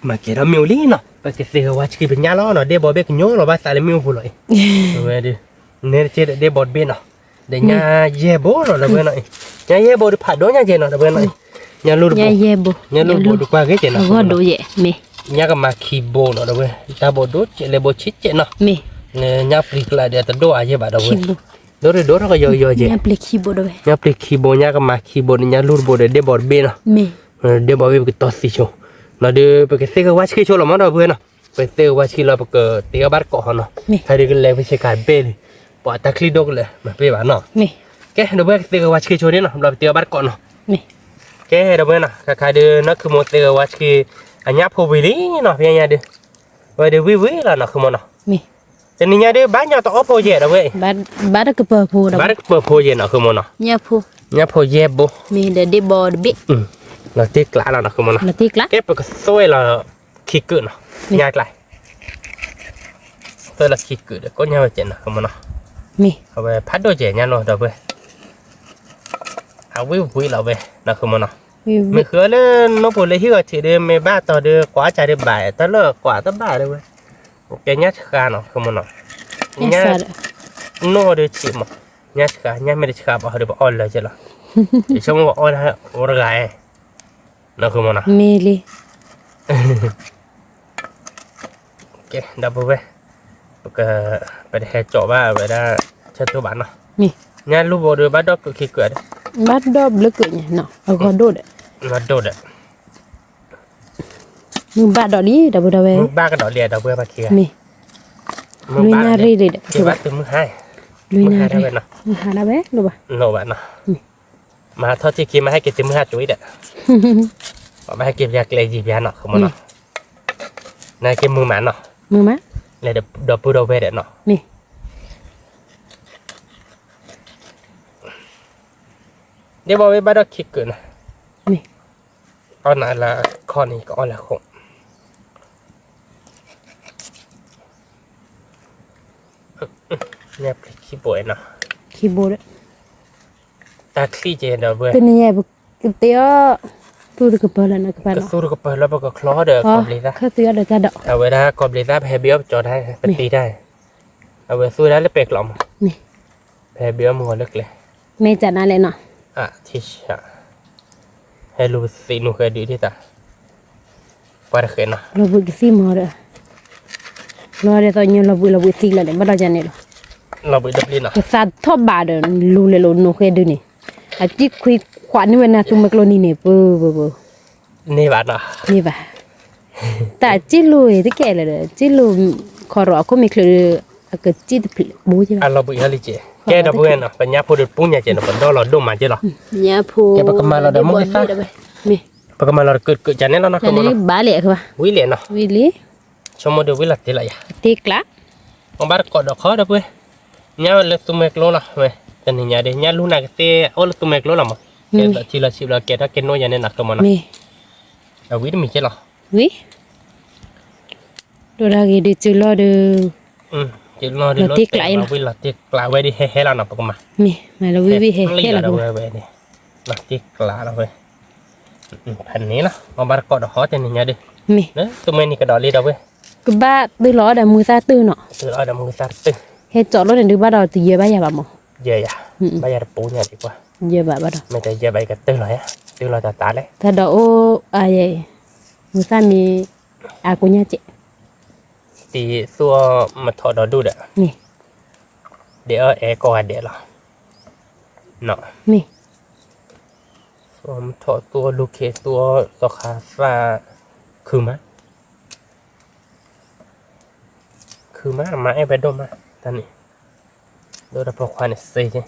မၤကဲၤထီၣ်မ့ၣ်အူလံနီၤ ပကသ့ၣ်ဂ့ၤဝါဆှံပညၣ်လီၤနီၤ ဒ့ဘီဘ့ၣ်ကညီလီၤဘၣ်သးလၢမ့ၣ်အူပူၤလီၤအံၤ, ဝဲဒုး, နဲတက့ၢ်ဒီးဒ့ဘီတဘ့ၣ်နီၤ, ဒီးညၣ်ယဲၢ်ဘိနီၤ ဒီပုၢ်ဝဲၢ်နီၤအံၤ, ညၣ်ယဲၢ်ဘိဒီးဖးဒိၣ်ညါကဲနီၤ ဒီပုၢ်ဝဲၢ်နီၤအံၤ, ညၣ်လူၢ်တဘိ, ညၣ်လူၢ်တဘိဒီးကွၢ်ဂ့ၤကဲနီၤ, ညၣ်ကမၤခံဘိနီၤ ဒီပုၢ်ဝဲၢ်, တၢ်ဘိဒိၣ်ကဲးလဲၤဘိဆံးကဲးနီၤ, ညၣ်ပျ့ၤကျါဒီးတဒိၣ်အါယဲၢ်ဘၣ် ဒီပုၢ်ဝဲၢ်, ဒိၣ်ဒိၣ်ထီၣ်ကယီယီကဲး, ညၣ်ပျ့ၤခံဘိ ညၣ်ပျ့ၤခံဘိ ညၣ်ကမၤခံဘိဒီးညၣ်လူၢ်တဘိဒီးဒ့ဘီတဘ့ၣ်နီၤ, ဒ့ဘီဘ့ၣ်ပကတီသံဆိ, နီၤဒီး ပကသ့ၣ်ဂ့ၤဝါဆှံဆိလီၤမး ဒီပုၢ်ဝဲၢ်နီၤ, ပကသ့ၣ်ဂ့ၤဝါဆှံလီၤ ပကတ့အီၣ်ဘၣ်တကိးဟီနီၤ, ဖဲဒုးကလဲၤဖဲဆ့ကၤဘ့ၣ်လံ, ပှၤတၢ်ချံဒိၣ်ကလဲာ် မၤပ့ၢ်ဘၣ်နီၤ, ကဲ ဒီပုၢ်ဝဲၢ် ကသ့ၣ်ဂ့ၤဝါဆှံဆိဒ်နီၤ ဘျီပတ့အီၣ်ဘၣ်တကိးနီၤ, ကဲ ဒီပုၢ်ဝဲၢ်နီၤ ခါခါဒုး နီၢ်ခုမိၢ်သ့ၣ်ဂ့ၤဝါဆှံ, အညၣ်ဖိဝံၤလံနီၤ ဖဲညါဒုး, ဝဲဒုးဝံၤဝံၤလီၤနီၢ်ခုမိၢ်နီၤ, တနံၤညါဒုး ဘၣ်ညီတအီၣ်ဖိယဲၢ် ဒီပုၢ်ဝဲၢ်အံၤ, ဘၣ်တကပၤဖိ, ဘၣ်တကပၤဖိယဲၢ်နီၢ်ခုမိၢ်နီၤ, ညၣ်ဖိယဲၢ်ဘိ, မ့ၢ်ဒီးဒ့ဘီတဘ့ၣ်, လီၤတ့ကျါလီၤနီၢ်ခုမိၢ်နီၤ, ကဲ ပကသွဲၣ်လီၤခံကုာ်နီၤ, ညၣ်ကျါ သွဲၣ်လီၤခံကုာ်ဒီး ကိးညါဝဲကဲနီၤ ခုမိၢ်နီၤ, အဝဲဖးဒိၣ်ကဲညါနီၤ ဒီပုၢ်ဝဲၢ်, အဝံၤဝံၤလီၤဝဲ နီၢ်ခုမိၢ်နီၤ, မ့ၢ်ဃုအီၤလၢ နိၣ်ဖိလၢဟံၣ်ဂီၤထံးဒီး မ့ၢ်ဘၣ်တီၤဒီး ကွၢ်စၢ်ဒီးဘၣ် တၢ်လၢကွၢ်တဘၣ်ဒီးဝဲ, ကဲညၣ်ဆှါနီၤ ခုမိၢ်နီၤ, ညၣ်, နိၣ်ဒီးဆံးမး, ညၣ်ဆှါ ညၣ်မ့ၢ်တဆှါဘၣ်ဒီး ပအီၣ်လၢကဲလီၤ, ယဆိကမိၣ်ပအီၣ်တဂၤ, နီၢ်ခုမိၢ်နီၤ, မ့ၢ်လံ ကဲ ဒီပုၢ်ဝဲၢ်, ပက, ပတဟဲကၠီဘၣ်ဝဲဒၣ်, ဆၢထၢၣ်ဘၣ်နီၤ, ညၣ်လူၢ်ဘိဒီး ဘၣ်ဒီၣ်ကုာ်ခံကုာ်ဒီး, ဘၣ်ဒီၣ်ဘျုးကုာ်ညါနီၤ အဂီၢ်ဒိၣ်ဒီး, အဂီၢ်ဒိၣ်ဒီး, မုၢ်ဘၣ်ဒီးလံ ဒီပုၢ်ဝဲၢ်, မုၢ်ဘၣ်ကဒီးလံ ဒီပုၢ်ဝဲၢ် ပှၤခံဂၤ, မ့ၢ်, လွံၢ်နၣ်ရံၣ်လံဒီး, ကဘၣ်တုၤမုၢ်ဟါ, လွံၢ်နၣ်ရံၣ်, မုၢ်ဟါဒၣ်ဝဲနီၤ, မုၢ်ဟါဒၣ်ဝဲ လိၣ်ဘၣ်, လိၣ်ဘၣ်နီၤ မၤထီၣ်ထံခံ မၤဟဲက့ၤတုၤမုၢ်ဟါတဝံၤဒီး, မၤဟဲက့ၤပျၢ်ကျဲယံၤပျၢ်နီၤ ခုမိၢ်နီၤ, နဟဲက့ၤမုာ်မးနီၤ, မုာ်မး, လဲၤဒီပုၢ်ဒီဝဲၢ်ဒီးနီၤ, မ့ၢ်, ဒ့ၣ်ဘီဝဲဘၣ်ဒီးခံကုာ်နၤ, အီၣ်နၤလၢခီၣ်န့ၣ် ကအီၣ်လၢခိၣ်, ညၣ်ပျံၤခံဘိနၤ, ခံဘိဒီး, တၢ်ချံၣ်ကဲဒီးဝဲ, တနံၤညါပကသ့အီၤ, သူၣ်တကပၤလၢနကပၤ, ကသူၣ်တကပၤလၢပကချီဒီးကီၢ်ဘျံးသၣ်, ခီၣ်သူၣ်အီၤဒီးတၢ်ဒီး, အဝဲဒၣ်ကီၢ်ဘျံးသၣ် ပဟဲဘ့ၣ်အီၣ်ပကၠီတၢ် ပတ့တၢ်, အဝဲသူၣ်ဝဲဒၣ်လၢပဲာ်ကျီမး, ပဟဲဘ့ၣ်အီၣ်မုၢ်ဂီၤလၢကျဲ, မ့ၢ်ကနါလဲၣ်နီၤ, ထံဆး, ဟဲလူၤသံနူၤဃဲဒုးဒ်တၢ်, ပှၤတဃဲနီၤ, လီၤဘှံးကသံၣ်မးဒီး, လီၤဒ်သိးညိလီၤဘှံးလီၤဘှံးသံလီၤန့ၣ် ဘၣ်ဒီးကန့ၣ်လီၤ, လီၤဘှံးတဘျ့နီၤ, ကသးထီၣ်ဘးဒီးလူၤလဲၤလိာ်နူၤဃဲဒုးန့ၣ်, အတံၢ်ခွံခွးန့ၢ်ဝဲနၤသူမွဲကျိနံၤန့ၣ် ပၢပၢပၢ, န့ၢ်ဘၣ်နီၤ, န့ၢ်ဘၣ်, တၢ်စံၣ်လိၤတကဲလၢာ်ဒီး စံၣ်လိၤ, ခီရီၤအခိၣ်မ့ၢ်ချုးဒီး, အကစံၣ်တဖျၢၣ်ဘိကဲ, အလီၤဘှံးဟဲလံကဲ, ကဲဒီပုၢ်ဝဲၢ်နီၤ ပညၣ်ဖိဒီးပူညါကဲနီၤ ပဒီလီၤဒိၣ်မးကဲလီၤ, ကဲပကမၤလီၤဒီးမုၢ်ဂ့ၤသၣ်, ပကမၤလီၤဒီးကုာ်ကုာ်ကန့ၣ်လီၤနီၤ, ဘၣ်လံ, ဝံၤလံနီၤ, ဝံၤလံ, ဆိကမိၣ်ဒီးဝံၤလီၤတ့ၢ်လီၤယၤ, တ့ကျး, အဘၣ်တကိးဒီးခီဒီပုၢ်ဝဲၢ်, ညၣ်လၢသူမွဲကျိလီၤ, တနံၤညါဒီး ညၣ်လူၤနၤကသ့အအိၣ်လၢသူမွဲကျိလီၤမး, ကဲဒီးထံလီၤဆံးဘျီကဲထီၣ်ကဲနိၣ်ယၤန့ၣ်နီၤ ဆိကမိၣ်နီၤ, ဝံၤတမံၤကဲလီၤ, ဝံၤ ဒိၣ်တၢ်ဂ့ၤဒုးစုလီၢ်ဒီး, စုလီၢ်ဒီးလီၤတ့ကျး, ဝံၤလီၤတ့ကျးဝဲဒ်ဟဲဟဲလီၤနီၤ ပကမၤ, မ့ၢ်မၤလီၤဝံၤဝံၤဟဲဟဲလီၤ, လီၤတ့ကျးလီၤဝဲ, ဖဲန့ၣ်လီၤ အဘၣ်တကိးဒီးဟီတနံၤညါဒီး, မ့ၢ် သူမွဲနံၤကဒီးလံဒီပုၢ်ဝဲၢ်, ကဘၣ်သုလီၤအီၣ်ဒီးမုၢ်သၣ်တတုၤနီၤ, သုလီၤအီၣ်ဒီးမုၢ်သၣ်တတုၤ, ဟဲကၠီလိၣ်န့ၣ်ဒုးဘၣ်ဒီးတယၢဘၣ်ယၤဘၣ်မး, ယဲယၤ, ဘၣ်ယၤတပူညါဒံးကွၢ်, ယဲဘၣ်ဘၣ်ဒီး, မ့ၢ်တယဲဘၣ်ယကတုၤလီၤယၤ, တုၤလီၤတၢ်တၢ်လဲၣ်, တၢ်ဒီးအိၣ်အါယဲ, မုၢ်သၣ်မ့ၢ်, အါကိညါကဲး, တံၤသူၣ်အီၣ်မထီၣ်ဒီဒူၣ်ဒီး, မ့ၢ်, ဒဲးအီၣ်အဲကိးဂၤဒဲးလီၤ, မ့ၢ်, သူၣ်အီၣ်မထီၣ်သူၣ်အီၣ်လူၤခ့သူၣ်အီၣ်သီခါသၣ်, ခုမး ခုမး မၤအဲၣ်ဝဲဒိၣ်မး, တၢ်န့ၣ်, ဒိၣ်တၢ်ဖိခွါန့ၣ်စ့,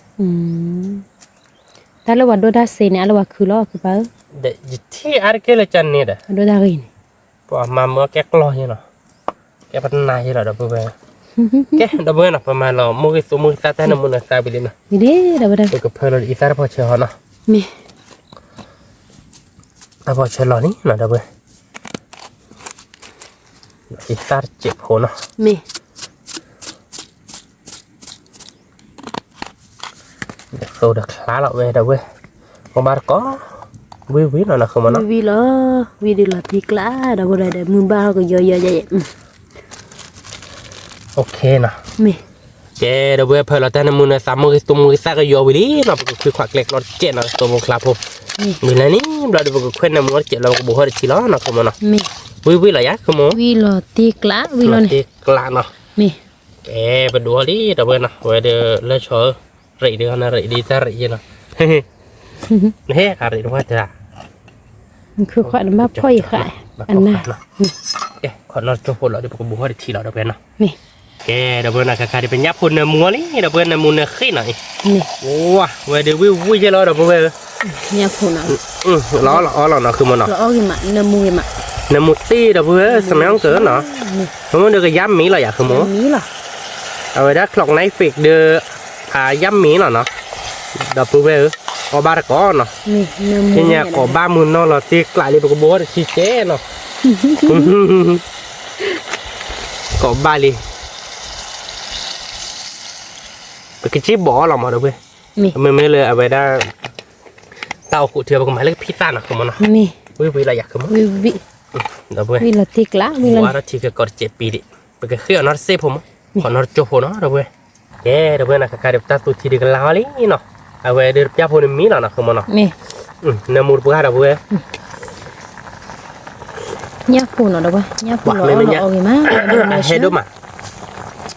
တၢ်လၢပှၤဒိၣ်တၢ်စ့န့ၣ် အလၢပှၤခုလီၤ ခုပၢ်ဧၢ, ယထံၣ်အါတက့ၢ်လၢကန့ၣ်ဒီး, ဒိၣ်တၢ်ဂ့ၤန့ၣ်, ပှၤမၤမုာ်အီၣ်ကဲကျီယဲလီၤ, ကဲပနၢ်ယဲလီၤ ဒီပုၢ်ဝဲၢ်, ကဲ ဒီပုၢ်ဝဲၢ်နီၤ ပမၤလီၤ မိၢ်ဂ့ၤသူမိၢ်ဂ့ၤသၣ်တၢ်နၢမူနသးဝံၤလံနီၤ, ပကဖၢလီၤအံသၣ်တဖီၣ်ဆၢဟီနီၤ, တၢ်ဖီၣ်ဆၢလီၤန့ၣ်နီၤ ဒီပုၢ်ဝဲၢ်, အံသၣ်တစဲးဖိနီၤ, သိဒီးချါလီၤဝဲ ဒီပုၢ်ဝဲၢ်, ပဘၣ်တကိး, ဝံၤဝံၤလီၤနီၤ ဃုမနီၤ, ဝံၤလီၤ, ဝံၤဒုးလီၤတံၢ်ကျါ ဒီပုၢ်ဝဲၢ်ဒီး မုၢ်ဘၣ်ဟီၣ်ကယီယီယဲ, ကဲ ဒီပုၢ်ဝဲၢ် ဖၢလီၤတၢ်နၢမူနသး မိၢ်ဂ့ၤသူမိၢ်ဂ့ၤသၣ်ကယီဝံၤလံနီၤ ပကဃုခွးကျဲကျီတစဲးနီၤ သိဖိကျါဖိ, မ့ၢ်လၢန့ၣ် ဘျီဒီးပကခွဲးနၢမူတစဲးလီၤ ပကဘူးဟီၣ်တထံလီၤနီၤ ဃုမနီၤ, ဝံၤဝံၤလီၤယၤ ဃုမ, ဝံၤလီၤတံၢ်ကျါ ဝံၤလီၤန့ၣ်, တံၢ်ကျါနီၤ, ကဲ ပဒိးလံ ဒီပုၢ်ဝဲၢ်နီၤ ဝဲဒီးလၢဆီဧၢ, ရံးဒုးနရံးဒ်တၢ်ရံးယဲနီၤ, နဟဲအရံးတဝၢ်တၢ်, ခီနီၣ်ကၠိဖိလီၤဒီးပကဘူးဟီၣ်တထံလီၤ ဒီပုၢ်ဝဲၢ်နီၤ, ကဲ ဒီပုၢ်ဝဲၢ်နီၤ ခါခါဒီး ပညၣ်ဖိနၢမူအီၤလံ ဒီပုၢ်ဝဲၢ် နၢမူနဃ့ၢ်နီၤအံၤ, ဝဲဒီးဝံၣ်ဝံၣ်ယဲလီၤ ဒီပုၢ်ဝဲၢ်ဧၢ, လီၤအီလီၤနီၤ ဃုမနီၤ, နၢမူသ့ၣ် ဒီပုၢ်ဝဲၢ်ဧၢ စမံကၢနီၤ, မ့ၢ်ဒီးကယါမ့ၤလီၤယၤ ဃုမ, အဝဲဒၣ် ချီးကနၣ်ဖ့း ဒီး အယါမ့ၤလီၤနီၤ, ဒီပုၢ်ဝဲၢ်ဧၢ, အီၣ်ဘၣ်တကိးနီၤ, သ့ၣ်ညါကိးဘၣ်မုၢ်နီၢ်လီၤတံၢ်ကျါလံ ပကဘူးဟီၣ်တထံကဲနီၤ, ကိးဘၣ်လံ, ပကစံၣ်ဘီၣ်အီၤလီၤမး ဒီပုၢ်ဝဲၢ်, မ့မ့ၢ်လၢအဝဲဒၣ် တၢ်အိၣ်ဃုာ်ထံ ပကမၤလၢကဖံသၣ်နီၤ ဃုမနီၤ, ဝံၤဝံၤလီၤယၤ ဃုမ, ဒီပုၢ်ဝဲၢ်, ဝံၤလီၤတံၢ်ကျါ ဝံၤလီၤန့ၣ်, ဝံၤထံကကိးတစဲးပံၤဒံး, ပကဃ့အီၤနီတစဲးဖိမး, ခီနီတကၠိဖိနီၤ ဒီပုၢ်ဝဲၢ်, ကဲ ဒီပုၢ်ဝဲၢ်နီၤ ခါခါဒီး ပတၢ်သူထံဒုးကလါအီၤလံနီၤ, အဝဲဒီးတပျၢ်ဖိန့ၣ်မံလီၤနီၤ ဃုမနီၤ, နၢမူတပှၢ် ဒီပုၢ်ဝဲၢ် ညၣ်ဖိနီၤ ဒီပုၢ်ဝဲၢ်, ညၣ်ဖိလီၤအီလီၤအီဂ့ၤမး, ဟဲဒိၣ်မး,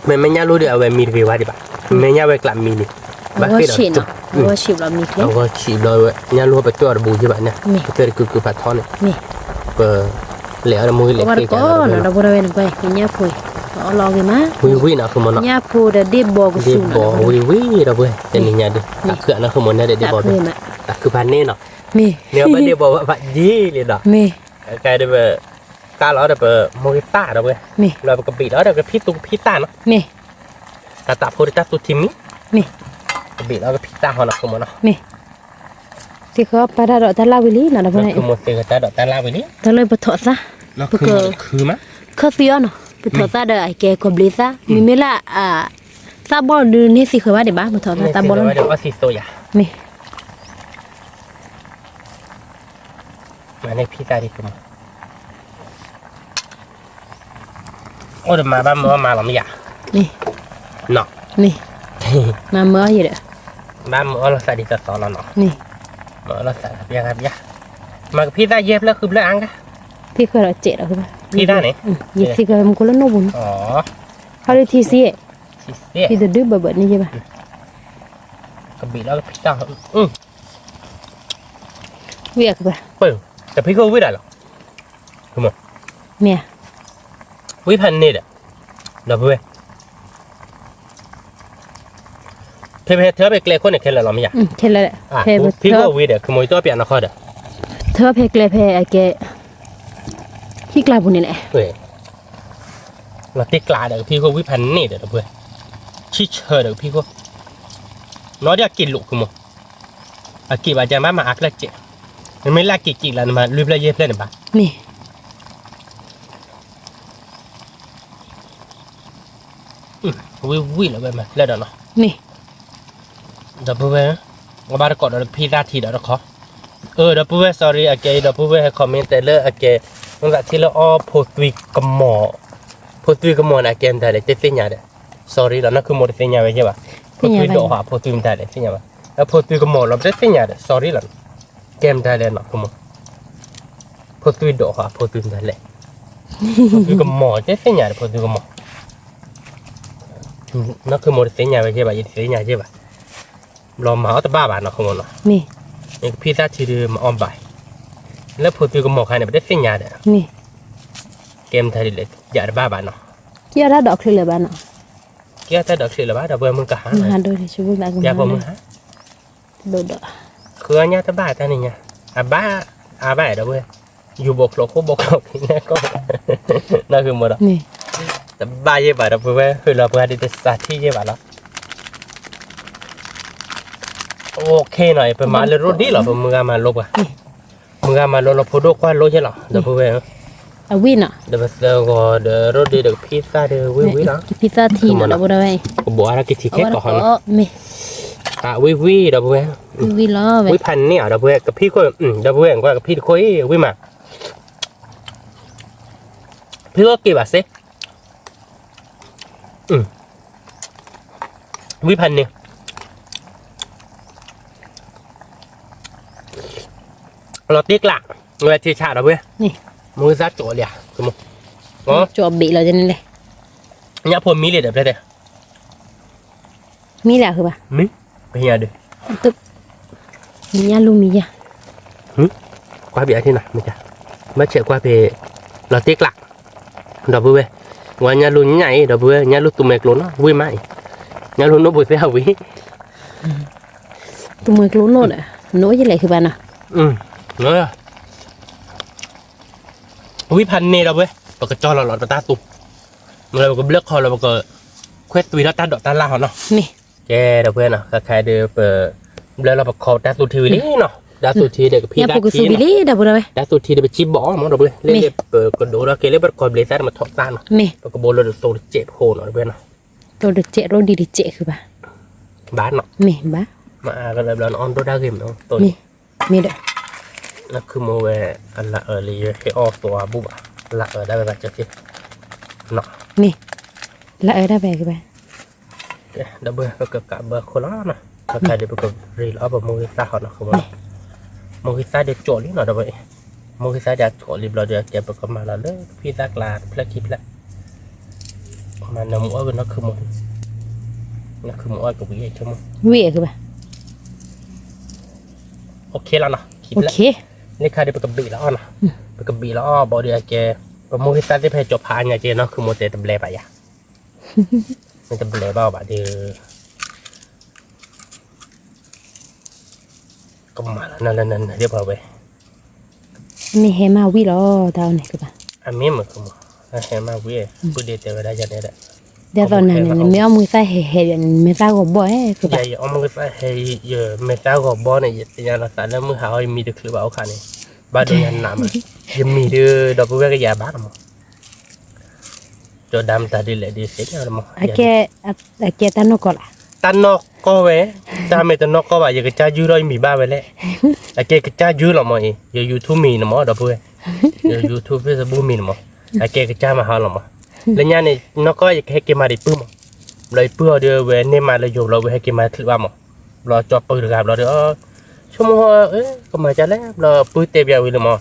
မ့မ့ၢ်ညၣ်လူၤဒီး အဝဲမံတဂ့ၤဝဲဒံးဘၣ်, မ့ၢ်ညၣ်ဝဲကျးမံလံ, ဘၣ်ဃ့ၢ်ဒီး, အဂီၢ်ဆံးဘျီဝဲ ညၣ်လူၤပကၠီၣ်တဘူးယဲဘၣ်န့ၣ်, ပတဲတကုာ်ကုာ်ဖးထီန့ၣ်, ပ လဲၤအီၤဒီးမိၢ်ဂ့ၤလဲၤဃ့ၢ်ကဒီး, ဝံၤဝံၤနီၤ ဃုမနီၤ, ညၣ်ဖိဒီးဒ့ၣ်ဘီကဆူၣ်နီၤ, ဒ့ၣ်ဘီဝံၤဝံၤ ဒီပုၢ်ဝဲၢ်, တနံၤညါဒီး တၢ်ခုၣ်အနၢ် ဃုမနီၤ နဲဒ့ၣ်ဘီ, တၢ်ခုၣ်ဖးန့ၣ်နီၤ, မ့ၢ်ဘၣ်ဒ့ၣ်ဘီဘၣ်ယံာ်လံဒီး, ကဲဒီး ကါလီၤဒီးပမိၢ်ဂ့ၤသၣ် ဒီပုၢ်ဝဲၢ်, လၢပကဘ့ၣ်လီၤဒီးကဖံသူကဖံသၣ်နီၤ, တၢ်သးဖိဒီးတၢ်သူထံမံ, ကဘ့ၣ်လီၤကဖံသၣ်ဟီနီၤ ဃုမနီၤ, သ့ၣ်ဃၢၤပာ်တၢ်ဒီးတၢ်လၢဝံၤလံနီၤ ဒီးဖဲန့ၣ် သ့ၣ်ဃၢၤတၢ်ဒီးတၢ်လၢဝံၤလံ, တၢ်လၢပထီၣ်သၣ်, ပက ခၢၣ်သွံအီၤနီၤ, ပထီၣ်သၣ်ဒီးအကဲကီၢ်ဘျံးသၣ်, မ့မ့ၢ်လၢ သၣ်ဘီၣ်ဒုးန့ၢ်သ့ၣ်ဃၢၤဘၣ်ဒံးဘၣ်, ပထီၣ်သၣ်သၣ်ဘီၣ်လီၤ, မ့ၢ် မၤန့ၢ်ဖံသၣ်ဒံးကမၢ်, အိၣ်ဒီးမၤဘၣ်မၢအီၣ်မၤလီၤမ့ၢ်ယၤ, နီၤ, မၤမၢအီၣ်ယဲဒီး, ဘၣ်မၢအီၣ်လီၤသးဒ်သိးသိးလီၤနီၤ, မၢအီၣ်လီၤသးဘၣ်, မၤကဖံသၣ်ယဲၢ်ဖျၢၣ်ဃုဖျၢၣ်အါဂၤ, သ့ၣ်ဃၢၤဒီးစဲးဒီးဃုဘၣ်, ဖံသၣ်န့ၣ်, ယသ့ၣ်ဃၢၤမူခိၣ်လၢနိၣ်ပူၤနီၤ, ဟီဒုးထံဆံ, ယတဒုးဘၢဘၢန့ၢ်ယဲဘၣ်, ကဘ့ၣ်လီၤကဖံသၣ် ဝံၣ်အကပၤ, တဖံခိၣ်ဝံၣ်ဒၣ်လီၤ, မ့ၢ်, ဝံၣ်ဖးန့ၣ်ဒီး, ဒီပုၢ်ဝဲၢ်, ဖဲဖဲထၢဖဲကျဲခိၣ်န့ၣ်ခဲလၢာ်လီၤမ့ၢ်ယၤ, ဖဲဖဲထၢဝံၣ်ဒီး ခမီၤယတီပၠးနီၢ်ခီဒီး, ထၢဖဲကျဲဖဲအကဲ, ဟံၣ်ကျါပူၤန့ၣ်လဲၣ် လီၤတ့ၢ်ကျးဒီးကဖံခိၣ်ဝံၣ်ဖးန့ၣ်ဒီး ဒီပုၢ်ဝဲၢ်, ဆံၣ်ဆၢဒီးကဖံခိၣ်, နီၢ်ဒ်အက့ၢ်လိာ်ခမီၤ, အက့ၢ်ဘၣ်ကမၤမၤအါကျၢၢ်စဲး, နမ့ၢ်လၢအက့ၢ်က့ၢ်လၢနမၤလွံၢ်ဖျၢၣ်ယဲၢ်ဖျၢၣ်န့ၣ်ဘၣ်, ဝံၣ်ဝံၣ်လီၤဝဲမၤဖျၢၣ်ဒီးနီၤ, ဒီပုၢ်ဝဲၢ်, ကဘၣ်တကိးဒီးကဖံသၣ်ထံဒီးတခီ, အၢ ဒီပုၢ်ဝဲၢ် sorry အကဲ ဒီပုၢ်ဝဲၢ်ဟဲ comment တဲလၢအကဲ, မ့ၢ်သးထံလၢအီဖိသွံကမီၤ, ဖိသွံကမီၤန့ၣ် အကဲမတၤလဲၣ် တသ့ၣ်ညါဒီး, sorry လီၤ နီၢ်ခမီၤတသ့ၣ်ညါဝဲယဲၢ်ဘၣ်, ဖိသွံဒိးဟီဖိသွံမတၤလဲၣ် သ့ၣ်ညါဘၣ်, အဖိသွံကမီၤလီၤ တသ့ၣ်ညါဒီး sorry လီၤ, ကဲမတၤလဲၣ်နီၢ်ခမီၤ ဖိသွံဒိးဟီဖိသွံမတၤလဲၣ်, ဖိသွံကမီၤ တသ့ၣ်ညါဒီး ဖိသွံကမီၤ, နီၢ်ခမီၤတသ့ၣ်ညါဝဲယဲၢ်ဘၣ် ယတသ့ၣ်ညါယဲၢ်ဘၣ်, ဘျီမၤအီၣ်တဘၣ်ဘၣ်နီၢ်ခမီၤနီၤ, မ့ၢ်ကဖံသၣ်ထံဒုးမၤအီၣ်ဘၣ်, လၢဖိသွံကမီၤခါန့ၣ် ပတသ့ၣ်ညါဒီး, ကဲမတၤဒ်လဲၣ် ယတဘၣ်ဘၣ်နီၤ, ကဲအီၣ်တၢ်ဒိးချံလၢၤဘၣ်နီၤ, ကဲအီၣ်တၢ်ဒိးချံလၢၤဘၣ် ဒီပုၢ်ဝဲၢ် မုၢ်ကဟါ, ယဖိမုၢ်ဟါ ဃုအညါတဘၣ်တၢ်န့ၣ်ညါ, အဘၣ်, အဘၣ်ဒီပုၢ်ဝဲၢ်, ယူၤဘိးချိၣ်ခိၣ်ဘိးချိၣ်ခံန့ၣ်ကီး, နီၢ်ခမီၤဒီး, တဘၣ်ယဲၢ်ဘၣ်ဒီပုၢ်ဝဲၢ် ဟုးလီၤပှၤဒ်တစးထံၣ်ယဲၢ်ဘၣ်လီၤ, အိၣ်ခ့နီၤ ပမၤလၢရိဒ်လီၤ ပမုၢ်ဂၤမၤလိပှၤ, မုၢ်ဂၤမၤလိလီၤဖိဒိၣ်ကွၢ်လိယဲၢ်လီၤ ဒီပုၢ်ဝဲၢ်, အဝံၣ်နီၤ, ဒီးပသၢဂီၤဒီးရိဒ်ဒီးကဖံသၣ်ဒီးဝံၣ်ဝံၣ်လီၤ, ကဖံသၣ်ထံနီၤ ဒီပုၢ်ဝဲၢ်, ကဘိးအါထီၣ်က့ၤထံခဲကိာ်ဟီနီၤ, ဝံၣ်ဝံၣ်ဒီပုၢ်ဝဲၢ်, ဝံၣ်ဖးန့ၢ်အီၤ ဒီပုၢ်ဝဲၢ် ကဖံခိၣ်, ဒီပုၢ်ဝဲၢ် ကွၢ်ကဖံတခိၣ်အံၤ ဝံၣ်မး, ဖံခိၣ်က့ၤဘၣ်စ့ ဝံၣ်ဖးန့ၢ်, လီၤတ့ၢ်ကျး, ဝဲထံဆးဒီပုၢ်ဝဲၢ်, မိၢ်သၣ်ကၠီလံဧါ, ကၠီဘ့ၣ်လီၤန့ၣ်လဲၣ်, ညၣ်ဖိမံလံဒီးဖျဲၣ်တဲ, မံလံဧါ, ပဟံၣ်ညါဒုး, ညၣ်လူမံယါ, ကွၢ်ဖဲအထံၣ်နီၤ, ဘၣ်ဆဲးကွၢ်ဖဲ, လီၤတ့ၢ်ကျး, ဒီပုၢ်ဝဲၢ်, ဝဲညၣ်လူညၣ်အံၤ ဒီပုၢ်ဝဲၢ် ညၣ်လူသူမှဲကျိနီၤ ဝံၣ်မးအံၤ, ညၣ်လူနိၣ်ပူၤသ့ၣ်အဝံၣ် သူမှဲကျိနိၣ်ဒီး, နိၣ်ယလဲၤဃုဘၣ်နီၤ, ဝံၣ်ဖးန့ၢ်ဒီပုၢ်ဝဲၢ် ပကကၠီလီၤလီၤပတၢ်သူ, မ့ၢ်လၢပကဘျၢၣ်ခီလီၤ ပကခွဲးသွံထီၣ်တၢ်ဒိးတၢ်လၢ်ဟီနီၤ, ကဲဒီပုၢ်ဝဲၢ်နီၤ ခဲခါဒုးပ, ဘျၢၣ်လီၤပခီတၢ်သူထံဝံၤလံနီၤ, တၢ်သူထံဒီးကဖံသၣ်ထံနီၤ, တၢ်သူထံဒီးပစံဘီၣ်မ့ၢ်ဒီပုၢ်ဝဲၢ် လၢလၢပကဒိးထီၣ်က့ၤလၢပတခီဘျံးသၣ်တမထီၣ်သၣ်နီၤ, ပကဘိလၢဒ်သိးတစဲးဖိနီၤ ဒီပုၢ်ဝဲၢ်နီၤ, သိးတစဲးရိဒ်တစဲးဃုဘၣ်, ဘၣ်နီၤ, မ့ၢ်ဘၣ်, မ့ၢ်အကလၢဘျီနအီၣ်ဒိၣ်တၢ်ဂ့ၤမ့ၢ်, မ့ၢ်ဒီး, နခုမိၢ်ဝဲ, အလၢအၢလံယဟဲအီၣ်သိးအဘူၣ်ဘၣ်, လၢအၢဒၣ်ဝဲဘၣ်ကၠီက့ၤ, မ့ၢ်, လၢအၢဒၣ်ဝဲကဘၣ်, ဒီပုၢ်ဝဲၢ် ပကကးဘၢခိၣ်လီၤနီၤ, ပကးဒုးပကရ့လီၤအီၣ်ပမိၢ်ဂံၢ်သၣ်ဟီနီၤ မိၢ်ဂံၢ်သၣ်ဒုးကၠီလံနီၤ ဒီပုၢ်ဝဲၢ်, မိၢ်ဂံၢ်သၣ်ဒုးကၠီလံဘျီဒီး ကဲပကမၤလီၤလၢဖံသၣ်ကျါတဖျၢၣ်ခံဖျၢၣ်, မၤနၢမူအီၣ်ကနီၢ်ခုမိၢ်, နီၢ်ခုမိၢ်အီၣ်ကဝံၤဆိကမိၣ်, ဝံၣ်အကဘၣ် OK လီၤနီၤ, လၢခါဒုးပကဘ့ၣ်လီၤအီၣ်နီၤ, ပကဘ့ၣ်လီၤအီၣ်ဘၣ်ဒီးကဲ, ပမိၢ်ဂံၢ်သၣ်သ့ၣ်ဖဲကၠီဖးအါညါကဲနီၢ်ခုမိၢ်တဲတဘျဲးဘၣ်ယၤ, မ့ၢ်တဘျဲးဘၣ်ဘၣ်ဒီး ကမၤလီၤနၤလၢနၤနၤဒ်ပှၤဝဲ, မ့ၢ်ဟဲမၤဝံၣ်လီၤ တၢ်အီၣ်န့ၣ်ကဘၣ်, အမ့ၢ်မ့ၢ်ကမၤ, ဟဲမၤဝံၣ်, ပုၢ်ဒ့တဲဝဲဒၣ်ယၤန့ၣ်ဒီး, ဒ်သိးနၤန့ၣ် နမ့ၢ်အီၣ်မူသၣ်ဟဲဟဲဒီး နမဲာ်သၣ်ဂီၤဘီၣ်ဧါ ဖုဘၣ်. ယအီၣ်မူသၣ်ဟဲ ယမဲာ်သၣ်ဂီၤဘီၣ်န့ၣ် ယသ့ၣ်ညါလီၤသးလၢမုၢ်ဟါအီၣ်ယမံတချုးဘၣ်အိၣ်ခါန့ၣ်, ဘၣ်ဒိယနးမး, ယမံဒုး ဒီပုၢ်ဝဲၢ်ကယၤဘၣ်လီၤမး, ကၠီဒါမတၤဒ်လဲၣ်ဒ်သ့ၣ်ညါလီၤမး, အကဲတၢ်နီၢ်ကီၢ်လီၤ, တၢ်နီၢ်ကီၢ်ဝဲ, တၢ်မ့ၢ်တနီၢ်ကီၢ်ဘၣ် ယကစၢ်ယုၢ်ထီၣ်ယမံၤဘၣ်ဝဲလဲၣ်, အကဲကစၢ်ယုၢ်လီၤမးအံၤ ယ YouTube မံၤန့ၣ်မး ဒီပုၢ်ဝဲၢ်, ယ YouTube Facebook မံၤန့ၣ်မး, အကဲကစၢ်မၤဟါလီၤမး, လၢညါန့ၣ် နီၢ်ကီၢ်ယကဟဲက့ၤမၤဒံးပုၢ်မး, ဘျီယပုၢ်အီၤဒီးဝဲန့ၢ်မးလၢယိၤဘျီဝဲဟဲက့ၤမၤတချုးဘၣ်မး, ဘျီကၠီပုၢ်တဂၤဘျီဒီး ဆိကမိၣ် ကမၤကလဲၣ် ဘျီပုၢ်တဲပျးဝံၤလၢမး,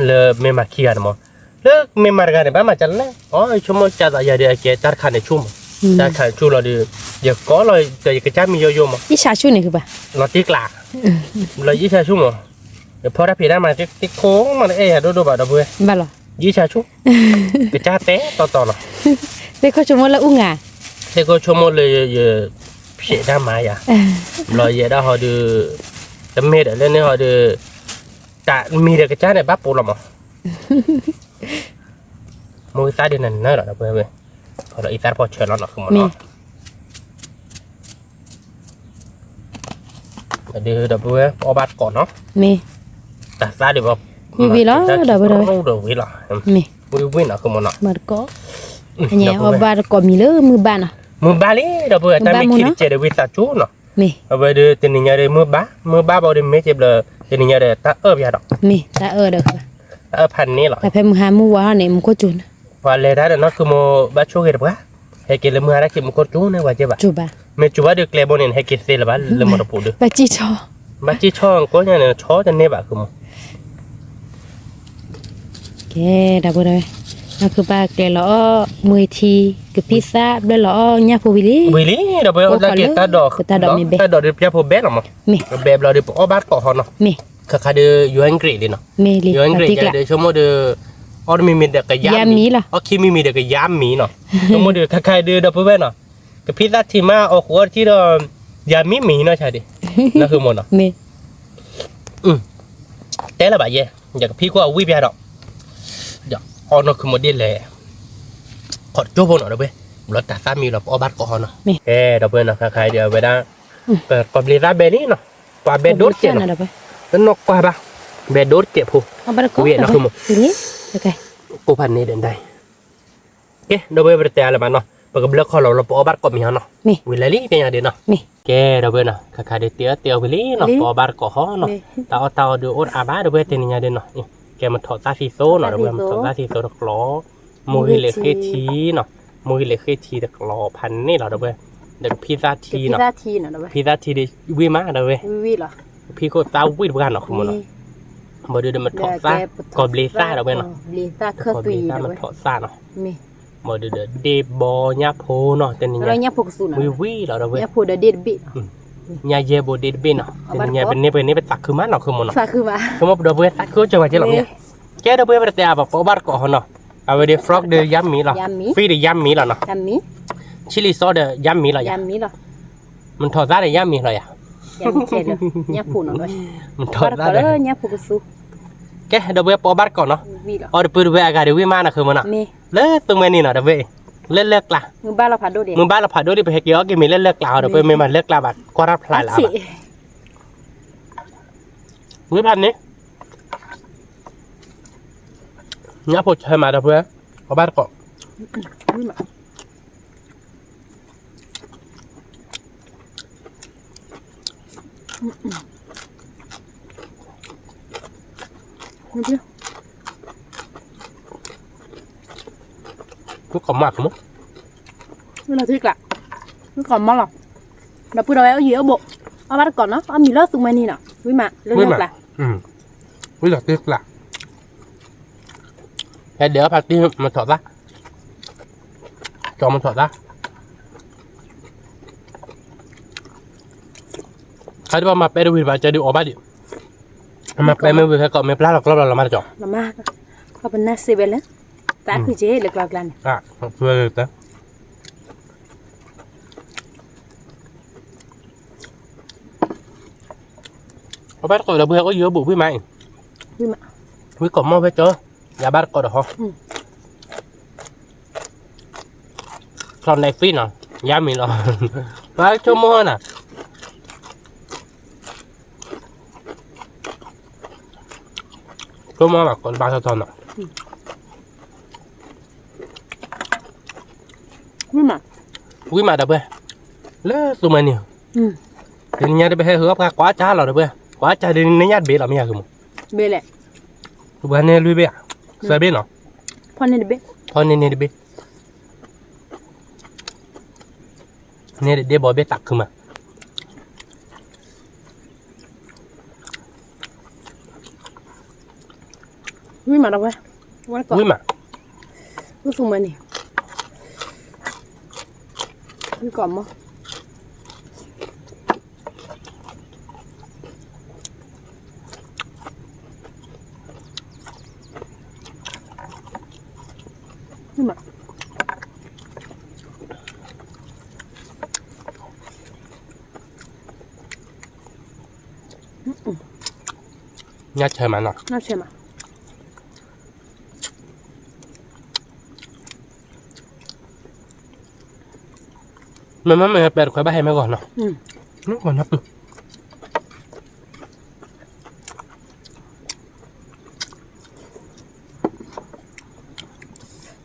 လၢမ့ၢ်မၤခံဂၤန့ၣ်မး, လၢမ့ၢ်မၤတဂၤန့ၣ် ဘၣ်မၤကလဲၣ်, အဆိကမိၣ်ကသးယၤဒီးအကဲတၢ်တခါန့ၣ်ဆူၣ်မး, တၢ်တခါန့ၣ်ဆူၣ်လီၤဒီး ယကိးလီၤ ယကစၢ်မံၤယိယိမး, လီၤတံၢ်ကျါ, ဘျီယအံၣ်ဆါဆူၣ်မး, ယဖီတၢ်ဖံးတၢ်မၤသ့ၣ်ခိၣ်မး တအဲၣ်ယၤဒိၣ်ဒိၣ်ဘၣ်ဒီပုၢ်ဝဲၢ်, ယအံၣ်ဆါဆူၣ်, ကစၢ်တဲတီတီလီၤ, သ့ၣ်ခိၣ်ဆိကမိၣ်လၢအူငါ, သ့ၣ်ခိၣ်ဆိကမိၣ်လၢယ ဖျဲးတၢ်မၤယၤ, ဘျီယဲဒၣ်ဟီဒီး, တမ့ၢ်ဒီးလၢန့ၣ်ဟီဒီး, တၢ်မံၤဒီးကစၢ်န့ၣ်ဘၣ်ပိာ်လီၤမး, မိၢ်သၣ်ဒ်နၤနၤလီၤဒီပုၢ်ဝဲၢ်, ဖီလီၤအံသၣ်တဖီဆၢလီၤနီၤ မ့ၢ် ဒီးဒီပုၢ်ဝဲၢ် ပအီၣ်ဘၣ်တကိးနီၤ, မ့ၢ်, တၢ်သၣ်ဒံးဘၣ်, ဝံၣ်ဝံၣ်လီၤ ဒီပုၢ်ဝဲၢ်, ဝံၣ်လီၤ, ဝံၣ်ဝံၣ်နီၤ မ့ၢ်နီၤ, ဘၣ်တကိး, အီၣ်ဘၣ်တကိးမံၤလၢမုၢ်ဘၣ်နီၤ, မုၢ်ဘၣ်လံ ဒီပုၢ်ဝဲၢ်, တၢ်မ့ၢ်ခံတကဲးဒီးဝံသးစူၤနီၤ, မ့ၢ်, အဝဲဒီးတနံၤညါဒီးမုၢ်ဘၣ်, မုၢ်ဘၣ်ဘၣ်ဒီးမ့ၢ်က့ၤဘျီ, တနံၤညါဒီးတၢ်အၢၣ်ပယါဒီး, မ့ၢ်, တၢ်အၢၣ်ဒီး, တၢ်အၢၣ်ဖးန့ၣ်လီၤ, တၢ်ဖဲမုၢ်ဟါမုၢ်ဝါဟီန့ၣ် မူခိၣ်စူၤန့ၣ် ပှၤလဲၤတၢ်ဒီးနီၢ်ခုမိၢ်ဘၣ်ဆိၣ်ဂ့ၤတပှၢ်, ဟဲက့ၤလၢမုၢ်ဟါတၢ်ခံးမူခိၣ်စူၤန့ၣ် ပှၤက့ၤဘၣ်, မ့ၢ်စူၤဘၣ်ဒီးကျဲဘိန့ၣ် ဟဲက့ၤသ့လၢၤဘၣ် လၢမီတပူၤဒီး, ဘၣ်စံၣ်ဆီၣ်ကိးညါန့ၣ် ဆီတန့ၢ်ဘၣ်ခုမိၢ် ကဲ ဒီပုၢ်ဝဲၢ်, နီၢ်ခုပၢ်ကျဲလီၤအီၣ်မူထံ, ကဖံသၣ်ဘျၢလီၤအီၣ်ညၣ်ဖိဝံၤလံ, ဝံၤလံ ဒီပုၢ်ဝဲၢ်, အိၣ်တၢ်က့ၤတၢ်ဒိး, တၢ်ဒိးမ့ၢ်ဘဲ, တၢ်ဒိးဒီးပျၢ်ဖိဘဲလီၤမး, မ့ၢ်, ဘဲဘျီဒီးပအီၣ်ဘၣ်တကိးဟီနီၤ, မ့ၢ်, ခါခါဒီး ယိၤဟၣ်ကရံးလံနီၤ, ယိၤဟၣ်ကရံးဒီး ဆိကမိၣ်ဒီး, အီၣ်တမံၤမံၤဒီးကယါမံၤ, အီၣ်ခံမံၤမံၤဒီးကယါမံၤနီၤ, ဆိကမိၣ်ဒီး ခါခါဒီး ဒီပုၢ်ဝဲၢ်နီၤ, ကဖံသၣ်ထံမးအီၣ်ဃုာ်အီၣ်တထံၣ်ဒီး, ယါမံၤမံၤနီၤဆါဒီး, နီၢ်ခုမိၢ်နီၤ, မ့ၢ် တဲလၢၤဘၣ်ယဲ, ယကဖံခိၣ်အဝံၣ်ပျါဒီး, ယအီၣ်နီၢ်ခုမိၢ်ဒ်လဲၣ်, ခီၣ်တကၠိဖိနီၤ ဒီပုၢ်ဝဲၢ်, ဘျီတၢ်သၣ်မံလီၤ ပအီၣ်ဘၣ်တကိးဟီနီၤ, ကဲ ဒီပုၢ်ဝဲၢ်နီၤ ခါခါဒီးအဝဲဒၣ်, ပကိးဘျံးသၣ်ဘဲလံနီၤ, ပှၤဘဲဒိၣ်တကဲးနီၤ, တနီၢ်ကွၢ်ဘၣ်, ဘဲဒိၣ်တကဲးဖိ, ဝံၤနီၢ်ခုမိၢ်, ကိးဖးန့ၣ်ဒီးဒၣ် ကဲ ဒီပုၢ်ဝဲၢ် ပတတဲအါလၢၤဘၣ်နီၤ, ပကဘျၢခီလီၤ ပအီၣ်ဘၣ်တကိးမံၤဟီနီၤ, ဝံၤလၢလံ ကဲညါဒ့နီၤ, ကဲ ဒီပုၢ်ဝဲၢ်နီၤ ခါခါဒီးတဲအၢတဲအီဝံၤလံနီၤ, ပအီၣ်ဘၣ်တကိးဟီနီၤ, တၢ်အီၣ်တၢ်အီဒီးအိၣ်တအါဘၣ် ဒီပုၢ်ဝဲၢ် တနံၤညါဒ့နီၤ, ကဲ မ့ၢ်ထီၣ်သၣ်သံသိနီၤ ဒီပုၢ်ဝဲၢ် မ့ၢ်ထီၣ်သၣ်သံသိတကျီ, မိၢ်ဂ့ၤလဲၤဃ့ထံနီၤ, မိၢ်ဂ့ၤလဲၤဃ့ထံတကျီဖးန့ၣ်လီၤ ဒီပုၢ်ဝဲၢ်, ဒီးကဖံသၣ်ထံနီၤ, ဖံသၣ်ထံဒီးဝံၣ်မး ဒီပုၢ်ဝဲၢ်, ဖံခိၣ်သၣ်ဝံၣ်တပှၢ်နီၤ ခုမိၢ်နီၤ, ဘၣ်ဒီးဒီးမ့ၢ်ထီၣ်သၣ်, ကိးဘျံးသၣ် ဒီပုၢ်ဝဲၢ်နီၤ, ကိးဘျံးသၣ်မ့ၢ်ထီၣ်သၣ်နီၤ, ဘၣ်ဒီးဒီးဒ့ၣ်ဘီညၣ်ဖိနီၤ တနံၤညါ, ဝံၣ်ဝံၣ်လီၤ ဒီပုၢ်ဝဲၢ်, ညါယဲဘိဒ့တဘ့ၣ်နီၤ, တနံၤညါ ပန့ၢ်ပန့ၢ်ပသးခုမးနီၤ ခုမိၢ်နီၤ, ခုမိၢ် ဒီပုၢ်ဝဲၢ် သးခုကၢဝဲက့လီၤမ့ၢ်, ကဲ ဒီပုၢ်ဝဲၢ် ပတတဲအါဘၣ် ပအီၣ်ဘၣ်တကိးဟီနီၤ, အဝဲဒီး frog ဒီးယါမံၤလီၤ, fish ဒီးယါမံၤလီၤနီၤ, chili sauce ဒီးယါမံၤလီၤယၤ, မ့ၢ်ထီၣ်သၣ်ဒီးယါမံၤလီၤယၤ, မ့ၢ်ထီၣ်သၣ်ဒီး, ကဲ ဒီပုၢ်ဝဲၢ် ပအီၣ်ဘၣ်တကိးနီၤ, အီၣ်တပုၢ်တဝဲၢ်အဂၤဒီးဝံၣ်မးနီၤ ခုမိၢ်နီၤ, လၢသူမွဲနံၤနီၤ ဒီပုၢ်ဝဲၢ်, လၢလၢၢ်ကျါ, မုၢ်ဘၣ်လီၤဖးဒိၣ်လံ ပဟဲက့ၤအီၣ်က့ၤမ့ၤလၢလၢၢ်ကျါဟီဒီး ပမ့ၢ်မၤလၢၢ်ကျါဘၣ် ကွၢ်တၢ်ဖျါလၢၤဘၣ် ဝံၣ်ဖးန့ၣ်, ညၣ်ဖိဆၢမး ဒီပုၢ်ဝဲၢ်, အီၣ်ဘၣ်တကိး, ဝံၣ်ကိးမး ဝံၣ်လီၤထံကျါ, ဝံၣ်ကိးမးလီၤ, ဒီပုၢ်ဒီဝဲၢ်အိၣ်ယံၤအိၣ်ဘူး, အီၣ်ဘၣ်တကိးနီၤ အီၣ်မံၤလၢသူမွဲနံၤနီၤ ဝံၣ်မး လၢလၢၢ်ကျါ, ဝံၣ်လီၤထံကျါ, ဟဲဒဲးအီၣ်ဖးတံၢ်မ့ၢ်ထီၣ်သၣ်, ကၠီမ့ၢ်ထီၣ်သၣ် ခါဒံးဘၣ်မၤပဲတဝံၤဘၣ် ကၢဒုးအီၣ်ဘၣ်ဒံး, မၤပဲမ့ၢ်ဝံၤဟဲကီး မ့ၢ်ပျၢ်လီၤကျီဘျီလီၤမးတကီး, ပနၢ်စ့ဝဲလၢ, သးခုက့ၤလၢကျီကျါန့ၣ်, အဘၣ်တကိးဒီး ဘုဟဲအိၣ်ယိၤဘူးဝံၣ်မးအံၤ, ဝံၣ်ကိးမီၢ်ဖဲကၠီ, ယဘၣ်တကိးဒီးဟီ, အ ထီၣ်နဲၣ်သံနီၤ, ယါမံၤလီၤ, ဘၣ်ဆိကမိၣ်နၤ, ဆိကမိၣ်ဘၣ်ကိးဘၣ်ထီၣ်ထီၣ်နီၤ, ဝံၣ်မးဒီပုၢ်ဝဲၢ်, လၢသူမၤန့ၣ်, တနံၤညါတဘ့ၣ်ဟဲဟးပှၤကွၢ်ကၢ်လီၤဒီပုၢ်ဝဲၢ်, ကွၢ်ကၢ်ဒ်န့ၣ်ညါတဘ့ၣ်လီၤ မ့ၢ်ယၤဃုမး, ဘ့ၣ်လဲၣ်, ပှၤန့ၣ်လွံၢ်ဘ့ၣ်ဧါ, သၢဘ့ၣ်နီၤ, ဖီၣ်န့ၢ်တဘ့ၣ်, ဖီၣ်န့ၢ်န့ၢ်တဘ့ၣ် န့ၣ်ဒ့ဘီဘ့ၣ်တၢ်ခုမး, ဝံၣ်မးဒီပုၢ်ဝဲၢ်, ဝံၣ်မး, ဝံၣ်သူမၤန့ၣ်, ဝံၣ်ကိးမီၢ် ညၣ်ဆၢမးနီၤ, ညၣ်ဆၢမး, မ့မ့ၢ်မ့ၢ်ဟဲပဲာ်တခွဲးဘၣ်ဟဲမ့ၢ်ဂီၢ်နီၤ, မ့ၢ်ဂီၢ်နီၤပုၢ် တၢ်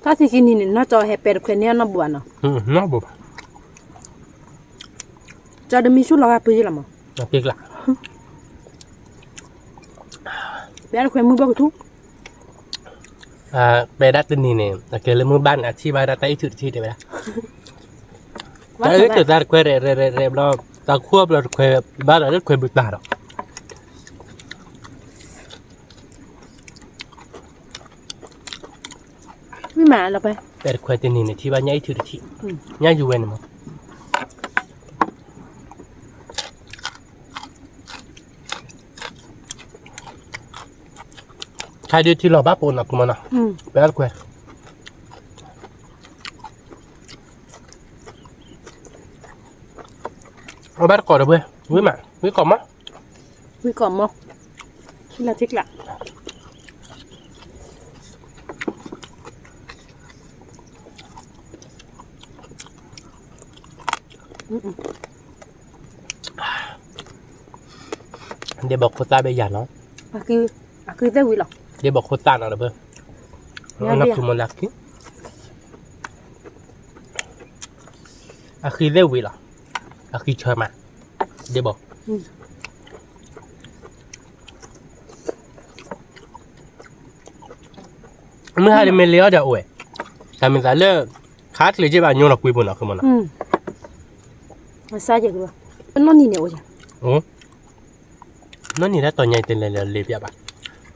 သံကံနံၤန့ၣ် နီၢ်ကၠီဟဲပဲာ်တခွဲးန့ၢ်အနီၢ်ဘိးဘၣ်နီၤ, နီၢ်ဘိးဘၣ်, ကၠီတမံၤဆူၣ်လီၤဂာ်ပှ့ၤယလီၤမး, ပဲာ်တခွဲးမုၢ်ဘၣ်ကထူၣ်, ပဲာ်ဒၣ်တနံၤန့ၣ် အကဲလၢမုၢ်ဘၣ်န့ၣ် အထံၣ်ဘၣ်ဒၣ်တၢ်အံၣ်ထုးတထံၣ်တဲဝဲဒၣ်, တၢ်အံၣ်ထုးတၢ်တခွဲးရဲၣ်ရဲၣ်ရဲၣ်ဘျီ, တၢ်ခိၣ်ဘျီတခွဲး, ဘၣ်ဒီးလၢတခွဲးဘုတၢ်ဒီး မ့ၢ်မးလီၤပဲ, ပဲာ်တခွဲးတနံၤန့ၣ် ထံၣ်ဘၣ်ညၣ်အံၣ်ထုးတထံၣ်, ညၣ်ယူၤဝဲန့ၣ်မး, ခါဒုးထံလီၤဘၣ်ပိာ်နီၤ ကမီၤနီၤ, ပဲာ်တခွဲး အဘၣ်တကိးဒီးဝဲ, ဝံၣ်မး, ဝံၣ်ကိးမီၢ်, ဝံၣ်ကိးမီၢ်, ထံလီၤထံကျါ, ဒ့ဘီခိၣ်သၣ်ဘ့ၣ်ယၤနီၤ, အကုသ့ၣ်ဝံၤလီၤ, ဒ့ဘီခိၣ်သၣ်နီၤဒီးဘၣ်, နီၢ်ဖုမီၢ်လၢခံ အဃံသ့ၣ်ဝံၤလီၤ, အဃံဆၢမး, ဒ့ဘီ, မုၢ်ဟါဒ်မ့ၢ်လ့အီၣ်ဒီးအိၣ်ဝဲ, တၢ်မ့ၢ်သးလၢ ခါတချုးက့ဘၣ်ညိလီၤကွံာ်ပူၤနီၤ ကမီၤနီၤ, နီၢ်နံၤန့ၣ်အိၣ်, နီၢ်နံၤတၢ်တီၤညါအံၤတလဲၤလၢလ့ပျၢ်ဘၣ်,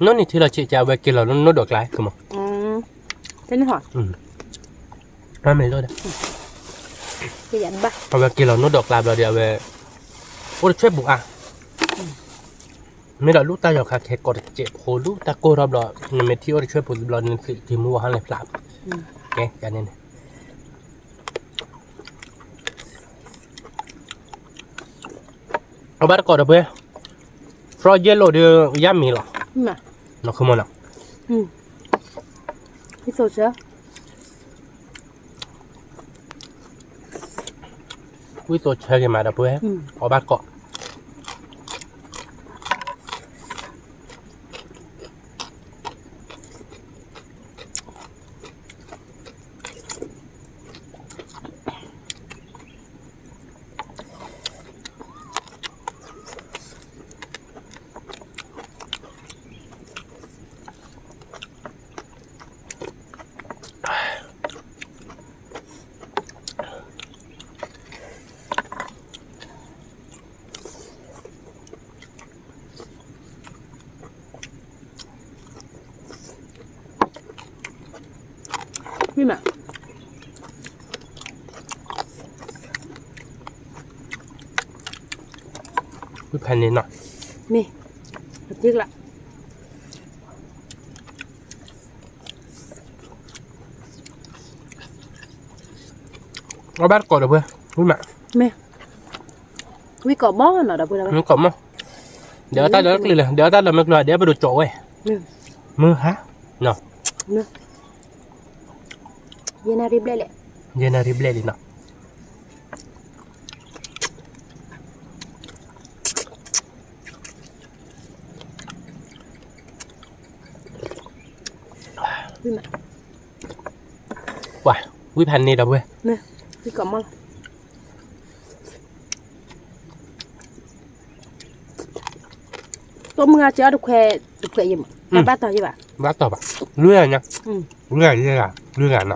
နီၢ်နံၤထံလီၤဆံးကါ အဝဲက့ၤလီၤလၢနိၣ်ဒီးကျါ ကမီၤ, တန့ၢ်ဟီ, မ့ၢ်လီၤဒီး, အဝဲက့ၤလီၤနိၣ်ဒီးကျါဘျီဒီး အဝဲ အိၣ်တဆှဲပူၤအါ, မ့ၢ်ဒီးလူတၢ်ယီၤခါခဲကိးတစဲးဖိလူတၢ်ကိၢ်ထီၣ်ဘျီ, နမ့ၢ်ထံၣ်အိၣ်တဆှဲပူၤဘျီ နသုးက့ၤမူဝဲဟီလဲၤဖျါ, ကဲ ကန့ၣ်န့ၣ် အဘၣ်တကိးဒီးပှဲၤ, ဖြီယဲၢ်လိာ်ဒီး ယါမံၤလီၤ, နီၢ်ခူမီၢ်နီၤ, ဝံၣ်သိးဆၢက့ၤမးဒီးပှဲၤ, အဘၣ်တကိး မ့ၢ်မး, ဖဲန့ၣ်နီၤ, မ့ၢ်, အသ့ကျါ, အဘၣ်တကိးဒီးပှဲၤ, ဝံၣ်မး, မ့ၢ်, ဝံၣ်ကိးမီၢ်နီၤဒီးပှဲၤ, ဝံၣ်ကိးမီၢ်, ဒီးအတၢ်ဒီးကျုၤလဲၣ်, ဒီးအတၢ်ဒီးမ့ၢ်ကျုၤ ဒီးပဒိၣ်ကၠီးဝဲ, မုၢ်ဟါ, နီၤ, ယဲနၣ်ရံၣ်ဘျဲၣ်လဲၣ်, ယဲၢ်နၣ်ရံၣ်ဘျဲၣ်လံနီၤ. ဝံၣ်ဖးန့ၣ်ဒီပုၢ်ဝဲၢ်, တိၢ်မုၢ်ဂၤစၢၤအီၤတခွဲး, တခွဲးယံၤမး, တဘၣ်တီၤယံၤဘၣ်, ဘၣ်တီၤဘၣ်, လွံၢ်ဂၤညါ, လွံၢ်ဂၤယဲၢ်ဂၤ, လွံၢ်ဂၤနီၤ.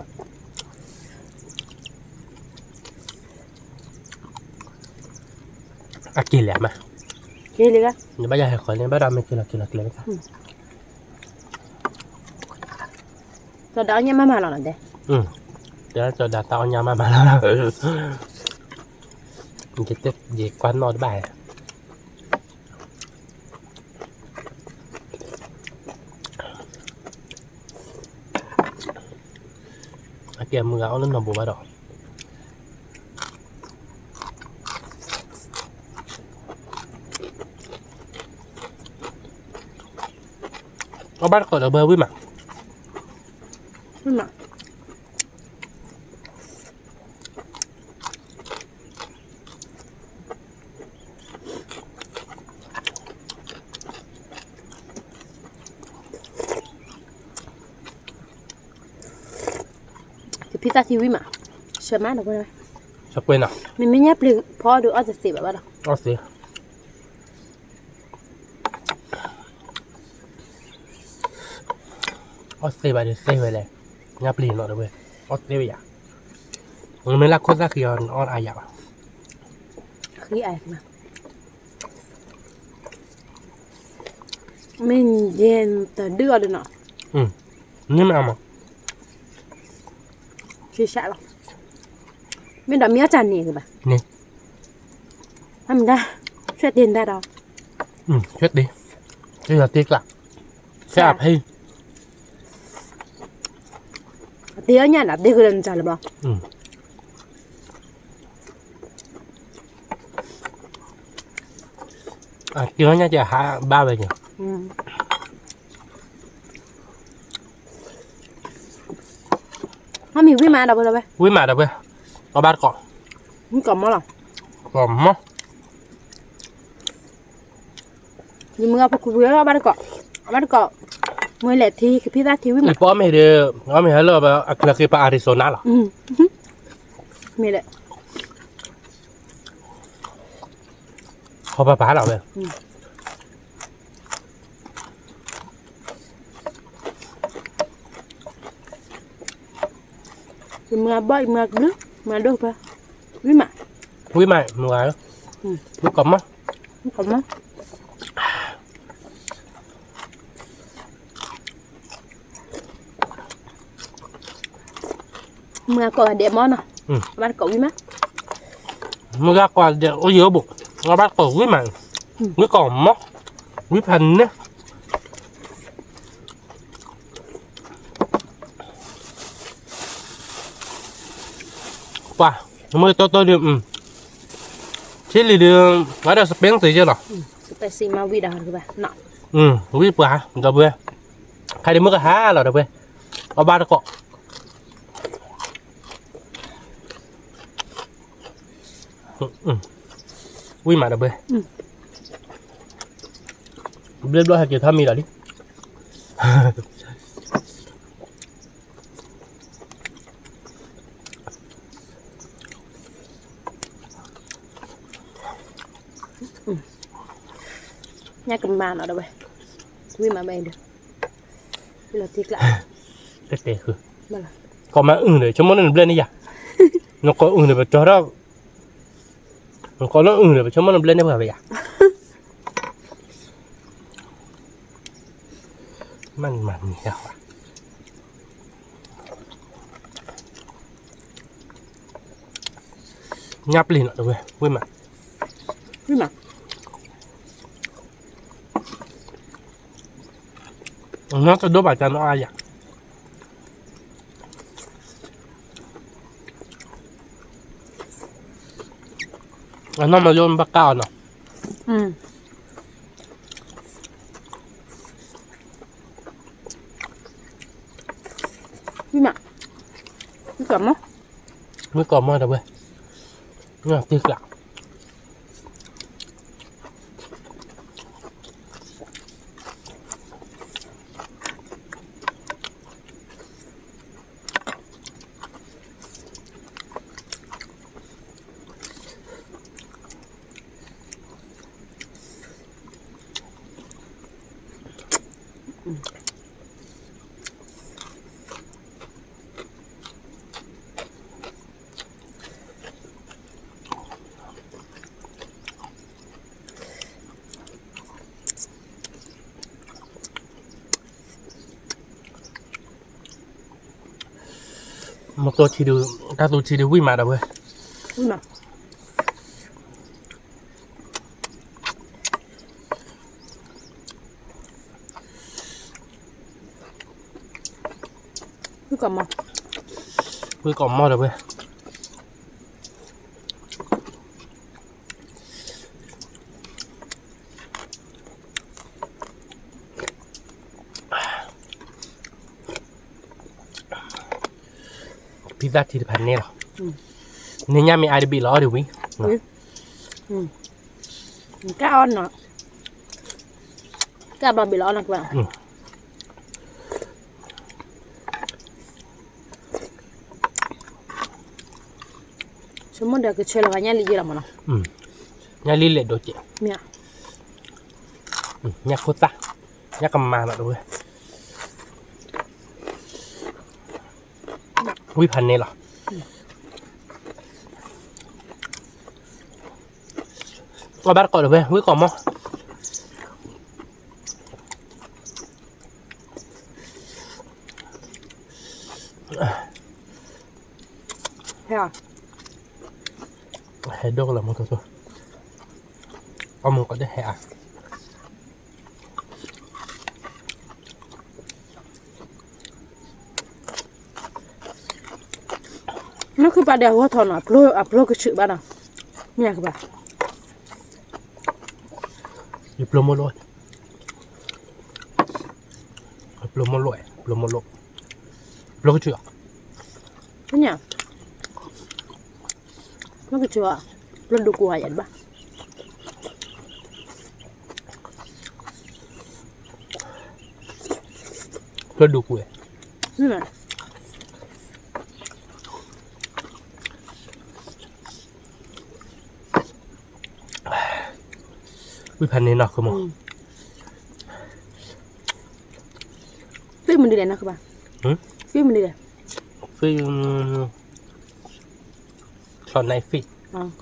အက့ၤလဲၤမး, က့ၤလံ, နဘၣ်ယၤဟဲဃီၤန့ၣ် ဘၣ်ဒီးမ့ၢ်က့ၤလီၤက့ၤလီၤက့ၤလီၤ, စီၤဒၤအီၣ်ညၣ်မးမးလီၤနီၤဒဲး, တဲစီၤဒၤတၢ်အီၣ်ညၣ်မးမးလီၤ, ယကွၢ်နီၣ်တဘၣ်, အကဲမုၢ်ဂၤအီၣ်လၢနီၢ်ဘိဘၣ်ဒီး အီၣ်ဘၣ်တကိးဒီးဘၣ်ဝံၣ်မး, ကဖံသၣ်ထံဝံၣ်မး, ဆၢမးနီၤ, မ့မ့ၢ်ညၣ်ပျံၤဖီအီၣ်ဒီးအီၣ်တသ့ဘၣ်ဘၣ်ဒီး, အီၣ်သ့ အီၣ်သ့ဘၣ်ဒီးသ့ဝဲလဲၣ်, ညၣ်ပျံၤနီၤတဝဲ, အီၣ်သ့ဝဲယၤ, မ့ၢ်လၢခိၣ်သၣ်ဃံအီၤ အီၣ်အါယၤဘၣ်, ဃံအါ, မ့ၢ်ယဲၢ်တဒုအီၤဒီးနီၤ, န့ၣ်မ့ၢ်အါမး, မ့ၢ်ဒီးမ့ၢ်အီၣ်တၢ်န့ၣ်ကဘၣ်, မ့ၢ်ဒၣ်, ဆွဲတ့ၢ်ဒၣ်ဒီး, ဆွဲတ့ၢ်, တ့ၢ်လီၤတ့ၢ်ကျး, ဆွဲအဖဲ, အတ့ၢ်အီၣ်ညၣ်ဒီးတ့ၢ်ကလၢနတၢ်လၢၤဘၣ် အက့ၤညါကဟးဘၣ်ဝဲက့ၤ, မ့ၢ်ဝံၣ်မးဒီးဝဲ, ဝံၣ်မးဒီးဝဲ, အီၣ်ဘၣ်တကိး, မ့ၢ်ကိးမီၢ်လီၤ, ကိးမီၢ်, ယမုၢ်ဂၤဖိခွံဝံၤအီၣ်ဘၣ်တကိး, အီၣ်ဘၣ်တကိး, မ့ၢ်လဲၤထံကဖံသၣ်ထံဝံၣ်မး, ပအီၣ်မ့ၢ်ဒီး, အီၣ်မ့ၢ်ဟဲလၢအချၢဃ့ပှၤ Arizona လီၤ, မ့ၢ်လဲၣ် ခီပၤပၤလီၤဝဲ, ယမုၢ်ဂၤဘီၣ် ယမုၢ်ဂၤကဘျုး, မုၢ်ဂၤဒိၣ်ဖဲ, ဝံၣ်မး, ဝံၣ်မး, မုၢ်ကိးမီၢ်, မုၢ်ကိးမီၢ် မုၢ်ဂၤကိးဂၤဒဲးမီၢ်နီၤ, ဘၣ်တကိးဝံၣ်မး, မုၢ်ဂၤကိးဂၤဒဲးအိၣ်ယံၤအိၣ်ဘူး, ဘၣ်တကိးဝံၣ်မး, ဝံၣ်ကိးမီၢ်, ဝံၣ်ဖးန့ၣ် ပှၤ, မ့ၢ်တိတိဒုး, ထံလံၤဒုး, ဝဲဒီး Spain စ့ယဲၢ်လီၤ, ဝံၣ်ပှၤ, ဒီပုၢ်ဝဲၢ်, ခါဒံးမုၢ်ကဟါလီၤဒီပုၢ်ဝဲၢ်, အီၣ်ဘၣ်တကိး ဝံၣ်မးဒီပုၢ်ဝဲၢ်, ဘျ့ဘျီဟဲက့ၤထီၣ်မံဒီးလံ ညၣ်ကမၤနီၤဒီးဝဲ, ဝံၣ်မးဘၣ်အံၤဒီး, လီၤတံၢ်ကျး, တဲတဲဃု, ကိးမၤအုၣ်ဒီး ဆိကမိၣ်န့ၣ်နဘျဲၣ်န့ၢ်ယၤ, နကိးအုၣ်ဒီးပကၠီထီၣ်, နကိးလၢအုၣ်ဒီး ပဆိကမိၣ်နဘျဲၣ်န့ၢ်ပှၤဝဲယၤ, မၤန့ၣ်မၤန့ၣ်ယၤ, ညၣ်ပျံၤနီၤတဝဲ ဝံၣ်မး, ဝံၣ်မး, နီၢ်တဒိၣ်ဘၣ်ကၢ်နီၢ်အါယၤ, အနီၢ်မၤလိဘၣ်ကၢ်အီၤနီၤ, ဝံၣ်မး, ဝံၣ်ကမီၢ်, မုၣ်ကီၢ်မီၢ်ဒီးဝဲ, တံၢ်ကျး မ့ၢ်တိၢ်ထံဒုး, တၢ်သူထံဒုးဝံၣ်မးဒီးဝဲ, ဝံၣ်မး, ဝံၣ်ကီၢ်မီၢ်, ဝံၣ်ကီၢ်မီၢ်ဒီးဝဲ. ဖံသၣ်ထံတဖၣ်န့ၣ်လီၤ, န့ၣ်ညါမ့ၢ်အါတဘ့ၣ်လီၤအီၤဒ်ဝံၤ, ကၢ်အီၤနီၤ, ကၢ်ဘျီဘ့ၣ်လီၤအီၤနီၤကွၢ်. ဆိကမိၣ်ဒီးကဆှၢလီၤဘၣ်ညၣ်လံယဲလီၤမးနီၤ, ညၣ်လံလဲၣ်ဒိးကဲး, ညၣ်ခိၣ်သၣ်, ညၣ်ကမၤနီၤတဝဲ, ဝံၣ်ဖးန့ၣ်လီၤ. အီၣ်ဘၣ်တကိးတဝဲ ဝံၣ်ကီၢ်မီၢ်. ဟဲဒိၣ်ကလီၤမူကီၢ်, အီၣ်မူကီၢ်တဟဲအါ. နၢ်ခုၣ်ပၢ်ဒီးအဂီၢ်ထီၣ်နီၤ, အပျိၢ်ကဆူၣ်ဘၣ်နီၤ, မ့ၢ်အကပၤ, ယပျိၢ်မိၢ်လိၣ်, ပျိၢ်မိၢ်လိၣ်, ပျိၢ်မိၢ်လိၣ်, ပျိၢ်ကဆူၣ်အီၤ, ပျိၢ်ကဆူၣ်အီၤ, ပျိၢ်ဒိၣ်ကိၢ်ဂၤယၤတဘၣ်. ပျိၢ်ဒိၣ်ကိၢ်, ဝံၣ်ဖးန့ၣ်နီၤ ကမီၤ, သ့ၣ်မနုၤလဲၣ်နီၤကဘၣ်, သ့ၣ်မနုၤလဲၣ်, သ့ၣ် ချီၣ်နၢ်သ့ၣ်.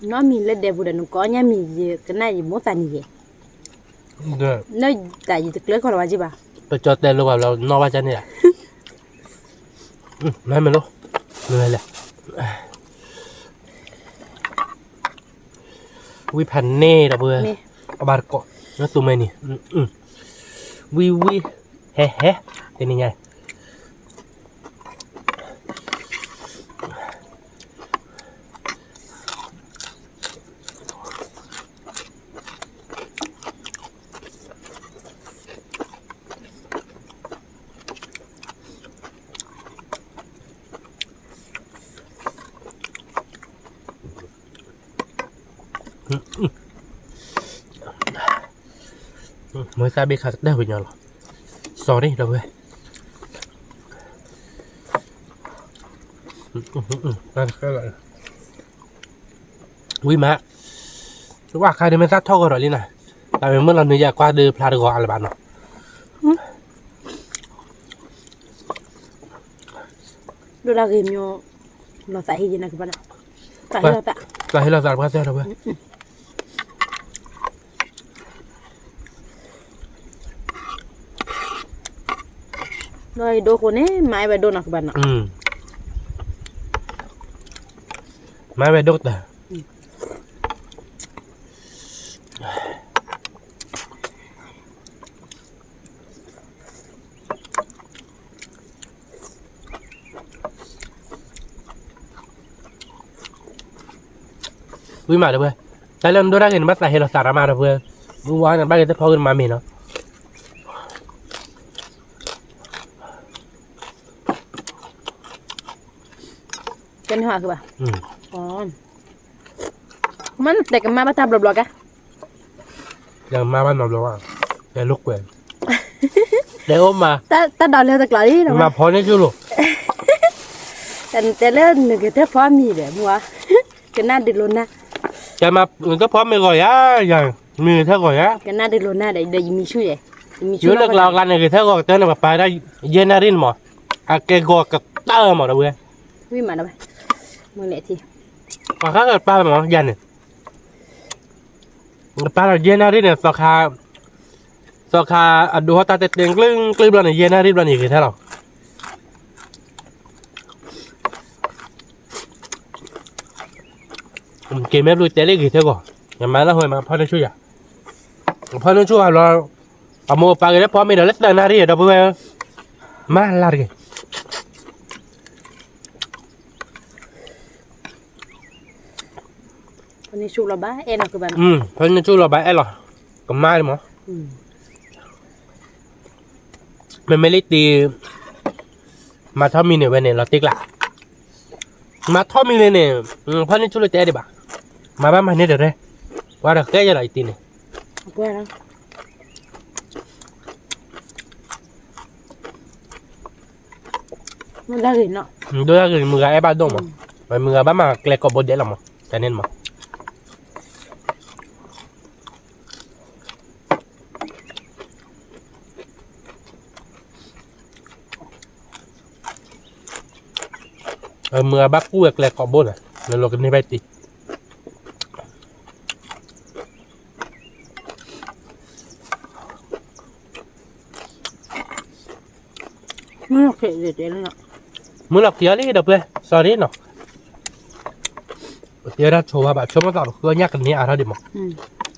နီၢ်မံၤလၢဒဲပူၤဒီး နကိးညၣ်မံၤ ယကနၣ်ယမိၣ်သးန့ၣ်ယဲ, လၢတၢ်ယတကျၢၤကီၢ်လီၤဝဲက့ၤဘၣ်, ပကၠီတဲလိာ်ဘၣ်လီၤ နီၢ်ဘၣ်ကၢ်န့ၣ်ဧါ, မ့ၢ်မ့ၢ်လိၣ်, မ့ၢ်လဲၣ်. ဝံၣ်ဖးန့ၣ်ဒီးပှၤ, အဘၣ်တကိး, နသူၣ်မဲန့ၣ်, ဝံၣ်ဝံၣ်, ဟဲဟဲ, တနံၤညါ မ့ၢ်သးဘ့ၣ်ခါကတၢၢ်ပညီလီၤ, စီၤန့ၣ်ဒီးဝဲ ဝံၣ်မး, ဝဲခါဒုးမ့ၢ်သးထီၣ်ဂီၤဒီးလံနၤ, တၢ်မ့ၢ်မုၢ်လီၤနုာ်ယၤကွၢ်ဒုးဖျါတဂီၤအါလၢၤဘၣ်နီၤ, ဒိၣ်ဒၣ်ဂ့ၤမ့ၢ်, လီၤသးဟ့ယနၤကဘၣ်နီၤ, သးဟ့လီၤသး, သးဟ့လီၤသးတပှၢ်သၢဒီးဝဲ ဒီးယဒိၣ်ဃိန့ၣ် မၤဝဲဒိၣ်နီၤကဘၣ်နီၤ, မၤဝဲဒိၣ်တၢ်, အ ဝံၤမးဒီပုၢ်ဝဲၢ်, တၢ်လၢနဒိၣ်တၢ်ဂ့ၤ နဘၣ်သးဟ့လီၤသးရၣ်မးဒီပုၢ်ဝဲၢ်, မုၢ်ဝါန့ၣ် ဘၣ်ဂ့ၤသ့ၣ်ဖီက့ၤနမၤမ့ၤနီၤ. ကဲန့ၣ်ဟီၣ်ကဘၣ်, မ့ၢ်နတဲကမၣ်ဘၣ်တၢ်ဘျီဘျီကါ, ယမါဘၣ်နီတဘျီဘၣ်, တဲလိာ်ကွဲ, တဲအိၣ်မး, တၢ်ဒိးလၢတကျိၤလံ, မၤဖီန့ၢ်ဆူၣ်လိာ်, တၢ်နတဲလၢနဂဲၤထၢၣ်ဖီမံၤဒီး မုၢ်ဝါ, ကနၣ်ဒုးလိာ်နၢ်, တၢ်မၤဂဲၤထၢၣ်ဖီမ့ၢ်ဂီၤယၤ, မ့ၢ်ဂဲၤထၢၣ်ဂီၤယၤ, ကနၣ်ဒုးလိာ်နၢ်ဒီး ဒီးယမံၤဆူၣ်ယဲ, ယမံၤဆူၣ်လၢကျါအကျါန့ၣ် ဂဲၤထၢၣ်ဂီၤကတၢၢ်န့ၣ် ပပာ်ဒၣ်ယဲၢ်နၣ်ရံၣ်န့ၣ်မး, အကဲဂီၤကတၢၢ်မးဒီပုၢ်ဝဲၢ်, ဝံၤမးဒီပုၢ်ဝဲၢ်, မုၢ်လဲၤထံ, ပှၤဃါကပာ်မးယၤန့ၣ် ကပာ်လီၤယဲၢ်နၣ်ရံၣ်န့ၣ် သီခါ, သီခါအဒိဟီၣ်တၢ်တဲတဲကျုကျုဘျီန့ၣ် ယဲၢ်နၣ်ရံၣ်ဘျီန့ၣ် ယဂဲၤထၢၣ်လီၤ. က့ၤမ့ၢ်ဘျုးတဲလၢဂ့ၤထဲဂီၤ, ယမၤလၢဟိမၤဖီန့ၢ်ဆူၣ်ယၤ, ဖီန့ၢ်ဆူၣ်ဟးလီၤ, အမိၢ်အပၢ်ဂ့ၤလၢဖီမ့ၢ်ဒီးလၢသၢနၣ်ရံၣ်ဒီပုၢ်ဝဲၢ်, မၤလၢတဂ့ၤ ဖီန့ၢ်ဆူၣ်လီၤဘၣ်အဲၣ်လီၤ, ကမၤလံမး, မ့မ့ၢ်လၢတံၤ, မၤထီၣ်မံၤန့ၣ်ဝဲန့ၣ် လီၤတံၢ်ကျါ, မၤထီၣ်မံၤလံန့ၣ်, ဖီန့ၢ်ဆူၣ်လၢတအဲၣ်ဒံးဘၣ်, မၤဘၣ်မၤန့ၢ်တရဲ, ပှၤဒီးဃဲယလီၤအံၤတံၤန့ၣ် ဒိၣ်ဒၣ်ဂ့ၤ မုၢ်ဂၤအဲၣ်ဘၣ်ဒိၣ်မး, မုၢ်ဂၤဘၣ်မၤကျဲကိးဘိဒဲးလီၤမး, တၢ်န့ၣ်မး, မုၢ်ဂၤဘၣ်ကူၣ်ဝဲကျဲကိးဘိန့ၣ်, နလိၤကန့ၢ်ဘၣ်တံၤ မုၢ်လီၤခံအီၤလံဒီပုၢ်ဝဲၢ် sorry နီၤ, ပတဲဒၣ်ဆိဝါဘၣ် ဆိကမိၣ်သးပဃုအီၣ်ညၣ်ကန့ၢ်အါထီၣ်ဒံးမး,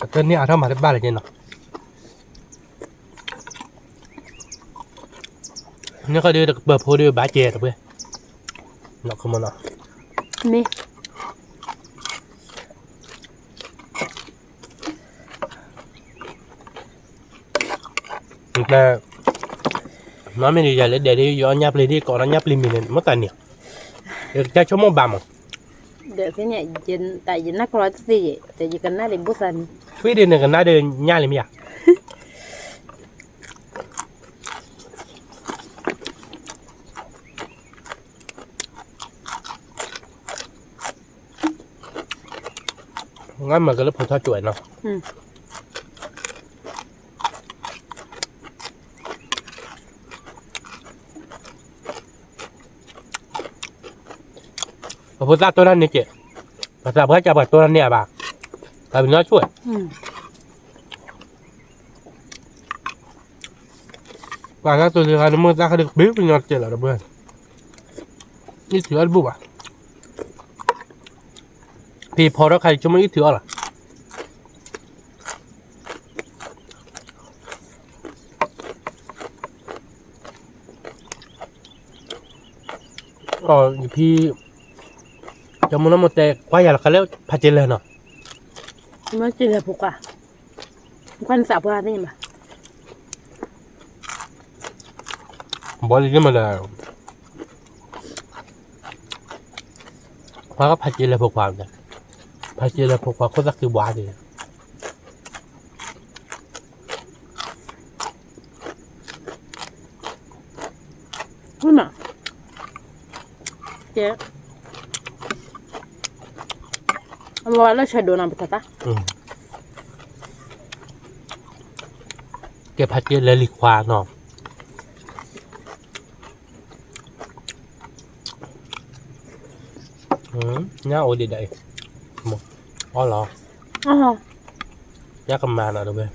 ကတန့ၢ်အါထီၣ်မးတဘၣ်လၢၤက့နီၤ, န့ၣ်ခီဒုးတကပၢၤဖိဒုးဘၣ်ကဲဒီပုၢ်ဝဲၢ်, နီၤ, မ့ၢ်ဒ်ယၤလၢဒဲးဒ် ယအီၣ်ညၣ်ပျ့ၤဒ်ကိးဒီးညၣ်ပျ့ၤမံၤန့ၣ် မ့ၢ်သးန့ၣ်, ယကစၢ်ဆိကမိၣ်ဘၣ်မး, တၢ်ယနၢ်ကလီတသ့ယဲၢ် တၢ်ယကနၣ်ဒံးဘိၣ်သးန့ၣ်, ထွံၣ်ဒ်န့ၣ်ကနၣ်ဒ်ညၣ်လံမ့ၢ်ဧါ ငါမၤကလၢဖိထီၣ်ကၠိဝဲနီၤ, ပဖိသၣ်တိၢ်တၢ်န့ၢ်က့ၤ, ပသးပှၢ်ကပှၤတိၢ်တၢ်န့ၢ်အဘၣ်, တၢ်ပနီၣ်ဆိၣ်ဝဲ ပှၤတၢ်တိၢ်လၢဂၤန့ၣ် မိၢ်သၣ်ခါဒုးကပှ့ၤပညီတကဲလီၤဒီပုၢ်ဝဲၢ်, အံၣ်ထုးအီၣ်တဘူၣ်ဘၣ်, ဖံဖီထီၣ်ခါယဆိကမိၣ်အံၣ်ထုးအီၣ်လီၤ. ယဖံ, ကမိၣ်နီၢ်မိၢ်တဲကွၢ်ယၤလီၤခါလၢဖးက့လဲၢ်နီၤ, မ့ၢ်က့လဲၢ်ဖိခွါ, ခွါန့ၣ်သးပှၢ်သ့ၣ်ညါဘၣ်, ဘီလံမ့ၢ်ဒီး ခွါကဖးက့လဲၢ်ဖိခွါ, ဖးက့လဲၢ်ဖိခွါခိၣ်သၣ်ဃံဘှါက့ၤ, မ့ၢ်, ကဲ, အဝဲလၢဆဲးဒိးနၤပတၢ်တၢ်, ကဲဖးက့လဲၢ်လံၤခွါနီၤ. ညၣ်အိၣ်ဒံးဒၣ်အံၤ, အီၣ်လီၤ, ညၣ်ကမၤနီၤတဝဲ, နီ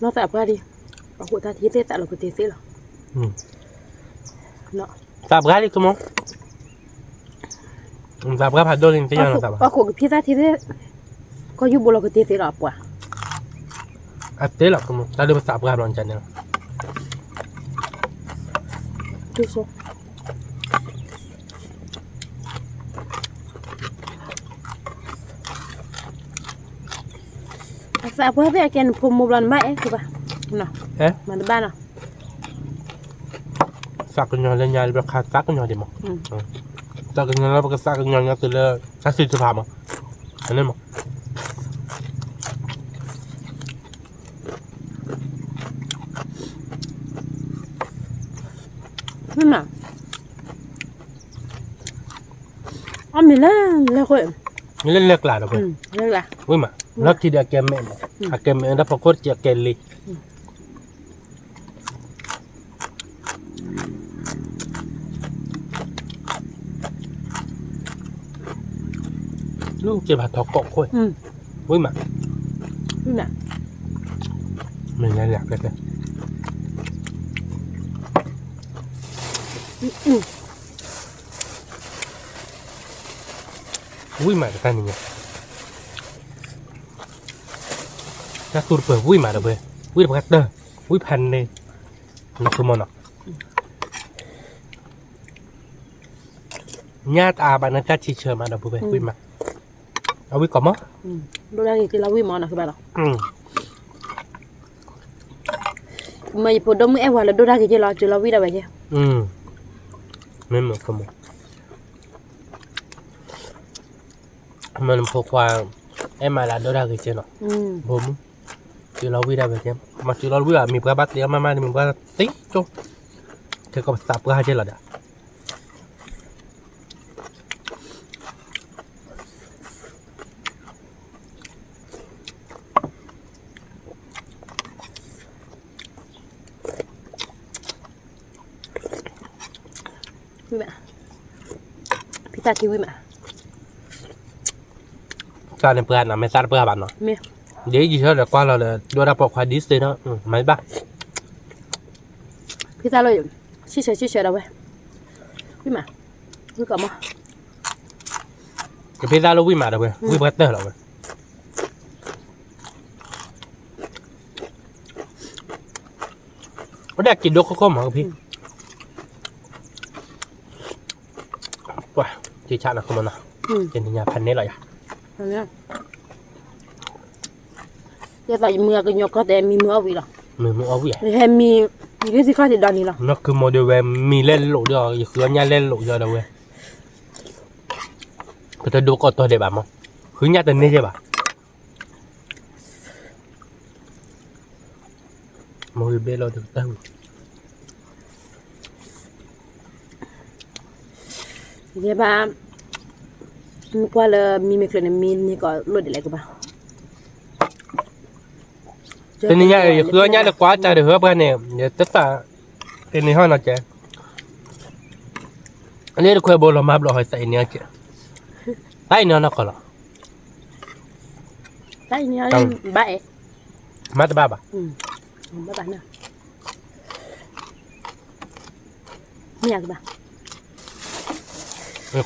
ၢ်သးပှၢ်ဒံး, အဃိတၢ်ထံၣ်သ့ၣ်သးလီၤပတ့ၤသ့ၣ်လီၤ, နီၤ. သးပှၢ်လံကမိၢ်, သးပှၢ်ဖးဒိၣ်လံ နသ့ၣ်ညါလီၤသးပှၢ်, ပှၤခိးကဖံးသၣ်ထံသ့ၣ်, ကီၢ်ယူၢ်ဘိလီၤကတ့သ့လီၤပှၤ, အသ့လီၤကမိၢ် တၢ်ဒုးပသးပှၢ်ဘျီန့ၣ်န့ၣ်လီၤ. အသးပှၢ်သ့ၣ်အကဲနဖိမိၢ်ဘျီနဘၣ်အဲၣ်ကဘၣ်, မၤတဘၣ်နီၤ. သးကညီၤလၢညါလၢပခါသးကညီၤဒံးမး, သးကညီၤလၢပကသးကညီၤညါတုၤလၢ တၢ်သံတဖၣ်မး, န့ၣ်မး. မ့ၢ်မး, အီၣ်မ့ၤလၢလဲၢ်ဃိ, မ့ၢ်လၢလဲၢ်ကျါဒီးဝဲ, ဝံၤမး, လီၢ်ခံဒီးအကဲမဲာ်မး, အကဲမဲာ်ဒီးဖီခိၣ်တကဲအကဲလ့ လူက့ၤဘၣ်ထီၣ်ကိးခိၣ်, ဝံၤမး, မ့ၢ်ညါလၢကျဲကျဲ, ဝံၤမးတခါန့ၣ်ညါ, တၢ်သူတပၢၤဝံၤမးဒီးဝဲ, ဝံၤတပှၢ်တၢၢ်, ဝံၤဖးန့ၣ်, နီၢ်ခိမီၢ်နီၤ. ညၣ်တအါဘၣ်န့ၣ် တၢ်ထံဆၢမးဒီပုၢ်ဝဲၢ် ဝံၣ်မး, အဝံၣ်ကီးမး, ဒိၣ်ဒၣ်ဂ့ၤက့ၤလီၤဝံၣ်မးနီၤ ကဘၣ်ဒီး, မ့ၢ်ယဖိဒိၣ်မုၣ်အဲၣ်ဝဲလၢဒိၣ်ဒၣ်ဂ့ၤက့ၤလီၤ ကၠီလီၤဝံၣ်ဒၣ်ဝဲက့ၤ, မ့ၢ်မ့ၢ်ကမီၤ မ့ၢ်နဖိခွါ အဲၣ်မးလၢဒိၣ်ဒၣ်ဂ့ၤက့ၤနီၤ, ဘိမုၣ်, ကၠီလီၤဝံၣ်ဒၣ်ဝဲက့ၤ, မ့ၢ်ကၠီလီၤဝံၣ်ဘၣ် မ့ၢ်ပှၤဘၣ်သ့အီၣ်မးမး မ့ၢ်ပှၤသ့ကၠိ, ခဲကီၢ်ပသးပှၢ်က့ၤလီၤဒီး ဝံၣ်မး, ဖံသၣ်ထံဝံၣ်မး, တၢ်န့ၣ်ပှၤနီၤ မ့ၢ်သၣ်တပှၢ်ဘၣ်နီၤ, ဒ်ယံာ်ထီၣ်ဒီးကွၢ်လီၤဒီး ဒိၣ်ဒၣ်ပိာ်ခွါဒ်သ့နီၤ, မၤဘၣ်, ဖံသၣ်လၢ ဆံၣ်ဆၢဆံၣ်ဆၢဒီးဝဲ, ဝံၣ်မး, ဝံၣ်ကီးမး, ကဖံသၣ်လၢဝံၣ်မးဒီးဝဲ ဝံၣ်ပှၤတၢၢ်လီၤဝဲ အိၣ်ဒၣ်က့ၤဒိခိၣ်ခိၣ်မးကဖံ, ပှၤ က့ၤဆးနီၤ ကမီၤနီၤ, ကနံၤညါဖးန့ၣ်လီၤယၤ, ယသးယမုၢ်အကညီကီၢ်တဲမံမုၢ်အီၣ်ဝံၤလီၤ, မံမုၢ်အီၣ်ဝံၤ, ဟဲမံ, ယဂ့ၢ်သံခီၣ်ထံးဒီနံၤလီၤ, နီၢ်ခုမိၢ်ဒုးဝဲမံလဲၣ်လိာ်ဒီး ယဃုအီၣ်ညၣ်လဲၣ်လိာ်ယီၤဒီးဝဲ, ပတဒိကီၢ်တီၤဒဲးဘၣ်မး, ဃုညၣ်တန့ၢ်ယဲၢ်ဘၣ် မ့ၢ်ဂ့ၤဘဲလီၤတကတၢၢ်ဝံၤ, ယဲဘၣ်, မ့ၢ်ကွၢ်လၢမံမ့ၢ်ကျၢၤန့ၣ် မံန့ၢ်ကီးလိၣ်ဒ်လဲၣ်ကဘၣ်, တနံၤညါ ယဃုအီၣ်ညၣ်လၢကွၢ်တၢ်ဒီး ဟၢပှၤန့ၣ် ယတသး, တနံၤဟီၣ်နီၤကဲ, အန့ၣ်တခွဲဘိလီၤမၤဘျီၣ်ဟီသးအံၤန့ၣ်ကဲ, တၢ်အံၤန့ၣ်နီၢ်ကီၢ်လီၤ တၢ်အံၤန့ၣ်ဘၣ်အဲၣ်, မၤတဘၣ်ဘၣ်, ဘၣ်ဘၣ်န့ၣ်, မ့ၢ်ယကဘၣ်,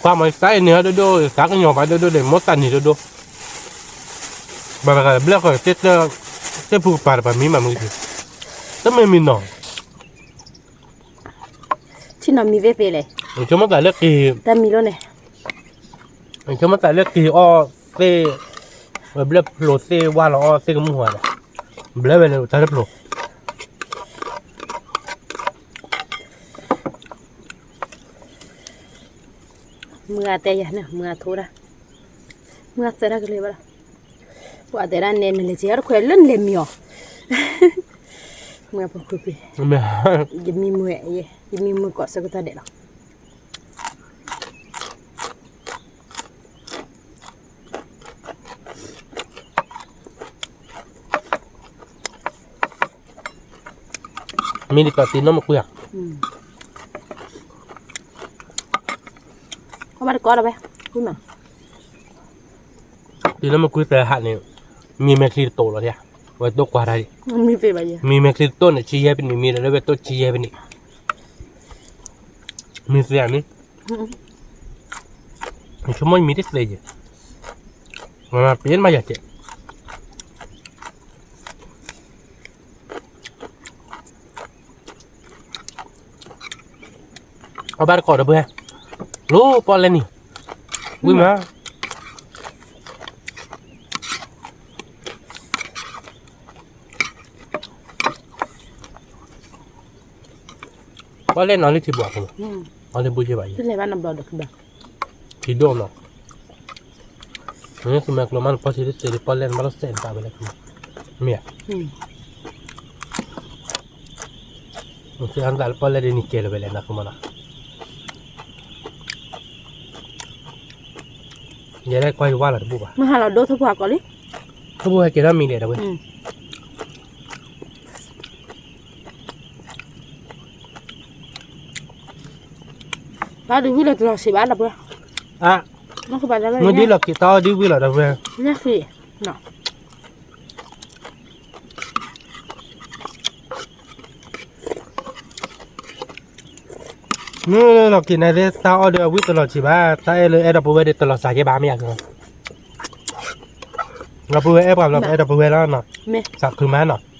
ကွၢ်မ့ၢ်တၢ်အံၤန့ၣ်ဒိၣ်ဒိၣ် သးကညီၤပှၤဒိၣ်ဒိၣ်ဒီး မိၢ်သးနံၤဒိၣ်ဒိၣ်, ဘၣ်တဂၤဘျဲၣ်ဃီ သ့ၣ်ဖုကပၤတပၤမံမးမုၢ်ကထံ, တမ့ၢ်မံနီၤ ထံၣ်နီၤမံသ့ၣ်သ့လဲၣ်, ဆိကမိၣ်သးလၢက့ၤ, တၢ်မံလိၣ်န့ၣ်, ဆိကမိၣ်သးလၢက့ၤအီၣ်သ့ၣ်, ဝဲဘျဲၣ်ဖျိသ့ၣ်ဝါလီၤအီၣ်သ့ၣ်ကမူၣ်ဝဲဒီး, ဘျဲၣ်ဝဲန့ၣ်တၢ်တဖျိ မုၢ်ဂၤတဲယၤန့ၣ် မုၢ်ဂၤထိဒၣ်, မုၢ်ဂၤသၢဒၣ်ကလဲၤဘၣ်ဒီး, ပှၤတဲဒၣ်နဲ နလဲၤက့ၤအီၣ်တခွဲးလၢနလဲၤမံအီၤ, မုၢ်ဂၤဖိခွ့ခွ့, ယမံမုၢ်, ယမံမုၢ်ကိးဆၢကတီၢ်ဒဲးလီၤ. မ့ၢ်ဒ်သိးတံၤနီၢ်မုၢ်ကွံဧါ, ကဘၣ်တကီလီၤဝဲ, တံၤနီၢ်မုၢ်ကွံသၢဟးန့ၣ်, မံမဲာ်ချံတတိာ်လီၤ, ဝဲတိၢ်ကွၢ်တၢ်, မံမဲာ်ချံတတိာ်န့ၣ် ဆံယဲၢ်ဖဲန့ၣ် မံဒီးလၢဝဲတိၢ်ဆံယဲၢ်ဖဲန့ၣ် မ့ၢ်သ့ဧါန့ၣ်, ယဆိကမိၣ်ယမံတသ့ယဲ, မ့ၢ်ပ့ၢ်မးယၤကဲး, အဘၣ်တကိးဒီပုၢ်ဝဲၢ်, လိၣ်ပီၣ်လဲၣ်န့ၣ်, ဝံၣ်မး ပီၣ်လဲၣ်နီၤလၢထံဘိ, အီၤလၢဘူၣ်ယဲဘၣ်ယဲ, ထံဒိၣ်နီၤ, နသုမဲာ်ကျိၤမးနပီၣ်ထံတသ့ဒီးပီၣ်လဲၣ်နဘၣ်လိာ်စဲးနသးဝဲလဲၣ်, မ့ၢ်ဧါ, စဲးနသးလၢပီၣ်လဲၣ်ဒ်န့ၣ်ကဲလၢၤဝဲလဲၣ်နီၤ, ယဲဒၣ် ကွၢ်ယဝါလီၤတဘူၣ်ဘၣ်, မ့ၢ်ဟးလီၤဒိထိၣ်ဖိဟးကီးလံ, ထိၣ်ဖိဟဲကဲထီၣ်မံၤလဲၣ်ဒီးဝဲ တၢ်ဒုးဝံၣ်လီၤတလီၤဆံးဘၣ်ဒီပုၢ်ဝဲၢ်, မ့ၢ်ဒ်လီၤက့ၤတၢ်အီၣ်ဒ်ဝံၣ်လီၤဒီပုၢ်ဝဲၢ်, မ့ၢ်လီၤက့ၤန့ၣ် တၢ်အီၣ်ဒီးဝံၣ်တလီၤဆံးဘၣ်, တၢ်အဲၣ်လၢအဲၣ်ဒီပုၢ်ဝဲၢ်ဒီးတလီၤစှၤကဲဘၣ်မ့ၢ်ဧါ, ဒီပုၢ်ဝဲၢ်အဲၣ်ပှၤဘျီ ပအဲၣ်ဒီပုၢ်ဝဲၢ်လီၤနီၤ, သးခုမးနီၤ,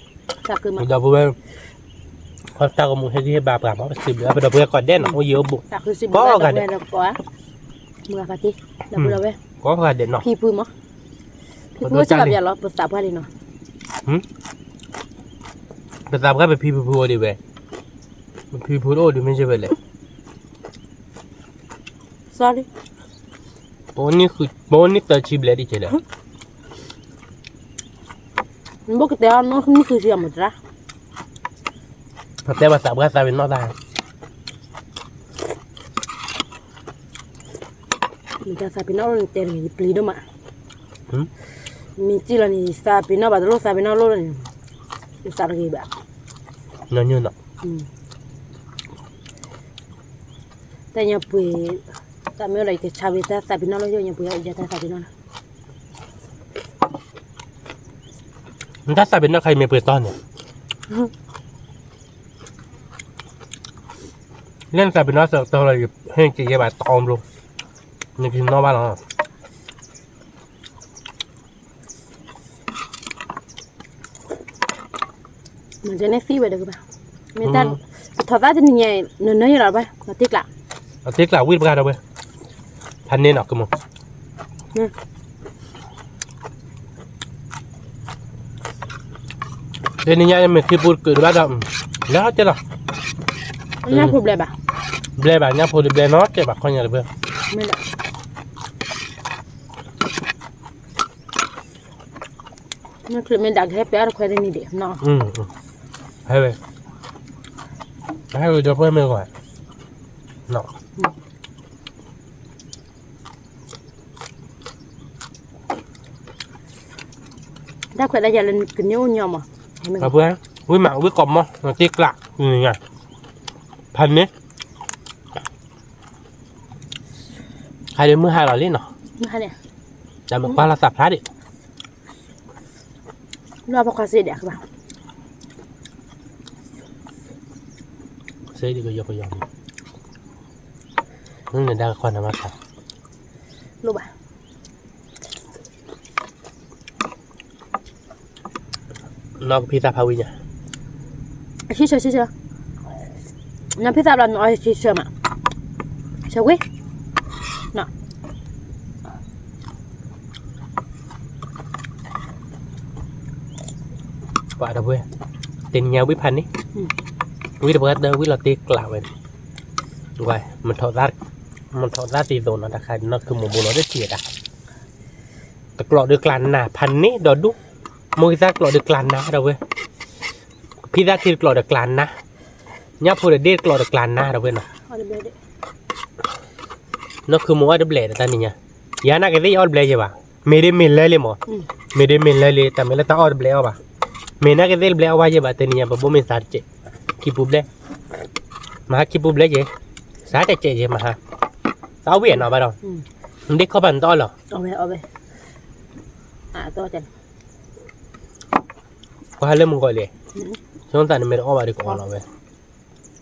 ဒီပုၢ်ဝဲၢ် တၢ်ဂီၤမူဟ့ၣ်ဂံၢ်ဟ့ၣ်ဘါပှၤမး ပစံးဘျုးပဒီပုၢ်ဝဲၢ်ကိးဒဲးနီၤ, အိၣ်ယံၤအိၣ်ဘူး, ကိးဂၤဒဲး, ကိးဂၤဒဲးနီၤ, ဖံဖုမး, ဖံဖုအိၣ်စ့ၢ်ကီးပျဲလီၤ ပသးပှၢ်လံနီၤ, ပသးပှၢ်ပဖံပဖုအိၣ်ဒံးဝဲ, ပဖံဖုတအိၣ်ဒံးမ့ၢ်ယဲဝဲလဲၣ်, sorry, ပအိၣ်နံၣ်သၢဆံဘျဲၣ်ဒံးကဲလဲၣ်, နဘၣ်ကတဲအီၤနံၣ်ဃုဆံအမတၤ, ပတဲပသးပှၢ်သးပ့ၤနီၣ်တၢ် မ့ၢ်တၢ်သးပ့ၤနီၣ်လိၣ်န့ၣ်တဲန့ၣ် ယပျံၤဒိၣ်မး, မ့ၢ်စံၣ်လီၤန့ၣ် ယသးပ့ၤနီၣ်ဘၣ်တလိၣ် သးပ့ၤနီၣ်လိၣ်န့ၣ်, ယသးတဂ့ၤဘၣ်, တၢ်ညပှ့ၤ, တၢ်မ့ၢ်လီၤ ယကဆါဝံၤတၢ်သးပ့ၤနီၣ်လိၣ် ယညပှ့ၤအီၤ ယတၢ်သးပ့ၤနီၣ်လီၤ, နတၢ်သးပ့ၤနီၣ်ခါအံၤမ့ၢ်ပှဲၤတီန့ၣ် လၢနသးပ့ၤနီၣ်စၢၤကတီၢ်လီၤ ယဟ့ၣ်က့ၤယဲဘၣ်တအီဘျိ, နကနီၣ်ဘၣ်လီၤ, မ့ၢ်န့ၣ်သံဝဲဒီးကဘၣ်, မ့ၢ်တၢ်, ပထီၣ်သၣ်တနံၤညါအံၤ နနၢယလီၤဘၣ် နတ့ကျး, အတ့ကျးဝံၣ်တပှၢ်ဒီးဝဲ, ဖးန့ၢ်နီၤကမိၢ် တနံၤညါမ့ၢ်ခံပူၤတကုာ်တဘၣ်ဒီး, လၢဟီၣ်တဲလီၤ, ညၣ်ဖိဘျဲဘၣ်, ဘျဲဘၣ် ညၣ်ဖိတဘျဲနီၤ တဲဘၣ်ခီညါတဘျဲ, မ့ၢ်ဒၣ်, မ့ၢ်ချ့မ့ၢ်ဒၣ်ကဟဲပဲအါတခွဲတနံၤဒံးနီၤ, ဟဲဝဲ, ဟဲဝဲဒီပုၢ်ဝဲၢ်မ့ၢ်ဂီၤ, တၢ်ခွဲးတၢ်ယာ်လၢကန့ၢ်အိၣ်ညီမး, ဝံၣ်မး ဝံၣ်ကိးမး နတ့ကျး, ဖးန့ၢ်, ခါဒံးမုၢ်ဟါလီၤလံနီၤ, တၢ်မ့ၢ်ကွၢ်လီၤသးဖျါဒံး, လီၤပခွါစ့ဒံးဘၣ်, စ့ဒံးကယီကယီ, မ့ၢ်နဒါကခွါနမါခါ, လိၣ်ဘၣ် နီၢ်ကဖံသးဖးဝံၤညါ, ဆံဆၢဆံဆၢ, နဖံသးဘျီနအီဆံဆၢမး, ဆၢဝံၤ, ပှၤဒီပုၢ်ဝဲၢ်, တနံၤညါဝံၣ်ဖးန့ၣ်, ဝံၣ်တပှၢ်တၢၢ်ဝံၣ်လီၤတ့ကျးဝဲန့ၣ်, မ့ၢ်ထီၣ်သၣ်သံသိးနီၤ တၢ်ခါနီၢ်ခုမိၢ်ဘိလီၤတထံၣ်တၢ် တကျိးဒီးကျးနၤ ဖးန့ၣ်ဒီးဒူၣ်, မိၢ်ဂံၢ်သၣ်တကျိးဒီးကျးနၤဒီးဝဲ, ဖံသၣ်ထံတကျိးဒီးကျးနၤ, ညၣ်ဖိဒီးဒ့ၣ်တကျိးဒီးကျးနၤဒီးဝဲနီၤ, နီၢ်ခုမိၢ်အီၣ်တဘျဲၣ်ဒီးတၢ်နံၤညါ, ယၤနာ်က့သ့ၣ်ယအီၣ်တဘျဲၣ်ယဲဘၣ်, မ့ၢ်ဒ်မ့ၢ်လၢလံမး, မ့ၢ်ဒ်မ့ၢ်လၢလံ တၢ်မ့ၢ်လၢတၢ်အီၣ်တဘျဲၣ်အီၣ်ဘၣ်, မ့ၢ်နာ်က့သ့ၣ်တဘျဲၣ်အီၣ်ဘၣ်ယဲဘၣ် တနံၤညါ ပဘိမ့ၢ်စးတကဲး, ခံပူၤဘျဲၣ်, မဟါခံပူၤဘျဲၣ်ယဲ, စးတကဲးယဲမဟါ, တၢ်အီၣ်ဝံၣ်အနီၤဘၣ်ဒီး, ဒ့ၣ်ခီၣ်ဖးနတအီၣ်လီၤ, ကွၢ်လၢမုၢ်ဂီၤလံ, ဆိသးနမ့ၢ်တအီၣ်ဘၣ်ဒီးကအီၣ်လီၤဝဲ,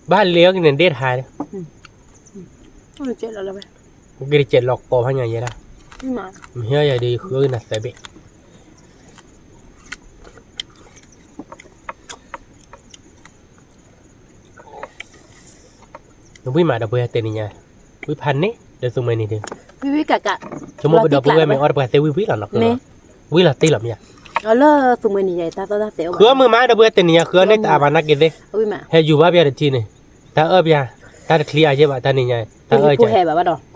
ဘၣ်လ့အီၣ်က့ၤန့ၣ်ဒ့ၣ်တဟါ, လီၤဝဲ, က့ၤတစဲးလီၤကိးဖးညါယဲဒၣ်, မ့ၢ်ဟဲယၤဒီးယဃုအီၣ်ဂ့ၤနၤသၢဘ့ၣ်. နဝံၣ်မးဒီပုၢ်ဝဲၢ်တနံၤညါ, ဝံၣ်ဖးန့ၣ် ဒီးသူမှဲန့ၣ်ဒီး, ဆိကမိၣ်ပဒီပုၢ်ဝဲၢ်မ့ၢ်အီၣ်တပှၤသ့ဝံၣ်ဝံၣ်လီၤ နီၢ်ဃု, ဝံၣ်လီၤတ့ၢ်လီၤမ့ၢ်ဧါ, ဃုအီၣ်မုာ်မးဒီပုၢ်ဝဲၢ်တနံၤညါ ဃုအီၣ်န့ၣ်တအါဘၣ်နာ်က့သ့ၣ်, ဟဲယူၤဘၣ်ပျၢ်တထံန့ၣ်, တၢ်အၢၣ်ပျၢ်, တၢ်တချံအါယဲၢ်ဘၣ် တၢ်နံၤညါ, တၢ်အၢၣ်က,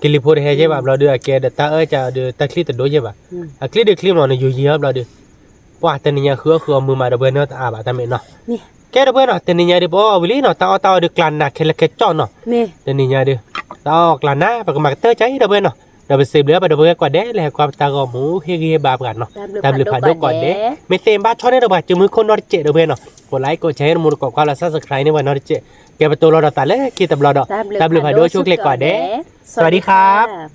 ကလံၤဖိတဟဲယဲၢ်ဘၣ်ဘျီဒီး အကဲဒီးတၢ်အၢၣ်ကဒီး တၢ်ချံတဒိၣ်ယဲၢ်ဘၣ်, အချံဒုးချံမး နယူၤယံၤအီၣ်ဘျီဒီး ပှၤတနံၤညါဃုအီၣ်ဃုအီၣ်မုာ်မးဒီပုၢ်ဝဲၢ်န့ၣ်တအါဘၣ်တၢ်မ့ၢ်နီၤ, ကဲဒီပုၢ်ဝဲၢ်နီၤ တနံၤညါဒီး ပအီၣ်ဝံၤလံနီၤ တၢ်အီၣ်တၢ်အီဒီးကျါနးခဲလၢာ်ခဲကၠီၣ်နီၤ, တနံၤညါဒီး, တၢ်အီၣ်ကျါနး ပကမၤကတၢၢ်ကါအံၤဒီပုၢ်ဝဲၢ်နီၤ, ဒီးပစံးဘျုးပဒီပုၢ်ဝဲၢ်ကိးဂၤဒဲး လၢဟဲကွၢ်ပတၢ်ဂီၤမူဟ့ၣ်ဂံၢ်ဟ့ၣ်ဘါပှၤနီၤ, တၢ်ဘျုးဖးဒိၣ်ကိးဂၤဒဲး, မ့ၢ်သ့ၣ်ဘၣ်ဆီန့ၣ်ဒီးပှၤကၢမုၢ်ခိၣ်နီတစဲးဒီပုၢ်ဝဲၢ်နီၤ, ကိးlikeကိးshare မူတကိးကွၢ်လီၤ subscribe န့ၢ်ပှၤနီတစဲး, ကဲပတိၢ်လီၤဒီးသးလၢခံတဘျီဒီး, တၢ်ဘျုးဖးဒိၣ်ဆိၣ်ချ့ကိးဂၤဒဲး, สวัสดีครับ